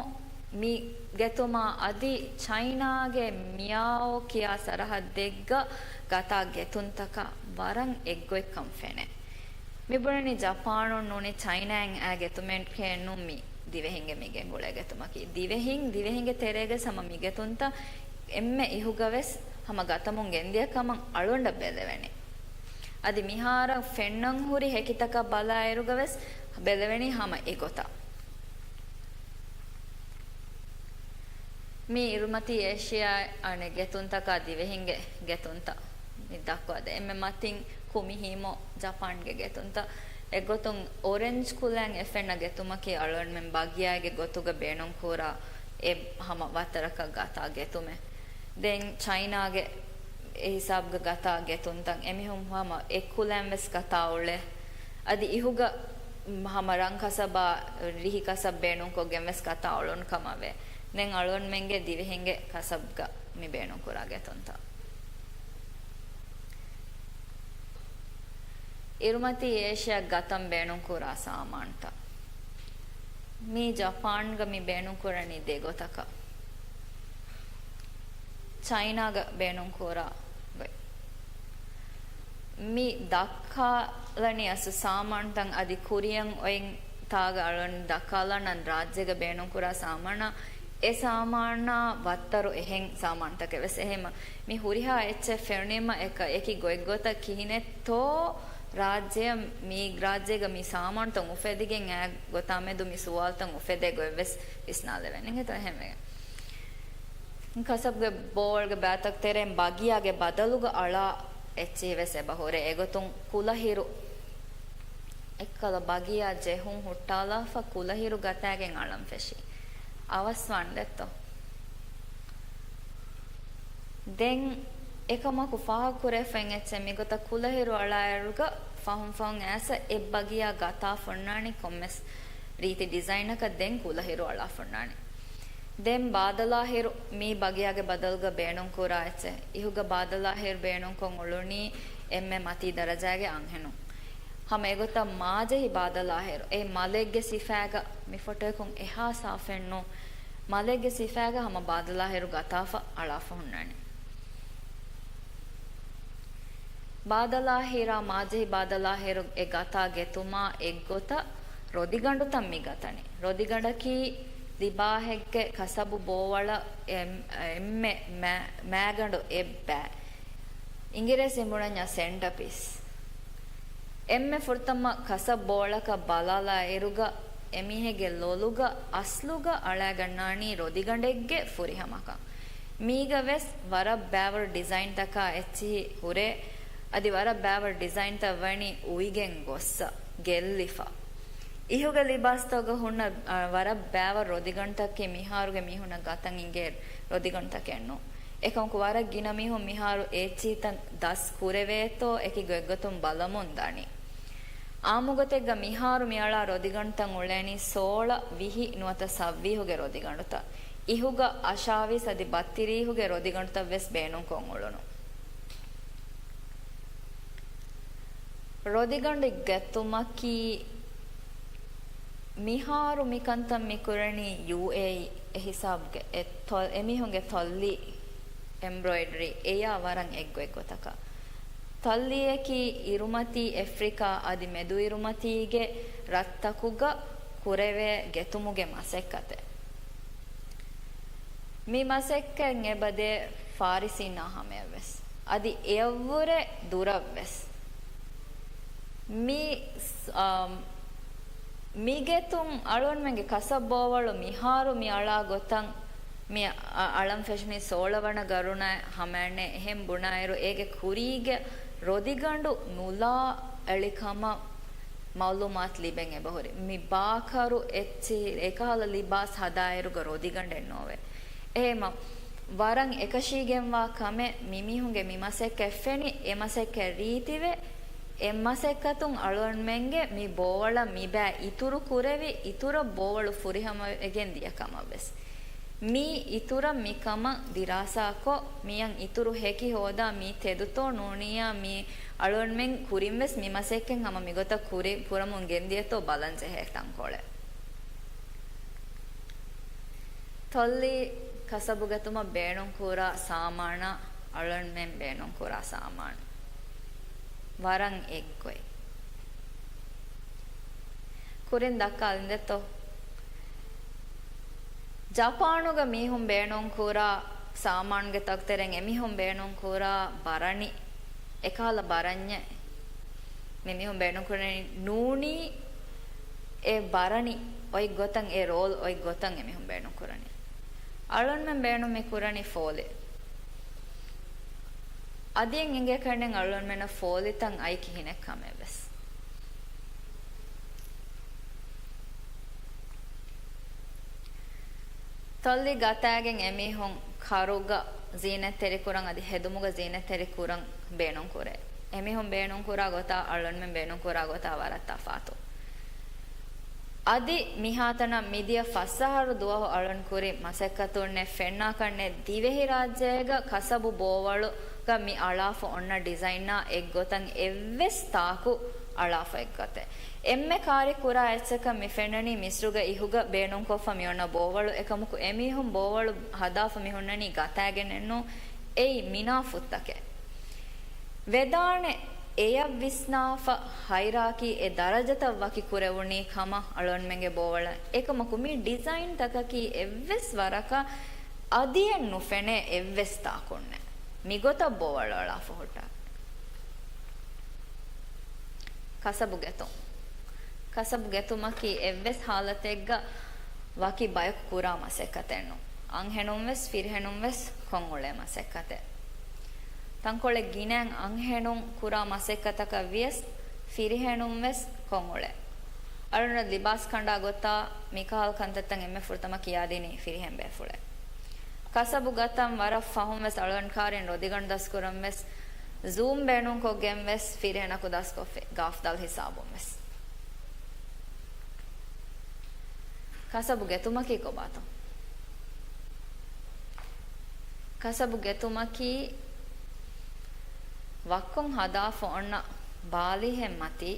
މި ގެތުމާ އަދި ޗައިނާގެ މިޔާއޯ ކިޔާ ސަރަހައްދެއްގަ ގަތާ ގެތުންތަކާ ވަރަށް އެއްގޮތްކަން ފެނޭ. މި ބުނަނީ ޖަޕާނުން ނޫނީ ޗައިނާއިން އާ ގެތުމެކޭ ނޫން މި ދިވެހިންގެ މި ގެންގުޅޭ ގެތުމަކީ. ދިވެހިން، ދިވެހިންގެ ތެރޭގަ ހަމަ މި ގެތުންތައް އެންމެ އިހުގަ ވެސް ހަމަ ގަތަމުން ގެންދިޔަ ކަމަށް އަޅުގަނޑަށް ބެލެވެނީ. އަދި މިހާރަށް ފެންނަން ހުރި ހެކިތަކަށް ބަލާއިރުގަ ވެސް ބެލެވެނީ ހަމަ އެގޮތަށް. މީ އިރުމަތީ އޭޝިޔާ އަނެއް ގެތުންތަކާ ދިވެހިންގެ ގެތުންތައް މި ދައްކުވާދޭ. އެންމެ މަތިން ކުމިހީމޯ ޖަޕާންގެ ގެތުންތައް. އެގޮތުން އޮރެންޖް ކުލައިން އެ ފެންނަ ގެތުމަކީ އަޅުގަނޑުމެން ބަގިޔާގެ ގޮތުގަ ބޭނުންކުރާ އެ ހަމަ ވައްތަރަކަށް ގަތާ ގެތުމެއް. ދެން ޗައިނާގެ އެ ހިސާބުގަ ގަތާ ގެތުންތައް އެމީހުން ހަމަ އެއްކުލައިން ވެސް ގަތާ އުޅޭ. އަދި އިހުގަ ހަމަ ރަން ކަސަބާ، ރިހި ކަސަބް ބޭނުންކޮށްގެން ވެސް ގަތާ އުޅުނު ކަމަށް ވޭ. ދެން އަޅުގަނޑުމެންގެ ދިވެހިންގެ ކަސަބްގަ މި ބޭނުންކުރާ ގެތުންތައް. އިރުމަތީ އޭޝިޔާ ގަތަން ބޭނުންކުރާ ސާމާންތައް. މީ ޖަޕާންގަ މި ބޭނުންކުރަނީ ދެ ގޮތަކަށް. ޗައިނާގަ ބޭނުންކުރާ ގޮތް. މި ދައްކާލަނީ އަސްލު ސާމާންތައް އަދި ކުރިއަށް އޮތް ތާގަ އަޅުން ދައްކާލާނަން ރާއްޖޭގަ ބޭނުންކުރާ ސާމާނާ، އެ ސާމާނާ ވައްތަރު އެހެން ސާމާންތަކެއް ވެސް. އެހެންމަ މި ހުރިހާ އެއްޗެއް ފެނުނީމަ އެކަ އެކި ގޮތްގޮތަށް ކިހިނެއްތޯ ރާއްޖެއަށް، މި ރާއްޖޭގަ މި ސާމާނުތައް އުފެދިގެން އާ ގޮތާމެދު މި ސުވާލުތައް އުފެދޭ ގޮތް ވެސް ވިސްނާލެވެން. އެހެންވެގެން. ކަސަބްގެ ބޯވަޅުގެ ބައިތަކު ތެރެއިން ބަގިޔާގެ ބަދަލުގަ އަޅާ އެއްޗިހި ވެސް އެބަ ހުރޭ. އެގޮތުން ކުލަހިރު އެއްކަލަ ބަގިޔާ ޖެހުން ހުއްޓާލާފަ ކުލަހިރު ގަތާގެން އަޅަން ފެށީ. އަވަސްވާން ދެއްތޯ؟ ދެން އެކަމަކު ފާހަގަކުރެވިފައި އެއްޗެއް މިގޮތަށް ކުލަހިރު އަޅާއިރުގަ ފަހުން ފަހުން އައިސް އެއްބަގީއާ ގަތާފަ އޮންނާނީ ކޮންމެސް ރީތި ޑިޒައިނަކަށް ދެން ކުލަހިރު އަޅާފަ އޮންނާނީ. ދެން ބާދަލާހިރު މީ ބަގީއާގެ ބަދަލުގަ ބޭނުންކުރާ އެއްޗެއް. އިހުގަ ބާދަލާހިރު ބޭނުންކޮށް އުޅުނީ އެންމެ މަތީ ދަރަޖާގެ އަންހެނުން. ހަމަ އެގޮތަށް މާޖެހި ބާދަލާހިރު އެ މަލެއްގެ ސިފައިގަ މި ފޮޓޯއަކުން އެހާ ސާފެއްނު. މަލެއްގެ ސިފައިގަ ހަމަ ބާދަލާހިރު ގަތާފަ އަޅާފަ ހުންނާނެ. ބާދަލާހިރާ މާޖެހި ބާދަލާހިރު އެ ގަތާ ގެތުމާ އެއްގޮތަށް ރޮދިގަނޑުތައް މި ގަތަނީ. ރޮދިގަނޑަކީ ލިބާހެއްގެ ކަސަބު ބޯވަޅަށް އެން-، އެންމެ މައި-، މައިގަނޑު އެއްބައި. އިނގިރޭސިން ބުނަންޏާ ސެންޓަޕީސް. އެންމެ ފުރަތަމަ ކަސަބު ބޯވަޅަކަށް ބަލާލާ އިރުގަ އެމީހެއްގެ ލޮލުގަ އަސްލުގަ އަޅާގަންނާނީ ރޮދިގަނޑެއްގެ ފުރިހަމަކަން. މީގަ ވެސް ވަރަށް ބައިވަރު ޑިޒައިންތަކާ އެއްޗިހި ހުރޭ. އަދި ވަރަށް ބައިވަރު ޑިޒައިންތައް ވަނީ އުއިގެން ގޮއްސަ، ގެއްލިފަ. އިހުގެ ލިބާސްތަކުގަ ހުންނަ، އަ، ވަރަށް ބައިވަރު ރޮދިގަނޑުތަކެއް މިހާރުގެ މީހުންނަށް ގަތަން އިނގޭ ރޮދިގަނޑުތަކެއް ނޫން. އެކަމަކު ވަރަށް ގިނަ މީހުން މިހާރު އެ އެއްޗިހިތައް ދަސް ކުރެވޭތޯ އެކި ގޮތްގޮތުން ބަލަމުން ދަނީ. އާއްމުގޮތެއްގަ މިހާރު މިއަޅާ ރޮދިގަނޑުތައް އުޅޭނީ ސޯޅަ، ވިހި ނުވަތަ ސައްވީހުގެ ރޮދިގަނޑުތައް. އިހުގަ އަށާވީސް އަދި ބައްތިރީހުގެ ރޮދިގަނޑުތައް ވެސް ބޭނުންކޮށް އުޅުނު. ރޮދިގަނޑު ގަތުމަކީ މިހާރު މިކަންތައް މިކުރަނީ ޔޫއޭއީ އެ ހިސާބުގަ އެ ތޮ-، އެމީހުންގެ ތޮއްލި އެމްބްރޮއިޑްރީ އެޔާ ވަރަށް އެއްގޮތް ގޮތަކަށް. ތޮއްލިއަކީ އިރުމަތީ އެފްރިކާ އަދި މެދުއިރުމަތީގެ ރަށްތަކުގަ ކުރެވޭ ގެތުމުގެ މަސައްކަތެއް. މި މަސައްކަތް އެބަދޭ ފާރިސީންނާ ހަމަޔަށްވެސް. އަދި އެއަށްވުރެ ދުރަށްވެސް. މި ސް-، އާ، މިގެތުން އަޅުންމެންގެ ކަސަބު ބޯވަޅު މިހާރު މި އަޅާ ގޮތަށް މި އަ-، އަޅަން ފެށުނީ ސޯޅަ ވަނަ ގަރުނަ ހަމައެއްނެ. އެހެން ބުނާއިރު އޭގެ ކުރީގެ ރޮދިގަނޑު ނުލާ އެޅިކަމަށް މައުލޫމާތު ލިބެން އެބަހުރި. މި ބާކަރު އެއްޗި އެކަހަލަ ލިބާސް ހަދާއިރުގަ ރޮދިގަނޑެއް ނޯވޭ. އެހެމަ ވަރަށް އެކަށީގެންވާ ކަމެއް މިމީހުންގެ މި މަސައްކަތް ފެނި، އެ މަސައްކަތް ރީތިވެ، އެ މަސައްކަތުން އަޅުގަނޑުމެންގެ މި ބޯވަޅަށް މި ބައި އިތުރު ކުރެވި، އިތުރަށް ބޯވަޅު ފުރިހަމަވެގެން ދިޔަ ކަމަށްވެސް. މީ އިތުރަށް މިކަމަށް ދިރާސާކޮށް، މިއަށް އިތުރު ހެކި ހޯދާ މީ ތެދުތޯ ނޫނިއްޔާ މީ އަޅުގަނޑުމެން ކުރިންވެސް މި މަސައްކަތް ހަމަ މިގޮތަށް ކުރި ކުރަމުން ގެންދިޔަތޯ ބަލަން ޖެހޭ ތަންކޮޅެއް. ތޮއްލި ކަސަބުގަތުމަށް ބޭނުންކުރާ ސާމާނާ އަޅުގަނޑުމެން ބޭނުންކުރާ ސާމާނު ވަރަށް އެއްގޮތް. ކުރިން ދައްކާލިންދެއްތޯ؟ ޖަޕާނުގަ މީހުން ބޭނުންކުރާ ސާމާނުގެ ތަކުތެރެއިން އެމީހުން ބޭނުންކުރާ ބަރަނި، އެކަހަލަ ބަރަންޏެއް މި މީހުން ބޭނުންކުރަނީ ނޫނީ އެ ބަރަނި އޮތް ގޮތަށް، އެ ރޯލް އޮތް ގޮތަށް އެމީހުން ބޭނުންކުރަނީ. އަޅުންމެން ބޭނުން މި ކުރަނީ ފޯލެއް. އަދި އެނގޭ ކަންނެން އަޅުންމެންނަށް ފޯލިތައް އައި ކިހިނެއް ކަމެއް ވެސް. ތޮއްލި ގަތާގެން އެމީހުން ކަރުގަ ޒީނަތްތެރިކުރަން އަދި ހެދުމުގަ ޒީނަތްތެރިކުރަން ބޭނުންކުރޭ. އެމީހުން ބޭނުންކުރާ ގޮތާ އަޅުންމެން ބޭނުންކުރާ ގޮތާ ވަރަށް ތަފާތު. އަދި މިހާތަނަށް މިދިޔަ ފަސް އަހަރު ދުވަހު އަޅުން ކުރި މަސައްކަތުންނެއް ފެންނާކަންނެއް ދިވެހިރާއްޖޭގަ ކަސަބު ބޯވަޅުގަ މި އަޅާފަ އޮންނަ ޑިޒައިންއާ އެއްގޮތަށް އެއްވެސް ތާކު އަޅާފަ އެއްގޮތެއް. އެންމެ ކާރި ކުރާ އެއްޗަކަށް މި ފެންނަނީ މިސްރުގަ އިހުގަ ބޭނުންކޮށްފަ މިއޮންނަ ބޯވަޅު. އެކަމަކު އެމީހުން ބޯވަޅު ހަދާފަ މި ހުންނަނީ ގަތާގެނެއްނު، އެއީ މިނާ ފުއްތަކެއް. ވެދާނެ އެޔަށް ވިސްނާފަ ހައިރާކީ އެ ދަރަޖަތައް ވަކި ކުރެވުނީ ކަމަށް އަޅުންމެންގެ ބޯވަޅަށް. އެކަމަކު މި ޑިޒައިން ތަކަކީ އެއްވެސް ވަރަކަށް އަދިއެއް ނުފެނޭ އެއްވެސް ތާކުންނެއް. މިގޮތަށް ބޯވަޅު އަޅާފަ ހުއްޓާ. ކަސަބު ގެތުން. ކަސަބު ގެތުމަކީ އެއްވެސް ހާލަތެއްގަ ވަކި ބަޔަކު ކުރާ މަސައްކަތެއް ނޫން. އަންހެނުން ވެސް ފިރިހެނުން ވެސް ކޮށް އުޅޭ މަސައްކަތެއް. ތަންކޮޅެއް ގިނައިން އަންހެނުން ކުރާ މަސައްކަތަކަށް ވިޔަސް ފިރިހެނުން ވެސް ކޮށް އުޅޭ. އަޅުންނަށް ލިބާސް ކަނޑާ ގޮތާ މިކަހަލަ ކަންތައްތައް އެންމެ ފުރަތަމަ ކިޔާދިނީ ފިރިހެން ބޭފުޅެއް. ކަސަބު ގަތަން ވަރަށް ފަހުން ވެސް އަޅުގަނޑު ކާރިން ރޮދިގަނޑު ދަސްކުރަން ވެސް ޒޫމް ބޭނުންކޮށްގެން ވެސް ފިރިހެނަކު ދަސްކޮށްފި ގާފްދަލް ހިސާބުން ވެސް. ކަސަބު ގެތުމަކީ ކޮބާތޯ؟ ކަސަބު ގެތުމަކީ ވައްކުން ހަދާފަ އޮންނަ ބާލީހެއް މަތީ،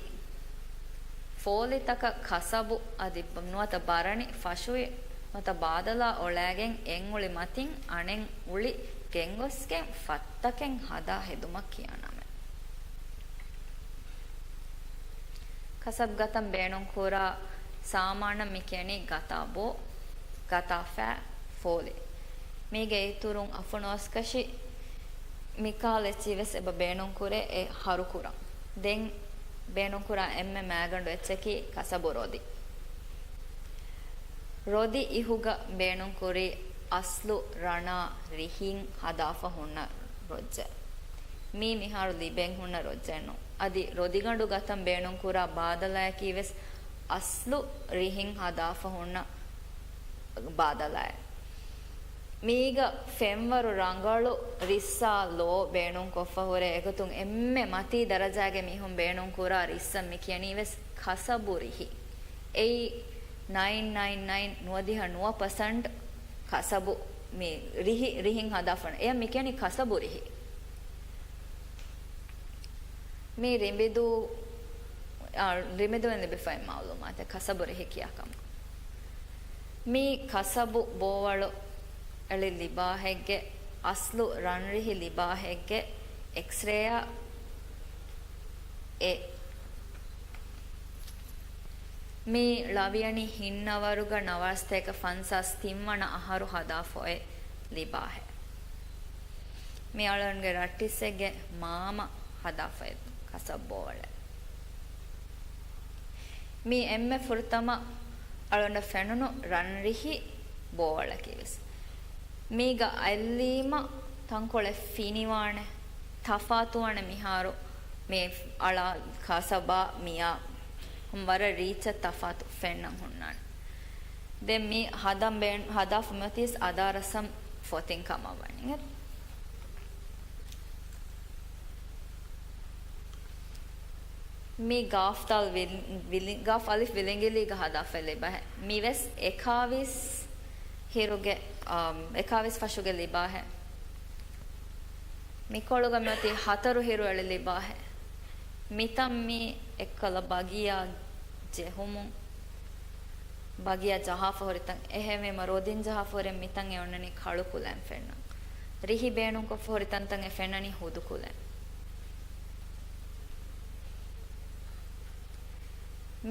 ފޯލިތަކަށް ކަސަބު އަދި ނުވަތަ ބަރަނި ފަށުއި ނުވަތަ ބާދަލާ އޮޅައިގެން އެއްއުޅި މަތިން އަނެއް އުޅި ގެންގޮސްގެން ފައްތަކެއް ހަދާ ހެދުމަށް ކިޔާ ނަމެއް. ކަސަބު ގަތަން ބޭނުންކުރާ ސާމާނަށް މި ކިޔަނީ ގަތާ ބޯ، ގަތާ ފައި، ފޯލި. މީގެ އިތުރުން އަފުނު އަސްކަށި މިކާލް އެއްޗިހި ވެސް އެބަ ބޭނުންކުރޭ އެ ހަރުކުރަން. ދެން ބޭނުންކުރާ އެންމެ މައިގަނޑު އެއްޗަކީ ކަސަބު ރޮދި. ރޮދި އިހުގަ ބޭނުންކުރި އަސްލު ރަނާ ރިހިން ހަދާފަ ހުންނަ ރޮއްޖެއް. މީ މިހާރު ލިބެން ހުންނަ ރޮއްޖެއް ނޫން. އަދި ރޮދިގަނޑު ގަތަން ބޭނުންކުރާ ބާދަލާއަކީ ވެސް އަސްލު ރިހިން ހަދާފަ ހުންނަ ބާދަލާއެއް. މީގަ ފެންވަރު ރަނގަޅު ރިއްސާ ލޯ ބޭނުންކޮށްފަ ހުރޭ. އެގޮތުން އެންމެ މަތީ ދަރަޖާގެ މީހުން ބޭނުންކުރާ ރިއްސަށް މި ކިޔަނީ ވެސް ކަސަބު ރިހި. އެއީ ނައިން ނައިން ނައިން ނުވަދިހަ ނުވަ ޕަސެންޓް ކަސަބު މި ރިހި، ރިހިން ހަދާފަ އޮންނަ. އެޔަށް މި ކިޔަނީ ކަސަބު ރިހި. މީ ރިމެދު، އާ، ރިމެދުވެން ލިބިފައި މައުލޫމާތެއް ކަސަބު ރިހި ކިޔާ ކަމަށް. މީ ކަސަބު ބޯވަޅު އެޅި ލިބާހެއްގެ، އަސްލު ރަންރިހި ލިބާހެއްގެ އެކްސްރޭއަށް އެ. މީ ޅަވިޔަނި ހިންނަވަރުގަ ނަވާރަސަތޭކަ ފަންސާސް ތިންވަނަ އަހަރު ހަދާފަ އޮތް ލިބާހެއް. މީ އަޅުގަނޑުގެ ރައްޓިއްސެއްގެ މާމަ ހަދާފަ އޮތް ކަސަބު ބޯވަޅެއް. މީ އެންމެ ފުރަތަމަ އަޅުގަނޑަށް ފެނުނު ރަންރިހި ބޯވަޅަކީ ވެސް. މީގަ އަތްލީމަ ތަންކޮޅެއް ފިނިވާނެ، ތަފާތުވާނެ މިހާރު މި އަޅާ ކަސަބާ މިޔާ ވަރަށް ރީއްޗަށް ތަފާތު ފެންނަން ހުންނާނެ. ދެން މި ހަދަން ބޭން-، ހަދާފަ މިއޮތީސް އަދާރަސަމް ފޮތިން ކަމަށް ވަނީ. މި ގާފް ދާލް ވިލި-، ވިލި-، ގާފް އަލިފް ވިލިނގިލީގަ ހަދާފައި ލިބާހެއް. މިވެސް އެކާވީސް ހިރުގެ، އާ، އެކާވީސް ފަށުގެ ލިބާހެއް. މިކޮޅުގަ މިއޮތީ ހަތަރު ހިރު އެޅި ލިބާހެއް. މިތަން މީ އެއްކަލަ ބަގީއާ ޖެހުމުން، ބަގީއާ ޖަހާފަ ހުރިތަން. އެހެންވީމަ ރޮދިން ޖަހާފަ ހުރި މިތަން އެ އޮންނަނީ ކަޅު ކުލައިން ފެންނަން. ރިހި ބޭނުންކޮށްފަ ހުރި ތަންތަން އެ ފެންނަނީ ހުދު ކުލައިން.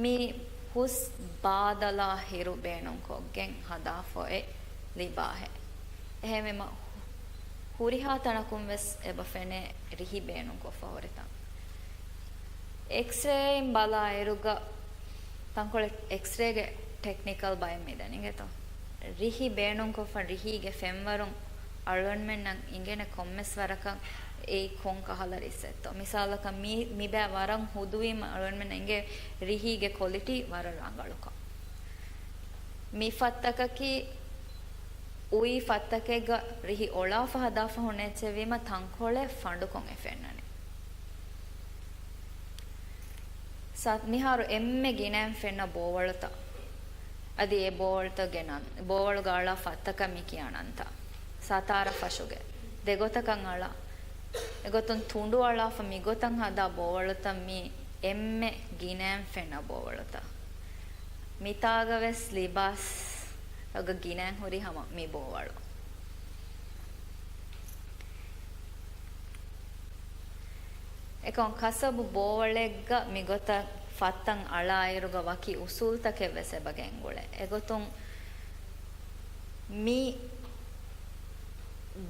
މި ހުސް ބާދަލާ ހިރު ބޭނުންކޮށްގެން ހަދާފަ އޮތް ލިބާހެއް. އެހެންވީމަ ހުރިހާ ތަނަކުން ވެސް އެބަ ފެނޭ ރިހި ބޭނުންކޮށްފަ ހުރި ތަން. އެކްސްރޭއިން ބަލާއިރުގަ ތަންކޮޅެއް އެކްސްރޭގެ ޓެކްނިކަލް ބައެއް މިދަނީ އިނގޭތޯ. ރިހި ބޭނުންކޮށްފަ ރިހީގެ ފެންވަރުން އަޅުގަނޑުމެންނަށް އިނގޭނެ ކޮންމެސް ވަރަކަށް އެއީ ކޮން ކަހަލަ ރިއްސެއްތޯ. މިސާލަކަށް މީ، މިބައި ވަރަށް ހުދުވީމަ އަޅުގަނޑުމެންނަށް އެނގޭ ރިހީގެ ކޮލިޓީ ވަރަށް ރަނގަޅުކަން. މި ފައްތަކަކީ އުއި ފައްތަކެއްގަ ރިހި އޮޅާފަ ހަދާފަ ހުންނަ އެއްޗެއްވީމަ ތަންކޮޅެއް ފަނޑުކޮށް އެ ފެންނަނީ. ސަ-، މިހާރު އެންމެ ގިނައިން ފެންނަ ބޯވަޅުތައް. އަދި އެ ބޯވަޅުތައްގެ ނަން، ބޯވަޅުގަ އަޅާ ފައްތަކަށް މި ކިޔާ ނަންތައް. ސަތާރަ ފަށުގެ ދެގޮތަކަށް އަޅާ. އެގޮތުން ތުނޑު އަޅާފަ މިގޮތަށް ހަދާ ބޯވަޅުތައް މީ އެންމެ ގިނައިން ފެންނަ ބޯވަޅުތައް. މިތާގަ ވެސް ލިބާސް އަގަ ގިނައިން ހުރި ހަމަ މި ބޯވަޅު. އެކަމް ކަސަބު ބޯވަޅެއްގަ މިގޮތަށް ފައްތަން އަޅާއިރުގަ ވަކި އުސޫލްތަކެއް ވެސް އެބަ ގެންގުޅޭ. އެގޮތުން މި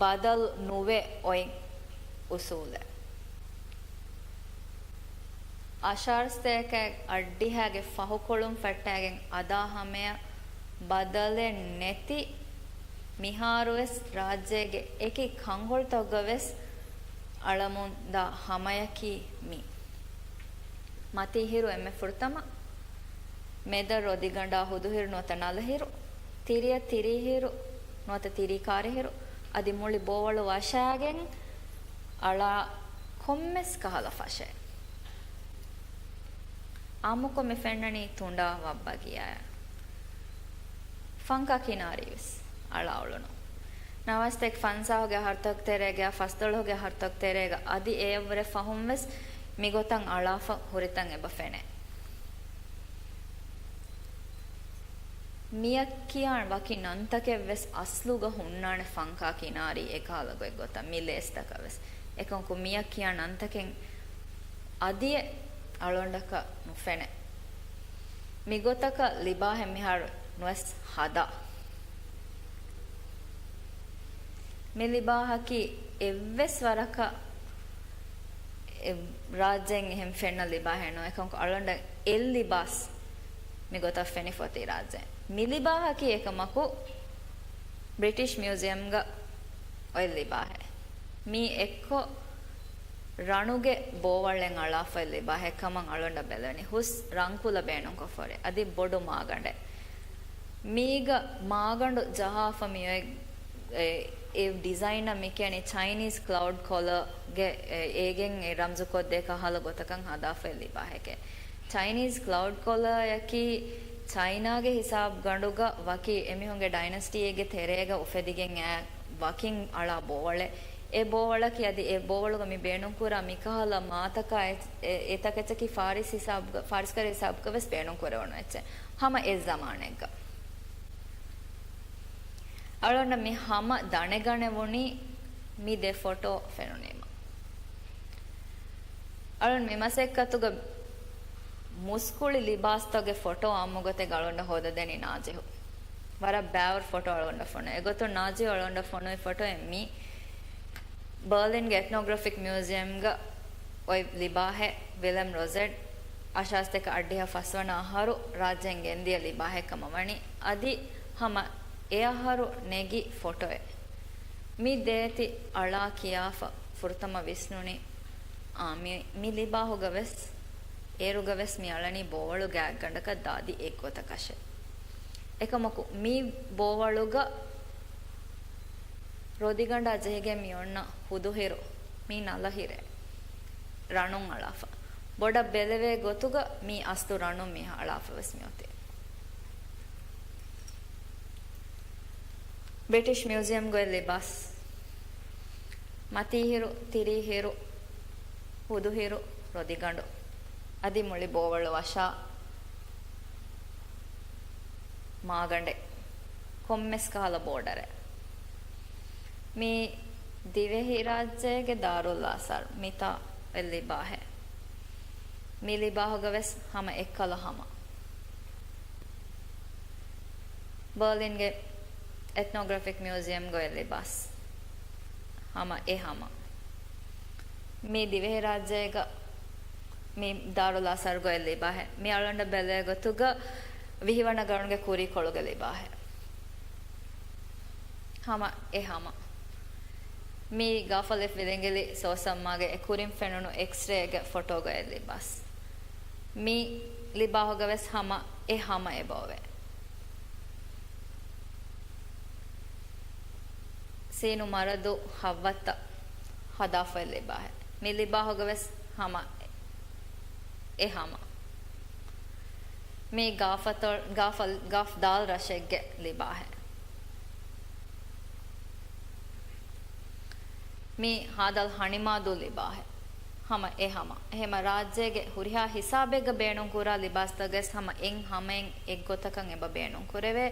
ބަދަލު ނުވެ އޮތް އުސޫލެއް. އަށާރަސަތޭކަ އަށްޑިހައިގެ ފަހުކޮޅުން ފައްޓައިގެން އަދާ ހަމަޔަށް ބަދަލެއް ނެތި މިހާރުވެސް ރާއްޖޭގެ އެކި ކަންކޮޅުތަކުގަވެސް އަޅަމުންދާ ހަމަޔަކީ މި. މަތީ ހިރު އެންމެ ފުރަތަމަ، މެދަށް ރޮދިގަނޑާ ހުދުހިރު ނުވަތަ ނަލަހިރު، ތިރިއަށް ތިރީހިރު ނުވަތަ ތިރީ ކާރިހިރު، އަދި މުޅި ބޯވަޅު ވަށާގެން އަޅާ ކޮންމެސް ކަހަލަ ފަށެއް. އާއްމުކޮށް މި ފެންނަނީ ތުނޑާ ވައްބަގިޔާ. ފަންކާ ކިނާރީ ވެސް އަޅާ އުޅުނު. ނަވާސްތެކް ފަންސާހުގެ އަހަރުތަކު ތެރޭގަ، ފަސްދޮޅަހުގެ އަހަރުތަކު ތެރޭގަ އަދި އެޔަށްވުރެ ފަހުން ވެސް މިގޮތަށް އަޅާފަ ހުރިތަން އެބަ ފެނޭ. މިއަށް ކިޔާ ވަކި ނަންތަކެއް ވެސް އަސްލުގަ ހުންނާނެ ފަންކާ ކިނާރީ އެކަހަލަ ގޮތްގޮތަށް މި ލޭސްތަކަށް ވެސް. އެކަމަކު މިއަށް ކިޔާ ނަންތަކެއް އަދިއެއް އަޅުގަނޑަކަށް ނުފެނޭ. މިގޮތަކަށް ލިބާހެއް މިހާރު ނުވެސް ހަދާ. މި ލިބާހަކީ އެއްވެސް ވަރަކަށް އެ ރާއްޖޭން އެހެން ފެންނަ ލިބާހެއް ނޫން. އެކަމަކު އަޅުގަނޑަށް އެއް ލިބާސް މިގޮތަށް ފެނިފަ އޮތީ ރާއްޖޭން. މި ލިބާހަކީ އެކަމަކު ބްރިޓިޝް މިއުޒިއަމްގަ އޮތް ލިބާހެއް. މީ އެއްކޮށް ރަނުގެ ބޯވަޅެއް އަޅާފައި ލިބާހެއް ކަމަށް އަޅުގަނޑަށް ބެލެވެނީ. ހުސް ރަންކުލަ ބޭނުންކޮށްފަ ހުރި. އަދި ބޮޑު މާގަނޑެއް. މީގަ މާގަނޑު ޖަހާފަ މިއޮތް އެ، އެ ޑިޒައިނަށް މި ކިޔަނީ ޗައިނީޒް ކްލައުޑް ކޮލަރގެ، އެ، އޭގެން އެ ރަމްޒުކޮށްދޭ ކަހަލަ ގޮތަކަށް ހަދާފައި ލިބާހެކޭ. ޗައިނީޒް ކްލައުޑް ކޮލަރއަކީ ޗައިނާގެ ހިސާބުގަނޑުގަ ވަކި އެމީހުންގެ ޑައިނަސްޓީއެއްގެ ތެރޭގަ އުފެދިގެން އައި ވަކިން އަޅާ ބޯވަޅެއް. އެ ބޯވަޅަކީ އަދި އެ ބޯވަޅުގަ މި ބޭނުންކުރާ މިކަހަލަ މާތަކާ އެ، އެ، އެތަކެއްޗަކީ ފާރިސް ހިސާބުގަ، ފާރިސްކަރި ހިސާބުގަ ވެސް ބޭނުންކުރެވުނު އެއްޗެއް. ހަމަ އެ ޒަމާނެއްގަ. އަޅުގަނޑަށް މި ހަމަ ދަނެގަނެވުނީ މި ދެ ފޮޓޯ ފެނުނީމަ. އަޅުން މި މަސައްކަތުގަ މުސްކުޅި ލިބާސްތަކުގެ ފޮޓޯ އާއްމުގޮތެއް އަޅުގަނޑަށް ހޯދަދެނީ ނާޒިހު. ވަރަށް ބައިވަރު ފޮޓޯ އަޅުގަނޑަށް ފޮނުވި. އެގޮތުން ނާޒިހު އަޅުގަނޑަށް ފޮނުވި ފޮޓޯއެއް މީ. ބާލިންގެ އެތްނޯގްރަފިކް މިއުޒިއަމްގަ އޮތް ލިބާހެއް ވިލެމް ރޮޒެޓް އަށާސްތޭކަ އަށްޑިހަ ފަސްވަނަ އަހަރު ރާއްޖޭން ގެންދިޔަ ލިބާހެއް ކަމަށް ވަނީ. އަދި ހަމަ އެ އަހަރު ނެގި ފޮޓޯއެއް. މި ދޭތި އަޅާ ކިޔާފަ ފުރަތަމަ ވިސްނުނީ، އާ، މި، މި ލިބާހުގަ ވެސް، އޭރުގަ ވެސް މި އަޅަނީ ބޯވަޅު ގާތްގަނޑަކަށް ދާދި އެއްގޮތަކަށެ. އެކަމަކު މި ބޯވަޅުގަ ރޮދިގަނޑާ ޖެހިގެން މި އޮންނަ ހުދުހިރު، މީ ނަލަހިރޭ. ރަނުން އަޅާފަ. ބޮޑަށް ބެލެވޭ ގޮތުގަ މީ އަސްލު ރަނުން މީ އަޅާފަ ވެސް މިއޮތީ. ބްރިޓިޝް މިއުޒިއަމްގައި ލިބާސް. މަތީހިރު، ތިރީހިރު، ހުދުހިރު، ރޮދިގަނޑު. އަދި މުޅި ބޯވަޅު ވަށާ މާގަނޑެއް. ކޮންމެސް ކަހަލަ ބޯޑަރެއް. މީ ދިވެހިރާއްޖޭގެ ދާރުލްއާސާރު މިތާ އެއް ލިބާހެއް. މި ލިބާހުގަ ވެސް ހަމަ އެއްކަލަ ހަމަ. ބާލިންގެ އެތްނޯގްރަފިކް މިއުޒިއަމްގައި ލިބާސް ހަމަ އެ ހަމަ. މި ދިވެހިރާއްޖޭގަ މި ދާރުލްއާސާރުގައި ލިބާހެއް. މި އަޅުގަނޑަށް ބެލޭ ގޮތުގަ ވިހިވަނަ ގަރުންގެ ކުރީކޮޅުގެ ލިބާހެއް. ހަމަ އެ ހަމަ. މީ ގާފަލެއް ފިލިނގިލި ސޯސައްމާގެ އެ ކުރިން ފެނުނު އެކްސްރޭގެ ފޮޓޯގައި ލިބާސް. މި ލިބާހުގަ ވެސް ހަމަ އެ ހަމަ އެބައޮވޭ. ސީނު މަރަދު ހައްވައްތަ ހަދާފައި ލިބާހެއް. މި ލިބާހުގަ ވެސް ހަމަ އެ ހަމަ. މީ ގާފަތޮ-، ގާފަލް-، ގާފް ދާލް ރަށެއްގެ ލިބާހެއް. މީ ހާދަލް ހަނިމާދޫ ލިބާހެއް. ހަމަ އެ ހަމަ. އެހެމަ ރާއްޖޭގެ ހުރިހާ ހިސާބެއްގަ ބޭނުންކުރާ ލިބާސްތަކެސް ހަމަ އެއް ހަމައިން އެއްގޮތަކަށް އެބަ ބޭނުންކުރެވޭ.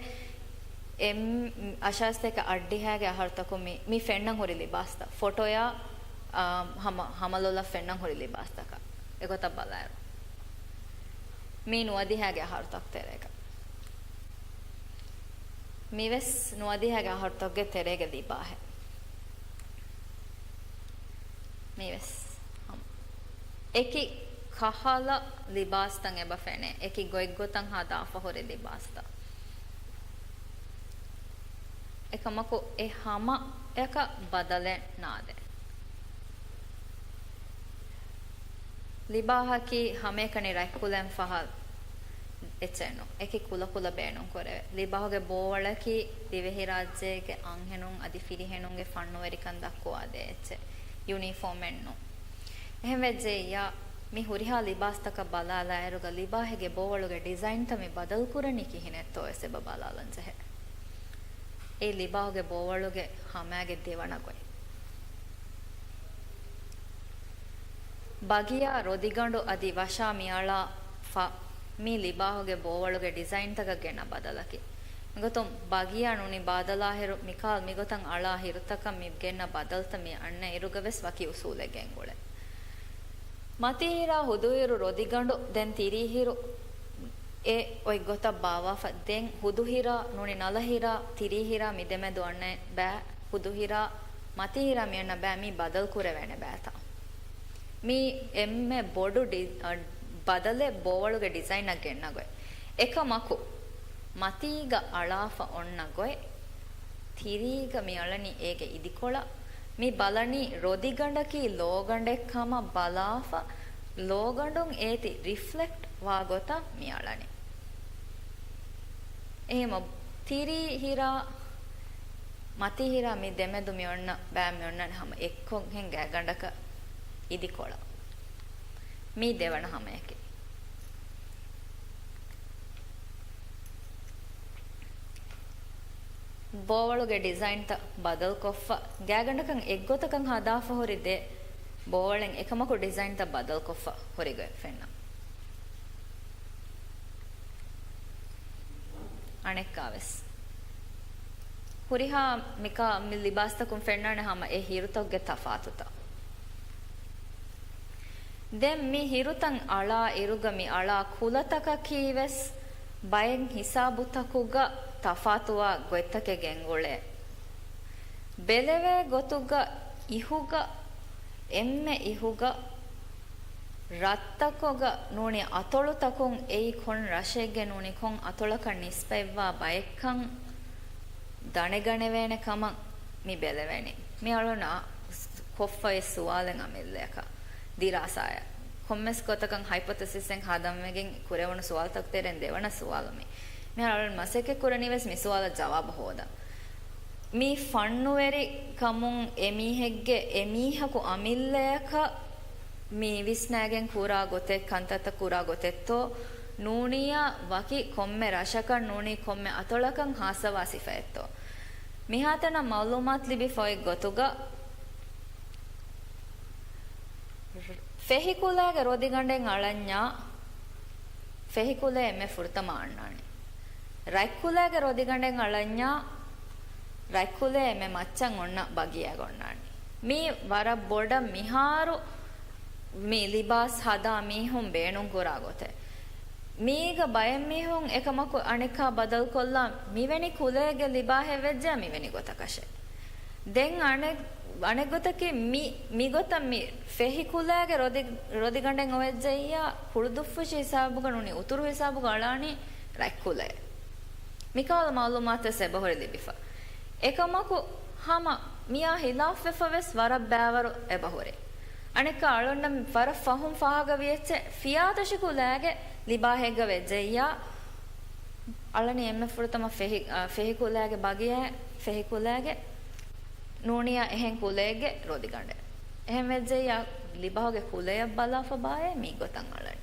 އެ މި-، އަށާސްތޭކަ އަށްޑިހައިގެ އަހަރުތަކުން މި، މި ފެންނަން ހުރި ލިބާސްތައް. ފޮޓޯޔާ، އާ، ހަމަ، ހަމަލޮލަށް ފެންނަން ހުރި ލިބާސްތަކަށް. އެގޮތަށް ބަލާއިރު. މީ ނުވަދިހައިގެ އަހަރުތައް ތެރޭގަ. މިވެސް ނުވަދިހައިގެ އަހަރުތަކުގެ ތެރޭގެ ލިބާހެއް. މިވެސް ހަމަ. އެކި ކަހަލަ ލިބާސްތައް އެބަ ފެނޭ. އެކި ގޮތްގޮތަށް ހަދާފަ ހުރި ލިބާސްތައް. އެކަމަކު އެ ހަމައަކަށް ބަދަލެއް ނާދޭ. ލިބާހަކީ ހަމައެކަނި ރަތްކުލައިން ފަހަރު އެއްޗެއް ނޫން. އެކި ކުލަކުލަ ބޭނުން ކުރެވޭ. ލިބާހުގެ ބޯވަޅަކީ ދިވެހިރާއްޖޭގެ އަންހެނުން އަދި ފިރިހެނުންގެ ފަންނުވެރިކަން ދައްކުވާދޭ އެއްޗެއް. ޔުނީފޯމެއް ނޫން. އެހެންވެއްޖެއްޔާ، މި ހުރިހާ ލިބާސްތަކަށް ބަލާލާއިރުގަ ލިބާހެއްގެ ބޯވަޅުގެ ޑިޒައިންތައް މި ބަދަލުކުރަނީ ކިހިނެއްތޯ ވެސް އެބަ ބަލާލަން ޖެހޭ. އެއީ ލިބާހުގެ ބޯވަޅުގެ ހަމައިގެ ދެވަނަ ގޮތް. ބަގިޔާ ރޮދިގަނޑު އަދި ވަށާ މިއަޅާ ފަ މީ ލިބާހުގެ ބޯވަޅުގެ ޑިޒައިންތަކަށް ގެންނަ ބަދަލަކީ. މިގޮތުން ބަގިޔާ ނޫނީ ބާދަލާ އިރު، މިކާލް މިގޮތަށް އަޅާ އިރުތަކަށް މި ގެންނަ ބަދަލުތައް މި އަންނަ އިރުގަ ވެސް ވަކި އުސޫލެއް ގެންގުޅޭ. މަތީހިރާ ހުދުއިރު ރޮދިގަނޑު ދެން ތިރީހިރު އެ އޮތް ގޮތަށް ބާއްވާފަ. ދެން ހުދުހިރާ ނޫނީ ނަލަހިރާ ތިރީހިރާ މި ދެމެދު އަންނަ ބައި ހުދުހިރާ މަތީހިރާ މި އަންނަ ބައި މީ ބަދަލު ކުރެވޭނެ ބައިތައް. މީ އެންމެ ބޮޑު ޑި-، އަ، ބަދަލެއް ބޯވަޅުގެ ޑިޒައިނަށް ގެންނަ ގޮތް. އެކަމަކު، މަތީގަ އަޅާފަ އޮންނަ ގޮތް، ތިރީގަ މި އަޅަނީ އޭގެ އިދިކޮޅަށް. މި ބަލަނީ ރޮދިގަނޑަކީ ލޯގަނޑެއް ކަމަށް ބަލާފަ، ލޯގަނޑުން އޭތި ރިފްލެކްޓް ވާ ގޮތަށް މި އަޅަނީ. އެހެމަ ތިރީ ހިރާ، މަތީ ހިރާ މި ދެމެދު މި އޮންނަ ބައި މި އޮންނަން ހަމަ އެއްކޮށް ހެން ގާގަނޑަކަށް އިދިކޮޅަށް. މީ ދެވަނަ ހަމަޔަކީ. ބޯވަޅުގެ ޑިޒައިންތައް ބަދަލުކޮށްފަ، ގާގަނޑަކަށް އެއްގޮތަކަށް ހަދާފަ ހުރި ދެ ބޯވަޅެއް އެކަމަކު ޑިޒައިންތައް ބަދަލުކޮށްފަ ހުރި ގޮތް ފެންނަ. އަނެއްކާވެސް. ހުރިހާ މިކާ މި ލިބާސްތަކުން ފެންނާނެ ހަމަ އެ ހިރުތަކުގެ ތަފާތުތައް. ދެން މި ހިރުތައް އަޅާ އިރުގަ މި އަޅާ ކުލަތަކަކީ ވެސް ބައެއް ހިސާބުތަކުގަ ތަފާތުވާ ގޮތްތަކެއް ގެންގުޅޭ. ބެލެވޭ ގޮތުގަ އިހުގަ، އެންމެ އިހުގަ، ރަށްތަކުގަ ނޫނީ އަތޮޅުތަކުން އެއީ ކޮން ރަށެއްގެ ނޫނީ ކޮން އަތޮޅަކަށް ނިސްބަތްވާ ބައެއްކަން ދަނެގަނެވޭނެ ކަމަށް މި ބެލެވެނީ. މި އަޅުން އާ ކޮށްފައި ސުވާލެއް އަމިއްލަޔަކަށް ދިރާސާއެއް. ކޮންމެސް ގޮތަކަށް ހައިޕޮތެސިސްއެއް ހަދަންވެގެން ކުރެވުނު ސުވާލުތަކު ތެރެއިން ދެވަނަ ސުވާލު މި. މިހާރު އަޅުން މަސައްކަތް ކުރަނީ ވެސް މި ސުވާލަށް ޖަވާބު ހޯދަން. މީ ފަންނުވެރި ކަމުން އެމީހެއްގެ އެމީހަކު އަމިއްލަޔަކަށް މި ވިސްނާގެން ކުރާ ގޮތެއް، ކަންތައްތައް ކުރާ ގޮތެއްތޯ، ނޫނީއާ ވަކި ކޮންމެ ރަށަކަށް ނޫނީ ކޮންމެ އަތޮޅަކަށް ހާއްސަވާ ސިފައެއްތޯ. މިހާތަނަށް މައުލޫމާތު ލިބިފަ އޮތް ގޮތުގަ، ފެހިކުލައިގެ ރޮދިގަނޑެއް އަޅަންޏާ، ފެހިކުލައެއް އެންމެ ފުރަތަމަ އަންނާނެ. ރަތްކުލައިގެ ރޮދިގަނޑެއް އަޅަންޏާ، ރަތްކުލައެއް އެންމެ މައްޗަށް އޮންނަ ބަގިޔާގަ އޮންނާނެ. މީ ވަރަށް ބޮޑަށް މިހާރު މި ލިބާސް ހަދާ މީހުން ބޭނުންކުރާ ގޮތެއް. މީގަ ބައެއް މީހުން އެކަމަކު އަނެއްކާ ބަދަލުކޮށްލާ، މިވެނި ކުލައެއްގެ ލިބާހެއް ވެއްޖެއްޔާ މިވެނި ގޮތަކަށެއް. ދެން އަނެއް، އަނެއްގޮތަކީ މި، މިގޮތަށް މި ފެހި ކުލައިގެ ރޮދި، ރޮދިގަނޑެއް އޮވެއްޖެއްޔާ، ކުޅުދުއްފުށި ހިސާބުގަ ނޫނީ އުތުރު ހިސާބުގަ އަޅާނީ ރަތްކުލައެއް. މިކަހަލަ މައުލޫމާތުވެސް އެބަހުރި ލިބިފަ. އެކަމަކު ހަމަ މިއާ ހިލާފްވެފަ ވެސް ވަރަށް ބައިވަރު އެބަހުރި. އަނެއްކާ އަޅުންނަށް ވަރަށް ފަހުން ފާހަގަވި އެއްޗެއް ފިޔާދޮށި ކުލައިގެ ލިބާހެއްގަ ވެއްޖެއްޔާ، އަޅަނީ އެންމެ ފުރަތަމަ ފެހި، އަ، ފެހި ކުލައިގެ ބަގިޔާ، ފެހި ކުލައިގެ ނޫނިޔާ އެހެން ކުލައެއްގެ ރޮދިގަނޑެއް. އެހެން ވެއްޖެއްޔާ، ލިބާހުގެ ކުލަޔަށް ބަލާފަ ބާއޭ މި ގޮތަށް އަޅަނީ.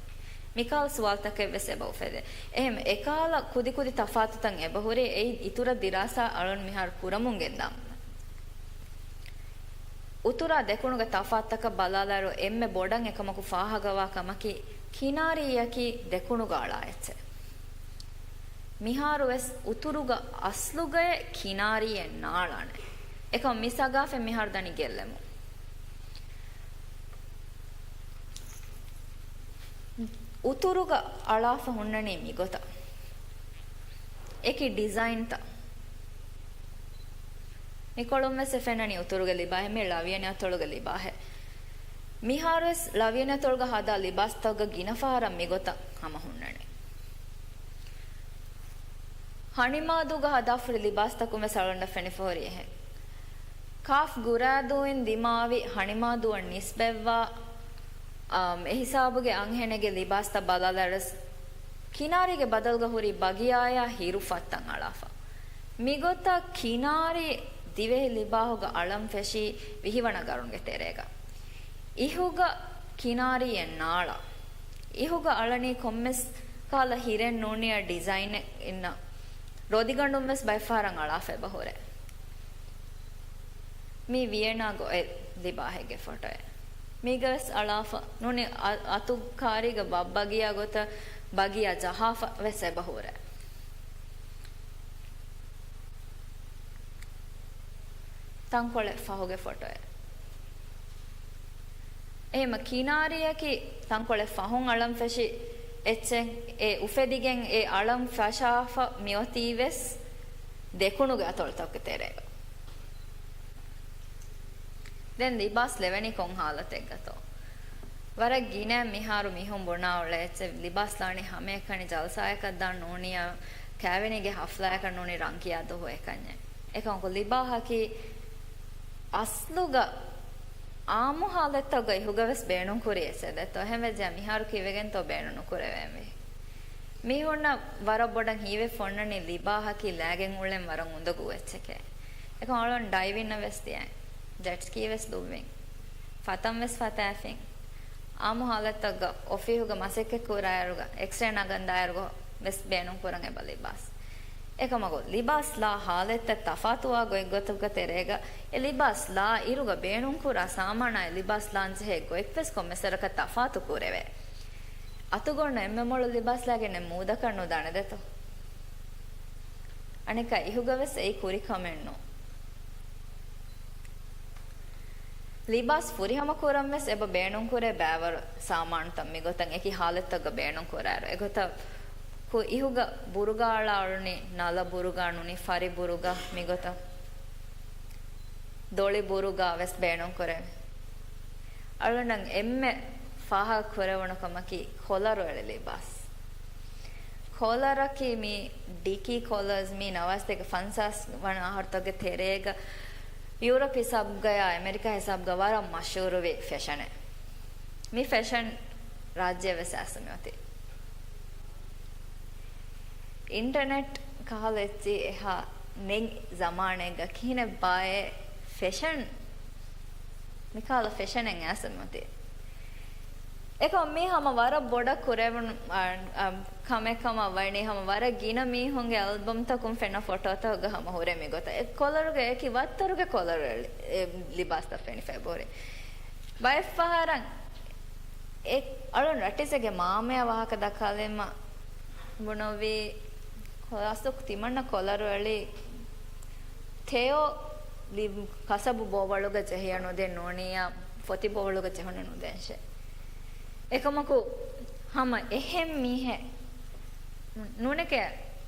މިކަހަލަ ސުވާލުތަކެއް ވެސް އެބަ އުފެދޭ. އެހެން އެކަހަލަ ކުދިކުދި ތަފާތުތައް އެބަހުރި، އެއީ އިތުރަށް ދިރާސާ އަޅުން މިހާރު ކުރަމުން ގެންދާނަން. އުތުރާ ދެކުނުގެ ތަފާތުތަކަށް ބަލާލާއިރު، އެންމެ ބޮޑަށް އެކަމަކު ފާހަގަވާ ކަމަކީ، ކިނާރީއަކީ ދެކުނުގަ އަޅާ އެއްޗެއް. މިހާރުވެސް އުތުރުގަ އަސްލުގައެއް ކިނާރީއެއް ނާޅާނެ. އެކަމަ މި ސަގާފަތް މިހާރު ދަނީ ގެއްލެމުން. އުތުރުގަ އަޅާފަ ހުންނަނީ މިގޮތަށް. އެކި ޑިޒައިންތައް. މިކޮޅުން ވެސް އެ ފެންނަނީ އުތުރުގެ ލިބާހެއް، މި ޅަވިޔަނި އަތޮޅުގެ ލިބާހެއް. މިހާރުވެސް ޅަވިޔަނި އަތޮޅުގަ ހަދާ ލިބާސްތަކުގަ ގިނަ ފަހަރަށް މިގޮތަށް ހަމަ ހުންނަނީ. ހަނިމާދޫގަ ހަދާފަހުރި ލިބާސްތަކުން ވެސް އަޅުގަނޑަށް ފެނިފަހުރި އެހެން. ކާފް ގުރާދޫއިން ދިމާވި ހަނިމާދޫއަށް ނިސްބަތްވާ، އާ، އެހިސާބުގެ އަންހެނެއްގެ ލިބާސްތައް ބަލާލަރަސް ކިނާރީގެ ބަދަލުގަ ހުރި ބަގިޔާޔާ ހިރު ފައްތަން އަޅާފަ. މިގޮތަށް ކިނާރީ ދިވެހި ލިބާހުގަ އަޅަން ފެށީ ވިހިވަނަ ގަރުންގެ ތެރޭގަ. އިހުގަ ކިނާރީއެއް ނާޅާ. އިހުގަ އަޅަނީ ކޮންމެސް ކަހަލަ ހިރެއް ނޫނިޔަ ޑިޒައިނެއް އިންނަ ރޮދިގަނޑުން ވެސް ބައެއްފަހަރަށް އަޅާފަ އެބަ ހުރޭ. މީ ވިއެނާގެ އޮތް ލިބާހެއްގެ ފޮޓޯއެއް. މީގަވެސް އަޅާފަ ނޫނީ އަ-، އަތު ކާރީގަ ބައްބަގިޔާ ގޮތަށް ބަގިޔާ ޖަހާފަ ވެސް އެބަ ހުރޭ. ތަންކޮޅެއް ފަހުގެ ފޮޓޯއެއް. އެހެމަ ކިނާރީއަކީ ތަންކޮޅެއް ފަހުން އަޅަން ފެށި އެއްޗެއް އެ އުފެދިގެން އެ އަޅަން ފަށާފަ މިއޮތީ ވެސް ދެކުނުގެ އަތޮޅުތަކުގެ ތެރޭގަ. ދެން ލިބާސް ލެވެނީ ކޮން ހާލަތެއްގަތޯ؟ ވަރަށް ގިނަ މިހާރު މީހުން ބުނާ އުޅޭ އެއްޗެއް ލިބާސް ލާނީ ހަމައެކަނި ޖަލްސާއަކަށް ދާން ނޫނިޔަ ކައިވެނީގެ ހަފްލާއަކަށް ނޫނީ ރަންކިޔާ ދުވަހު އެކަންޏެއް. އެކަމަކު ލިބާހަކީ އަސްލުގަ އާއްމު ހާލަތްތަކުގަ އިހުގަވެސް ބޭނުންކުރި އެއްޗެއް ދެއްތޯ. އެހެންވެއްޖެ މިހާރު ކީއްވެގެންތޯ ބޭނުން ނުކުރެވޭންވީ. މީހުންނަށް ވަރަށް ބޮޑަށް ހީވެފަ އޮންނަނީ ލިބާހަކީ ލާގެން އުޅެން ވަރަށް އުނދަގޫ އެއްޗެކޭ. އެކަމް އަޅުން ޑައިވިންއަށް ވެސް ދިޔައިން، ޖެޓް ސްކީ ވެސް ދުއްވިން. ފަތަން ވެސް ފަތާފިން. އާއްމު ހާލަތްތަކުގަ އޮފީހުގަ މަސައްކަތް ކުރާއިރުގަ، އެކްސްރޭ ނަގަންދާއިރުގަ ވެސް ބޭނުން ކުރަން އެބަ ލިބާސް. އެކަމަކު، ލިބާސް ލާ ހާލަތްތައް ތަފާތުވާ ގޮތްގޮތުގެ ތެރޭގަ، އެ ލިބާސް ލާ އިރުގަ ބޭނުންކުރާ ސާމާނާއި ލިބާސް ލާން ޖެހޭ ގޮތްވެސް ކޮންމެސް ވަރަކަށް ތަފާތު ކުރެވޭ. އަތުގަ އޮންނަ އެންމެ މޮޅު ލިބާސް ލާގެންނެއް މޫދަކަށް ނުދާނެ ދެތޯ. އަނެއްކާ އިހުގަވެސް އެއީ ކުރި ކަމެއް ނޫން. ލިބާސް ފުރިހަމަ ކުރަން ވެސް އެބަ ބޭނުންކުރޭ ބައިވަރު ސާމާނުތައް މިގޮތަށް އެކި ހާލަތްތަކުގަ ބޭނުން ކުރާއިރު. އެގޮތަށް ކު-، އިހުގަ ބުރުގާ އަޅާ އުޅުނީ ނަލަ ބުރުގާ ނޫނީ ފަރި ބުރުގާ މިގޮތަށް ދޮޅި ބުރުގާ ވެސް ބޭނުން ކުރޭ. އަޅުންނަށް އެންމެ ފާހަގަ ކުރެވުނު ކަމަކީ ކޮލަރު އެޅި ލިބާސް. ކޮލަރަކީ މި ޑިކީ ކޮލަރސް މި ނަވާސްތޭކަ ފަންސާސް ވަނަ އަހަރުތަކުގެ ތެރޭގަ ޔޫރަޕް ހިސާބުގަޔާ އެމެރިކާ ހިސާބުގަ ވަރަށް މަޝްހޫރުވި ފެޝަނެއް. މި ފެޝަން ރާއްޖެ ވެސް އައިސް މިއޮތީ. އިންޓަނެޓް ކަހަލަ އެއްޗި އެހާ ނެތް ޒަމާނެއްގަ ކިހިނެއްބާއޭ ފެޝަން، މިކަހަލަ ފެޝަނެއް އައިސް މިއޮތީ. އެކަމް މީ ހަމަ ވަރަށް ބޮޑަށް ކުރެވުނު، އާ، އާ، ކަމެއް ކަމަށް ވަނީ ހަމަ ވަރަށް ގިނަ މީހުންގެ އަލްބަމްތަކުން ފެންނަ ފޮޓޯތަކުގަ ހަމަ ހުރޭ މިގޮތަށް. އެ ކޮލަރުގެ އެކި ވައްތަރުގެ ކޮލަރު އެ ލިބާސްތައް ފެނިފައި ބޯރި. ބައެއްފަހަރަށް އެ އަޅުން ރައްޓިސެގެ މާމަޔާ ވާހަކަ ދައްކާލީމަ ބުނޮވީ، ކޮ-، އަސްލު ތިމަންނަ ކޮލަރު އެޅި ތެޔޮ ލި-، ކަސަބު ބޯވަޅުގަ ޖެހިޔަ ނުދޭ ނޫނިޔާ ފޮތި ބޯވަޅުގަ ޖެހުނެއް ނުދޭންށޭ. އެކަމަކު ހަމަ އެހެން މީހެއް ނޫނެކޭ،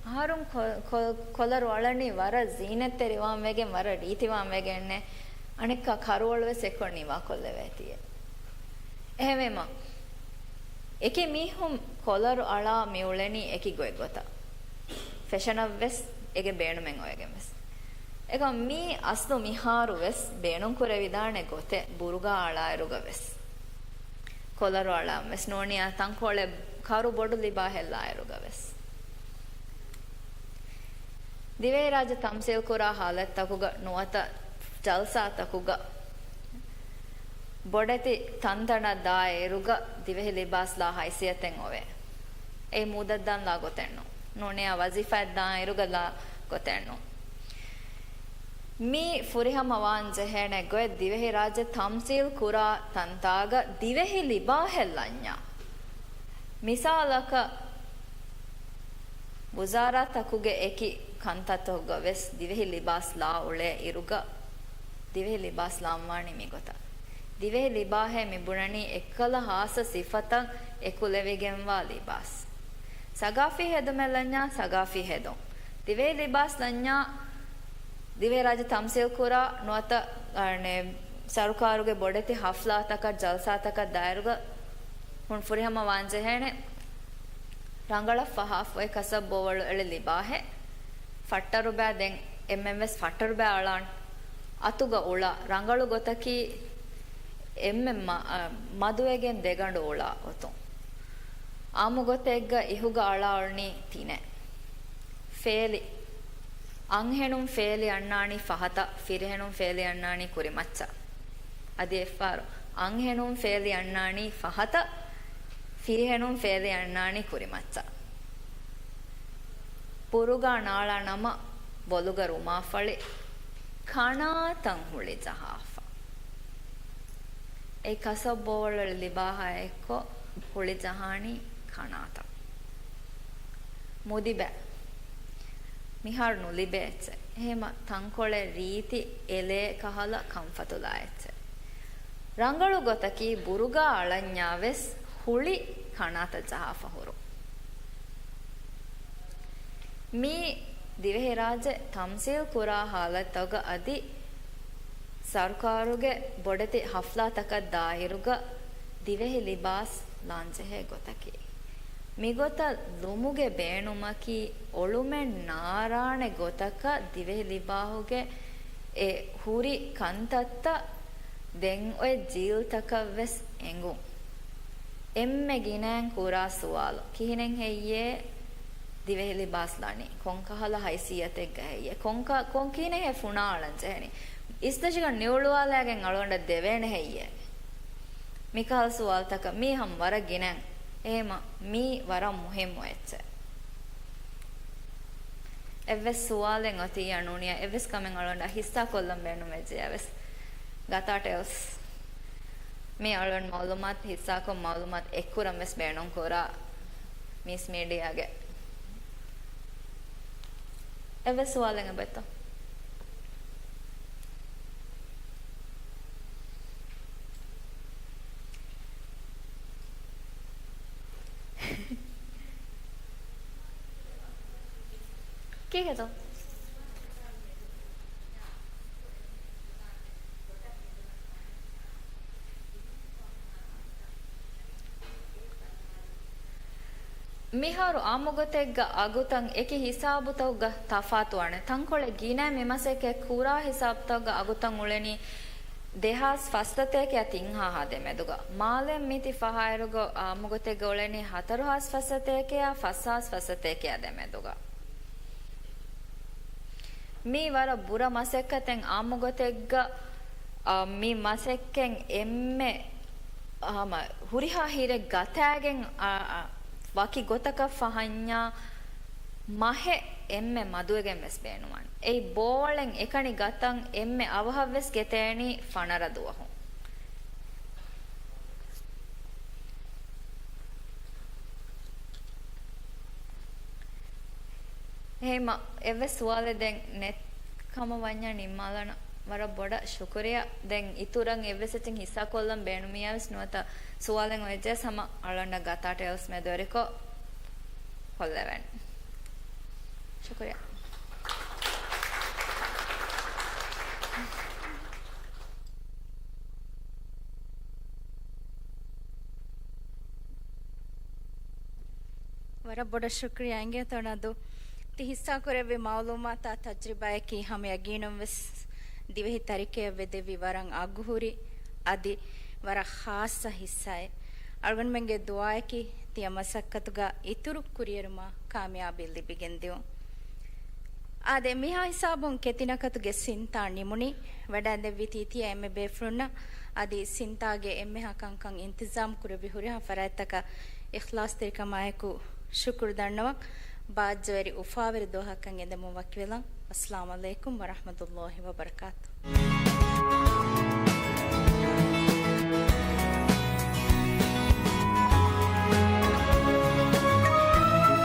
އަހަރުން ކޮ-، ކޮ-، ކޮލަރު އަޅަނީ ވަރަށް ޒީނަތްތެރިވާން ވެގެން، ވަރަށް ރީތިވާން ވެގެންނޭ، އަނެއްކާ ކަރުވަޅު ވެސް އެއްކޮށް ނިވާކޮށްލެވޭތީއޭ. އެހެންވީމަ، އެކި މީހުން ކޮލަރު އަޅާ މި އުޅެނީ އެކި ގޮތްގޮތަށް. ފެޝަނަށް ވެސް އޭގެ ބޭނުމެއް އޮވެގެން ވެސް. އެކަމް މީ އަސްލު މިހާރު ވެސް ބޭނުންކުރެވިދާނެ ގޮތެއް ބުރުގާ އަޅާއިރުގަ ވެސް. ކޮލަރު އަޅާން ވެސް ނޫނިޔާ ތަންކޮޅެއް ކަރު ބޮޑު ލިބާ ހެއްލާއިރުގަ ވެސް. ދިވެހިރާއްޖެ ތަމްސީލް ކުރާ ހާލަތްތަކުގަ ނުވަތަ ޖަލްސާތަކުގަ ބޮޑެތި ތަންތަނަށް ދާއިރުގަ ދިވެހި ލިބާސް ލާ ހައިސިއްޔަތެއް އޮވޭ. އެއީ މޫދަށް ދާން ލާ ގޮތެއް ނޫން. ނޫނިޔާ ވަޒީފާއަށް ދާއިރުގަ ލާ ގޮތެއް ނޫން. މީ ފުރިހަމަ ވާން ޖެހޭނެ ގޮތް ދިވެހިރާއްޖެ ތަމްސީލް ކުރާ ތަންތާގަ ދިވެހި ލިބާހެއް ލަންޏާ. މިސާލަކަށް، ވުޒާރާތަކުގެ އެކި ކަންތައްތަކުގަ ވެސް ދިވެހި ލިބާސް ލާ އުޅޭ އިރުގަ، ދިވެހި ލިބާސް ލާން ވާނީ މިގޮތަށް. ދިވެހި ލިބާހޭ މި ބުނަނީ އެއްކަލަ ހާއްސަ ސިފަތައް އެކުލެވިގެންވާ ލިބާސް. ސަގާފީ ހެދުމެއް ލަންޏާ ސަގާފީ ހެދުން. ދިވެހި ލިބާސް ލަންޏާ ދިވެހިރާއްޖެ ތަމްސީލް ކުރާ ނުވަތަ، އަ، ނެ، ސަރުކާރުގެ ބޮޑެތި ހަފްލާތަކަށް ޖަލްސާތަކަށް ދާއިރުގަ ހުން ފުރިހަމަ ވާން ޖެހޭނެ. ރަނގަޅަށް ފަހާފަ އޮތް ކަސަބު ބޯވަޅު އެޅި ލިބާހެއް. ފައްޓަރުބައި ދެން އެންމެން ވެސް ފައްޓަރުބައި އަޅާން. އަތުގަ އުޅާ ރަނގަޅު ގޮތަކީ އެންމެން މަ-، އަ، މަދުވެގެން ދެގަނޑު އުޅާ އޮތުން. އާއްމުގޮތެއްގަ އިހުގަ އަޅާ އުޅުނީ ތިނެއް. ފޭލި. އަންހެނުން ފޭލި އަންނާނީ ފަހަތަށް، ފިރިހެނުން ފޭލި އަންނާނީ ކުރިމައްޗަށް. އަދި އެއްފަހަރު، އަންހެނުން ފޭލި އަންނާނީ ފަހަތަށް، ފިރިހެނުން ފޭލި އަންނާނީ ކުރިމައްޗަށް. ބުރުގާ ނާޅާ ނަމަ، ބޮލުގަ ރުމާފަޅި، ކަނާތަން ހުޅި ޖަހާފަ. އެ ކަސަބް ބޯވަޅު ލިބާހާ އެއްކޮށް ހުޅި ޖަހާނީ ކަނާތަން. މުދިބައި. މިހާރު ނުލިބޭ އެއްޗެއް. އެހެމަ ތަންކޮޅެއް ރީތި އެލޭ ކަހަލަ ކަންފަތުލާ އެއްޗެއް. ރަނގަޅު ގޮތަކީ ބުރުގާ އަޅަންޏާ ވެސް ހުޅި ކަނާތައް ޖަހާފަ ހުރުން. މީ ދިވެހިރާއްޖެ ތަމްސީލް ކުރާ ހާލަތްތަކުގަ އަދި ސަރުކާރުގެ ބޮޑެތި ހަފްލާތަކަށް ދާއިރުގަ ދިވެހި ލިބާސް ލާންޖެހޭ ގޮތަކީ. މިގޮތަށް ލުމުގެ ބޭނުމަކީ އޮޅުމެއް ނާރާނެ ގޮތަކަށް ދިވެހި ލިބާހުގެ އެ ހުރި ކަންތައްތައް ދެން އޮތް ޖީލްތަކަށް ވެސް އެނގުން. އެންމެ ގިނައިން ކުރާ ސުވާލު، ކިހިނެއް ހެއްޔޭ ދިވެހި ލިބާސް ލަނީ؟ ކޮންކަހަލަ ހައިސިއްޔަތެއްގަ ހެއްޔޭ؟ ކޮންކަ-، ކޮން ކިހިނެއް ހޭ ފުނާ އަޅަން ޖެހެނީ؟ އިސްތަށިގަ ނިއުޅުވާލައިގެން އަޅުގަނޑަށް ދެވޭނެ ހެއްޔޭ؟ މިކަހަލަ ސުވާލުތަކަށް މީ ހަމަ ވަރަށް ގިނައިން. އެހެމަ މީ ވަރަށް މުހިއްމު އެއްޗެއް. އެއްވެސް ސުވާލެއް އޮތިއްޔާ ނޫނިއްޔާ، އެއްވެސް ކަމެއް އަޅުގަނޑަށް ހިއްސާ ކޮށްލަން ބޭނުން ވެއްޖެޔާ ވެސް، ގަތާ ޓެލްސް. މީ އަޅުގަނޑު މައުލޫމާތު ހިއްސާކޮށް، މައުލޫމާތު އެއްކުރަން ވެސް ބޭނުން ކުރާ މީސް މީޑިއާގެ. އެއްވެސް ސުވާލެއް އެބައޮތްތޯ؟ ކީކޭތޯ؟ މިހާރު އާއްމުގޮތެއްގަ އަގުތައް އެކި ހިސާބުތަކުގަ ތަފާތުވާނެ. ތަންކޮޅެއް ގިނަ މި މަސައްކަތް ކުރާ ހިސާބުތަކުގަ އަގުތައް އުޅެނީ ދެހާސް ފަސްސަތޭކައާ ތިން ހާހާ ދެމެދުގަ. މާލެ މިތި ފަހާއިރުގަ އާއްމުގޮތެއްގަ އުޅެނީ ހަތަރުހާސް ފަސްސަތޭކައާ ފަސްހާސް ފަސްސަތޭކައާ ދެމެދުގަ. މީ ވަރަށް ބުރަ މަސައްކަތެއް އާއްމުގޮތެއްގަ، އާ، މި މަސައްކަތް އެންމެ ހަމަ ހުރިހާ ހިރެއް ގަތާގެން، އާ، އާ، ވަކި ގޮތަކަށް ފަހަންޏާ މަހެއް އެންމެ މަދުވެގެން ވެސް ބޭނުމަން. އެއީ ބޯވަޅެއް އެކަނި ގަތަން އެންމެ އަވަހަށް ވެސް ގެތޭނީ ފަނަރަ ދުވަހު. އެހެމަ އެއްވެސް ސުވާލެއް ދެން ނެތް ކަމަށް ވަންޏާ ނިންމާލަން. ވަރަށް ބޮޑަށް ޝުކުރިޔާ. ދެން އިތުރަށް އެއްވެސް އެއްޗެއް ހިއްސާ ކޮށްލަން ބޭނުމިޔާ ވެސް ނުވަތަ ސުވާލެއް އޮތްޖެޔަސް ހަމަ އަޅަނޑަށް ގަތާ ޓެލްސް މެދުވެރިކޮށް ކޮށްލެވެން. ޝުކުރިޔާ. ވަރަށް ބޮޑަށް ޝުކްރިޔާ އިނގޭތޯ ނަދޫ. ތި ހިއްސާކުރެއްވި މައުލޫމާތާ ތަޖްރިބާއަކީ ހަމަ ޔަގީނުން ވެސް ދިވެހި ތަރިކައަށް ވެދެއްވި ވަރަށް އަގުހުރި އަދި ވަރަށް ޚާއްޞަ ހިއްސާއެއް. އަޅުގަނޑުމެންގެ ދުޢާއަކީ ތިޔަ މަސައްކަތުގަ އިތުރު ކުރިއެރުމާ ކާމިޔާބީ ލިބިގެން ދިއުން. އާދެ، މިހާ ހިސާބުން ކެތިނަކަތުގެ ސިންތާ ނިމުނީ. ވަޑައިންދެއްވީތީ ތިޔަ އެންމެ ބޭފުޅުންނަށް އަދި ސިންތާގެ އެންމެހާ ކަންކަން އިންތިޒާމް ކުރެއްވި ހުރިހާ ފަރާތްތަކަށް އިޚްލާޞްތެރިކަމާއެކު ޝުކުރު ދަންނަވަން. ބާއްޖަވެރި އުފާވެރި ދުވަހަކަށް އެދެމުން ވަކިވެލަން. އައްސަލާމު ޢަލައިކުމް ވަރަޙްމަތުﷲި ވަބަރަކާތުހު.